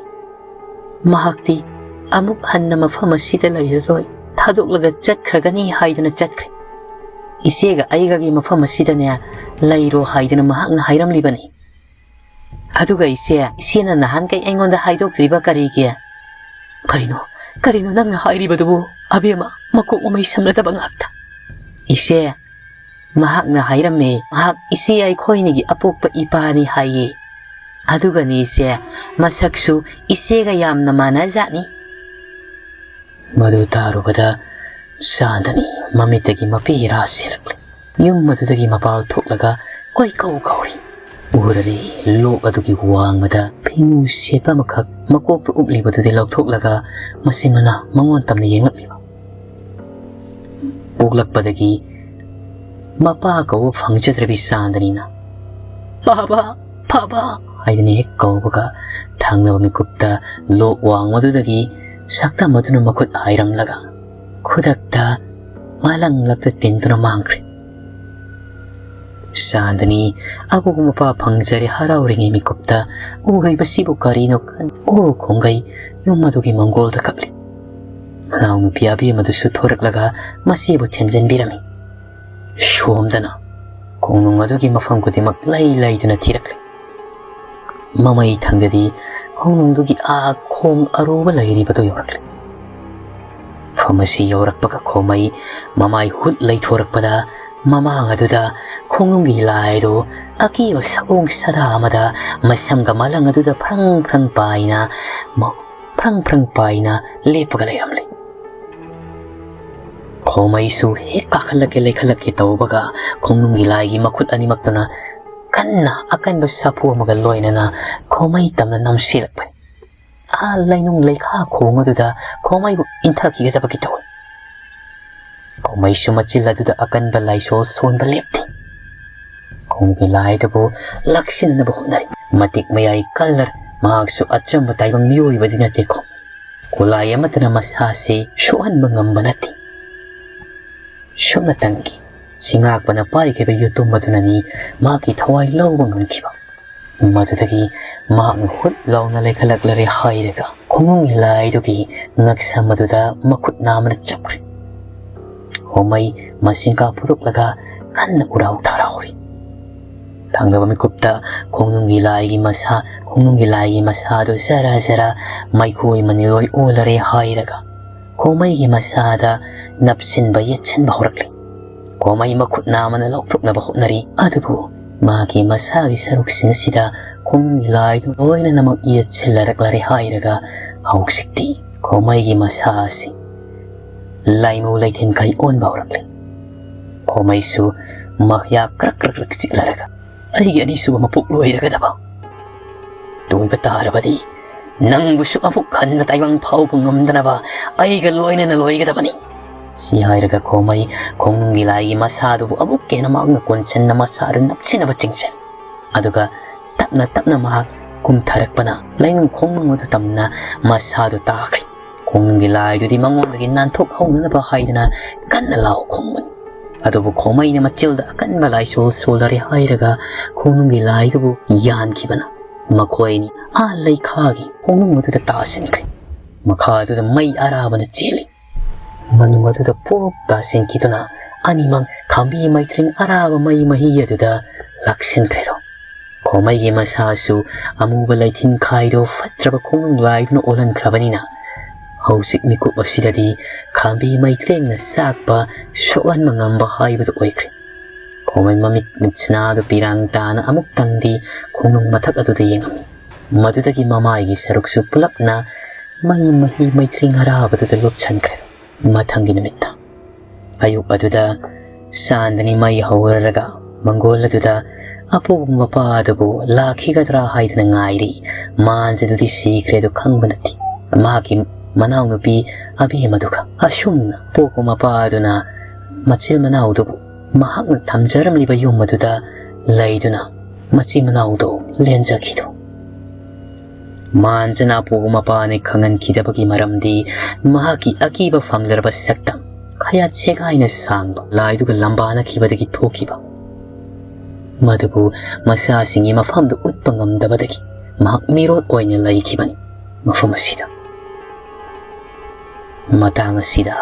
"ꯃꯍꯥꯛꯇꯤ ꯑꯃꯨꯛ ꯍꯟꯅ ꯃꯐꯝ ꯑꯁꯤꯗ ꯂꯩꯔꯔꯣꯏ, ꯊꯥꯗꯣꯛꯂꯒ ꯆꯠꯈ꯭ꯔꯒꯅꯤ ꯍꯥꯏꯗꯨꯅ ꯆꯠꯈ꯭ꯔꯦ꯫ ꯏꯆꯦꯒ ꯑꯩꯒꯒꯤ ꯃꯐꯝ ꯑꯁꯤꯗꯅꯦ ꯂꯩꯔꯣ ꯍꯥꯏꯗꯨꯅ ꯃꯍꯥꯛꯅ ꯍꯥꯏꯔꯝꯂꯤꯕꯅꯤ꯫ ꯑꯗꯨꯒ ꯏꯆꯦ, ꯏꯆꯦꯅ ꯅꯍꯥꯟꯈꯩ ꯑꯩꯉꯣꯟꯗ ꯍꯥꯏꯗꯣꯛꯇ꯭ꯔꯤꯕ ꯀꯔꯤꯒꯤ?" "ꯀꯔꯤꯅꯣ, ꯀꯔꯤꯅꯣ ꯅꯪꯅ ꯍꯥꯏꯔꯤꯕꯗꯨꯕꯨ?" "ꯑꯕꯦꯝꯃ, ꯃꯀꯣꯛ ꯃꯃꯩ ꯁꯝꯅꯗꯕ ꯉꯥꯛꯇ꯫ ꯏꯆꯦ, ꯃꯍꯥꯛꯅ ꯍꯥꯏꯔꯝꯃꯦ, ꯃꯍꯥꯛ ꯏꯆꯦ ꯑꯩꯈꯣꯏꯅꯤꯒꯤ ꯑꯄꯣꯛꯄ ꯏꯄꯥꯅꯤ ꯍꯥꯏꯌꯦ꯫ ꯑꯗꯨꯒꯅꯤ ꯏꯆꯦ, ꯃꯁꯛꯁꯨ ꯏꯆꯦꯒ ꯌꯥꯝꯅ ꯃꯥꯟꯅꯖꯥꯠꯅꯤ꯫" ꯃꯗꯨ ꯇꯥꯔꯨꯕꯗ ꯆꯥꯟꯗꯅꯤ ꯃꯃꯤꯠꯇꯒꯤ ꯃꯄꯤ ꯏꯔꯥ ꯁꯤꯜꯂꯛꯂꯦ꯫ ꯌꯨꯝ ꯑꯗꯨꯗꯒꯤ ꯃꯄꯥꯜ ꯊꯣꯛꯂꯒ ꯀꯣꯏꯀꯧ ꯀꯧꯔꯤ꯫ ꯎꯔꯔꯤ, ꯂꯣꯛ ꯑꯗꯨꯒꯤ ꯋꯥꯡꯃꯗ ꯐꯤꯃꯨ ꯁꯦꯠꯄ ꯑꯃꯈꯛ ꯃꯀꯣꯛꯇ ꯎꯞꯂꯤꯕꯗꯨꯗꯤ ꯂꯧꯊꯣꯛꯂꯒ ꯃꯆꯤꯟ ꯃꯅꯥꯎ ꯃꯉꯣꯟ ꯇꯝꯅ ꯌꯦꯡꯂꯛꯂꯤꯕ꯫ ꯄꯣꯛꯂꯛꯄꯗꯒꯤ ꯃꯄꯥ ꯀꯧꯕ ꯐꯪꯖꯗ꯭ꯔꯕꯤ ꯆꯥꯟꯗꯅꯤꯅ, "ꯄꯥꯕ, ꯄꯥꯕ" ꯍꯥꯏꯗꯨꯅ ꯍꯦꯛ ꯀꯧꯕꯒ ꯊꯪꯅꯕ ꯃꯤꯀꯨꯞꯇ ꯂꯣꯛ ꯋꯥꯡꯃꯗꯨꯗꯒꯤ ꯁꯛꯇꯝ ꯑꯗꯨꯅ ꯃꯈꯨꯠ ꯍꯥꯏꯔꯝꯂꯒ ꯈꯨꯗꯛꯇ ꯃꯥꯂꯪꯂꯛꯇ ꯇꯤꯟꯗꯨꯅ ꯃꯥꯡꯈ꯭ꯔꯦ꯫ ꯆꯥꯟꯗꯅꯤ ꯑꯒꯨꯒꯨ ꯃꯄꯥ ꯐꯪꯖꯔꯦ ꯍꯔꯥꯎꯔꯤꯉꯩ ꯃꯤꯀꯨꯞꯇ ꯎꯔꯤꯕꯁꯤꯕꯨ ꯀꯔꯤꯅꯣ ꯈꯟ ꯑꯣ ꯈꯣꯡꯒꯩ ꯌꯨꯝ ꯑꯗꯨꯒꯤ ꯃꯪꯒꯣꯜꯗ ꯀꯞꯂꯤ꯫ ꯃꯅꯥꯎꯅꯨꯄꯤ ꯑꯕꯦꯝꯃꯗꯨꯁꯨ ꯊꯣꯔꯛꯂꯒ ꯃꯆꯦꯕꯨ ꯊꯦꯝꯖꯤꯟꯕꯤꯔꯝꯃꯤ꯫ ꯁꯣꯝꯗꯅ ꯈꯣꯡꯅꯨꯡ ꯑꯗꯨꯒꯤ ꯃꯐꯝ ꯈꯨꯗꯤꯡꯃꯛ ꯂꯩ ꯂꯩꯗꯨꯅ ꯊꯤꯔꯛꯂꯤ꯫ ꯃꯃꯩ ꯊꯪꯗꯗꯤ ꯈꯣꯡꯅꯨꯡꯗꯨꯒꯤ ꯑꯥ ꯈꯣꯡ ꯑꯔꯨꯕ ꯂꯩꯔꯤꯕꯗꯨ ꯌꯧꯔꯛꯂꯤ꯫ ꯃꯐꯝ ꯑꯁꯤ ꯌꯧꯔꯛꯄꯒ ꯈꯣꯃꯩ ꯃꯃꯥꯏ ꯍꯨꯠ ꯂꯩꯊꯣꯔꯛꯄꯗ ꯃꯃꯥꯡ ꯑꯗꯨꯗ ꯈꯣꯡꯅꯨꯡꯒꯤ ꯂꯥꯏꯗꯨ ꯑꯀꯤꯕ ꯁꯑꯣꯡ ꯁꯥꯗꯥ ꯑꯃꯗ ꯃꯁꯝꯒ ꯃꯂꯪ ꯑꯗꯨꯗ ꯐ꯭ꯔꯪ ꯐ꯭ꯔꯪ ꯄꯥꯏꯅ ꯃ-, ꯐ꯭ꯔꯪ ꯐ꯭ꯔꯪ ꯄꯥꯏꯅ ꯂꯦꯞꯄꯒ ꯂꯩꯔꯝꯂꯤ꯫ ꯈꯣꯃꯩꯁꯨ ꯍꯦꯛ ꯀꯥꯈꯠꯂꯛꯀꯦ ꯂꯩꯈꯠꯂꯛꯀꯦ ꯇꯧꯕꯒ ꯈꯣꯡꯅꯨꯡꯒꯤ ꯂꯥꯏꯒꯤ ꯃꯈꯨꯠ ꯑꯅꯤꯃꯛꯇꯨꯅ ꯀꯟꯅ ꯑꯀꯟꯕ ꯁꯥꯐꯨ ꯑꯃꯒ ꯂꯣꯏꯅꯅ ꯈꯣꯃꯩ ꯇꯝꯅ ꯅꯝꯁꯤꯜꯂꯛꯄꯅꯤ꯫ ꯑꯥ ꯂꯩꯅꯨꯡ ꯂꯩꯈꯥ ꯈꯣꯡ ꯑꯗꯨꯗ ꯈꯣꯃꯩꯕꯨ ꯏꯟꯊꯈꯤꯒꯗꯕꯒꯤ ꯇꯧꯏ꯫ ꯈꯣꯃꯩꯁꯨ ꯃꯆꯤꯜ ꯑꯗꯨꯗ ꯑꯀꯟꯕ ꯂꯥꯏꯁꯣꯜ ꯁꯣꯟꯕ ꯂꯦꯞꯇꯦ꯫ ꯈꯣꯡꯒꯤ ꯂꯥꯏꯗꯨꯕꯨ ꯂꯥꯛꯁꯤꯟꯅꯅꯕ ꯍꯣꯠꯅꯔꯤ꯫ ꯃꯇꯤꯛ ꯃꯌꯥꯏ ꯀꯜꯂꯔ ꯃꯍꯥꯛꯁꯨ ꯑꯆꯝꯕ ꯇꯥꯏꯕꯪ ꯃꯤꯑꯣꯏꯕꯗꯤ ꯅꯠꯇꯦꯀꯣ꯫ ꯈꯨꯠꯂꯥꯏ ꯑꯃꯠꯇꯅ ꯃꯁꯥꯁꯤ ꯁꯣꯛꯍꯟꯕ ꯉꯝꯕ ꯅꯠꯇꯦ꯫ ꯁꯨꯞꯅꯇꯪꯒꯤ ꯁꯤꯡꯉꯥꯛꯄꯅ ꯄꯥꯏꯈꯤꯕ ꯌꯨꯇꯨꯝ ꯑꯗꯨꯅꯅꯤ ꯃꯍꯥꯛꯀꯤ ꯊꯋꯥꯏ ꯂꯧꯕ ꯉꯝꯈꯤꯕ꯫ ꯃꯗꯨꯗꯒꯤ ꯃꯍꯥꯛꯅ ꯍꯨꯠ ꯂꯥꯎꯅ ꯂꯩꯈꯠꯂꯛꯂꯔꯦ ꯍꯥꯏꯔꯒ ꯈꯣꯡꯅꯨꯡꯒꯤ ꯂꯥꯏꯗꯨꯒꯤ ꯉꯛꯁꯝ ꯑꯗꯨꯗ ꯃꯈꯨꯠ ꯅꯥꯝꯃꯅ ꯆꯞꯈ꯭ꯔꯦ꯫ ꯈꯣꯃꯩ ꯃꯁꯤꯡꯀꯥ ꯐꯨꯗꯣꯛꯂꯒ ꯀꯟꯅ ꯎꯔꯥꯎ ꯊꯥꯔꯥꯎꯔꯤ꯫ ꯊꯪꯅꯕ ꯃꯤꯀꯨꯞꯇ ꯈꯣꯡꯅꯨꯡꯒꯤ ꯂꯥꯏꯒꯤ ꯃꯁꯥ, ꯈꯣꯡꯅꯨꯡꯒꯤ ꯂꯥꯏꯒꯤ ꯃꯁꯥꯗꯨ ꯖꯔ ꯖꯔ ꯃꯩꯈꯣꯏ ꯃꯅꯤꯜꯂꯣꯏ ꯑꯣꯜꯂꯔꯦ ꯍꯥꯏꯔꯒ ꯈꯣꯃꯩꯒꯤ ꯃꯁꯥꯗ ꯅꯞꯁꯤꯟꯕ ꯌꯦꯠꯁꯤꯟꯕ ꯍꯧꯔꯛꯂꯤ꯫ ꯈꯣꯃꯩ ꯃꯈꯨꯠ ꯅꯥꯝꯃꯅ ꯂꯧꯊꯣꯛꯅꯕ ꯍꯣꯠꯅꯔꯤ, ꯑꯗꯨꯕꯨ ꯃꯥꯒꯤ ꯃꯁꯥꯒꯤ ꯁꯔꯨꯛꯁꯤꯡ ꯑꯁꯤꯗ ꯈꯣꯡꯅꯨꯡꯒꯤ ꯂꯥꯏꯗꯨ ꯂꯣꯏꯅꯃꯛ ꯌꯦꯠꯁꯤꯜꯂꯔꯛꯂꯔꯦ ꯍꯥꯏꯔꯒ ꯍꯧꯖꯤꯛꯇꯤ ꯈꯣꯃꯩꯒꯤ ꯃꯁꯥ ꯑꯁꯤ ꯂꯥꯏꯃꯨ ꯂꯩꯊꯦꯟ ꯀꯩ ꯑꯣꯟꯕ ꯍꯧꯔꯛꯂꯤ꯫ ꯈꯣꯃꯩꯁꯨ ꯃꯈꯌꯥ ꯀ꯭ꯔꯛ ꯀ꯭ꯔꯛ ꯀ꯭ꯔꯛ ꯆꯤꯛꯂꯔꯒ ꯑꯩꯒꯤ ꯑꯅꯤꯁꯨꯕ ꯃꯄꯣꯛ ꯂꯣꯏꯔꯒꯗꯕ ꯇꯣꯏꯕ ꯇꯥꯔꯕꯗꯤ ꯅꯪꯕꯨꯁꯨ ꯑꯃꯨꯛ ꯍꯟꯅ ꯇꯥꯏꯕꯪ ꯐꯥꯎꯕ ꯉꯝꯗꯅꯕ ꯑꯩꯒ ꯂꯣꯏꯅꯅ ꯂꯣꯏꯒꯗꯕꯅꯤ꯫ ꯁꯤ ꯍꯥꯏꯔꯒ ꯈꯣꯃꯩ ꯈꯣꯡꯅꯨꯡꯒꯤ ꯂꯥꯏꯒꯤ ꯃꯁꯥꯗꯨꯕꯨ ꯑꯃꯨꯛꯀ ꯍꯦꯟꯅ ꯃꯍꯥꯛꯅ ꯀꯣꯟꯁꯤꯟꯅ ꯃꯁꯥꯗ ꯅꯞꯁꯤꯟꯅꯕ ꯆꯤꯡꯁꯤꯜ꯫ ꯑꯗꯨꯒ ꯇꯞꯅ ꯇꯞꯅ ꯃꯍꯥꯛ ꯀꯨꯝꯊꯔꯛꯄꯅ ꯂꯩꯅꯨꯡ ꯈꯣꯡꯅꯨꯡ ꯑꯗꯨ ꯇꯝꯅ ꯃꯁꯥꯗꯨ ꯇꯥꯈ꯭ꯔꯦ꯫ ꯈꯣꯡꯅꯨꯡꯒꯤ ꯂꯥꯏꯗꯨꯗꯤ ꯃꯉꯣꯟꯗꯒꯤ ꯅꯥꯟꯊꯣꯛꯍꯧꯅꯅꯕ ꯍꯥꯏꯗꯅ ꯀꯟꯅ ꯂꯥꯎ ꯈꯣꯡꯕꯅꯤ꯫ ꯑꯗꯨꯕꯨ ꯈꯣꯃꯩꯅ ꯃꯆꯤꯜꯗ ꯑꯀꯟꯕ ꯂꯥꯏꯁꯣꯜ ꯁꯣꯜꯂꯔꯦ ꯍꯥꯏꯔꯒ ꯈꯣꯡꯅꯨꯡꯒꯤ ꯂꯥꯏꯗꯨꯕꯨ ꯌꯥꯟꯈꯤꯕꯅ ꯃꯈꯣꯏ ꯑꯅꯤ ꯑꯥ ꯂꯩꯈꯥꯒꯤ ꯈꯣꯡꯅꯨꯡ ꯑꯗꯨꯗ ꯇꯥꯁꯤꯟꯈ꯭ꯔꯦ꯫ ꯃꯈꯥ ꯑꯗꯨꯗ ꯃꯩ ꯑꯔꯥꯕꯅ ꯆꯦꯜꯂꯤ꯫ ꯃꯅꯨꯡ ꯑꯗꯨꯗ ꯄꯣꯞ ꯇꯥꯁꯤꯟꯈꯤꯗꯨꯅ ꯑꯅꯤꯃꯛ ꯈꯥꯝꯕꯤ ꯃꯩꯊ꯭ꯔꯤꯡ ꯑꯔꯥꯕ ꯃꯩ ꯃꯍꯤ ꯑꯗꯨꯗ ꯂꯥꯛꯁꯤꯟꯈ꯭ꯔꯦꯗꯣ꯫ ꯈꯣꯃꯩꯒꯤ ꯃꯁꯥꯁꯨ ꯑꯃꯨꯕ ꯂꯩꯊꯤꯟ ꯈꯥꯏꯗꯣ ꯐꯠꯇ꯭ꯔꯕ ꯈꯣꯡꯅꯨꯡ ꯂꯥꯏꯗꯨꯅ ꯑꯣꯜꯍꯟꯈ꯭ꯔꯕꯅꯤꯅ ꯍꯧꯖꯤꯛ ꯃꯤꯀꯨꯞ ꯑꯁꯤꯗꯗꯤ ꯈꯥꯝꯕꯤ ꯃꯩꯊ꯭ꯔꯦꯡꯅ ꯆꯥꯛꯄ ꯁꯣꯛꯍꯟꯕ ꯉꯝꯕ ꯍꯥꯏꯕꯗꯨ ꯑꯣꯏꯈ꯭ꯔꯦ꯫ ꯈꯣꯃꯩ ꯃꯃꯤꯠ ꯃꯤꯠꯁꯤꯅꯥꯗꯨ ꯄꯤꯔꯥꯡ ꯇꯥꯅ ꯑꯃꯨꯛꯇꯪꯗꯤ ꯈꯣꯡꯅꯨꯡ ꯃꯊꯛ ꯑꯗꯨꯗ ꯌꯦꯡꯉꯝꯃꯤ꯫ ꯃꯗꯨꯗꯒꯤ ꯃꯃꯥꯏꯒꯤ ꯁꯔꯨꯛꯁꯨ ꯄꯨꯂꯞꯅ ꯃꯩ ꯃꯍꯤ ꯃꯩꯊ꯭ꯔꯤ ꯉꯔꯥꯕꯗꯨꯗ ꯂꯨꯞꯁꯟꯈ꯭ꯔꯦ꯫ ꯃꯊꯪꯒꯤ ꯅꯨꯃꯤꯠꯇ ꯑꯌꯨꯛ ꯑꯗꯨꯗ ꯆꯥꯟꯗꯅꯤ ꯃꯩ ꯍꯧꯔꯔꯒ ꯃꯪꯒꯣꯜ ꯑꯗꯨꯗ ꯑꯄꯣꯛꯄ ꯃꯄꯥ ꯑꯗꯨꯕꯨ ꯂꯥꯛꯈꯤꯒꯗ꯭ꯔꯥ ꯍꯥꯏꯗꯅ ꯉꯥꯏꯔꯤ꯫ ꯃꯥꯟꯁꯤꯗꯨꯗꯤ ꯁꯤꯈ꯭ꯔꯦ ꯑꯗꯨ ꯈꯪꯕ ꯅꯠꯇꯦ꯫ ꯃꯍꯥꯛꯀꯤ ꯃꯅꯥꯎꯅꯨꯄꯤ ꯑꯕꯦꯝ ꯑꯗꯨꯒ ꯑꯁꯨꯝꯅ ꯄꯣꯛꯄ ꯃꯄꯥ ꯑꯗꯨꯅ ꯃꯆꯤꯜ ꯃꯅꯥꯎꯗꯨꯕꯨ ꯃꯍꯥꯛꯅ ꯊꯝꯖꯔꯝꯂꯤꯕ ꯌꯨꯝ ꯑꯗꯨꯗ ꯂꯩꯗꯨꯅ ꯃꯆꯤꯟ ꯃꯅꯥꯎꯗꯨ ꯂꯦꯟꯖꯈꯤꯗꯣ꯫ ꯃꯥꯟꯖꯅ ꯑꯄꯣꯛꯄ ꯃꯄꯥꯅ ꯈꯪꯍꯟꯈꯤꯗꯕꯒꯤ ꯃꯔꯝꯗꯤ ꯃꯍꯥꯛꯀꯤ ꯑꯀꯤꯕ ꯐꯪꯂꯔꯕ ꯁꯛꯇꯝ ꯈꯌꯥꯠ ꯁꯦꯒꯥꯏꯅ ꯁꯥꯡꯕ ꯂꯥꯏꯗꯨꯒ ꯂꯝꯕꯥꯅꯈꯤꯕꯗꯒꯤ ꯊꯣꯛꯈꯤꯕ꯫ ꯃꯗꯨꯕꯨ ꯃꯆꯥꯁꯤꯡꯒꯤ ꯃꯐꯝꯗ ꯎꯠꯄ ꯉꯝꯗꯕꯗꯒꯤ ꯃꯍꯥꯛ ꯃꯤꯔꯣꯠ ꯑꯣꯏꯅ ꯂꯩꯈꯤꯕꯅꯤ ꯃꯐꯝ ꯑꯁꯤꯗ꯫ ꯃꯇꯥꯡ ꯑꯁꯤꯗ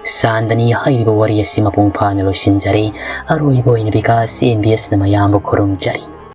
ꯆꯥꯟꯗꯅꯤ ꯍꯥꯏꯔꯤꯕ ꯋꯥꯔꯤ ꯑꯁꯤ ꯃꯄꯨꯡ ꯐꯥꯅ ꯂꯣꯏꯁꯤꯟꯖꯔꯦ꯫ ꯑꯔꯣꯏꯕ ꯑꯣꯏꯅ ꯕꯤꯀꯥꯁ ꯑꯦꯝ ꯕꯤ ꯑꯦꯁꯅ ꯃꯌꯥꯝꯕꯨ ꯈꯨꯔꯨꯝꯖꯔꯤ꯫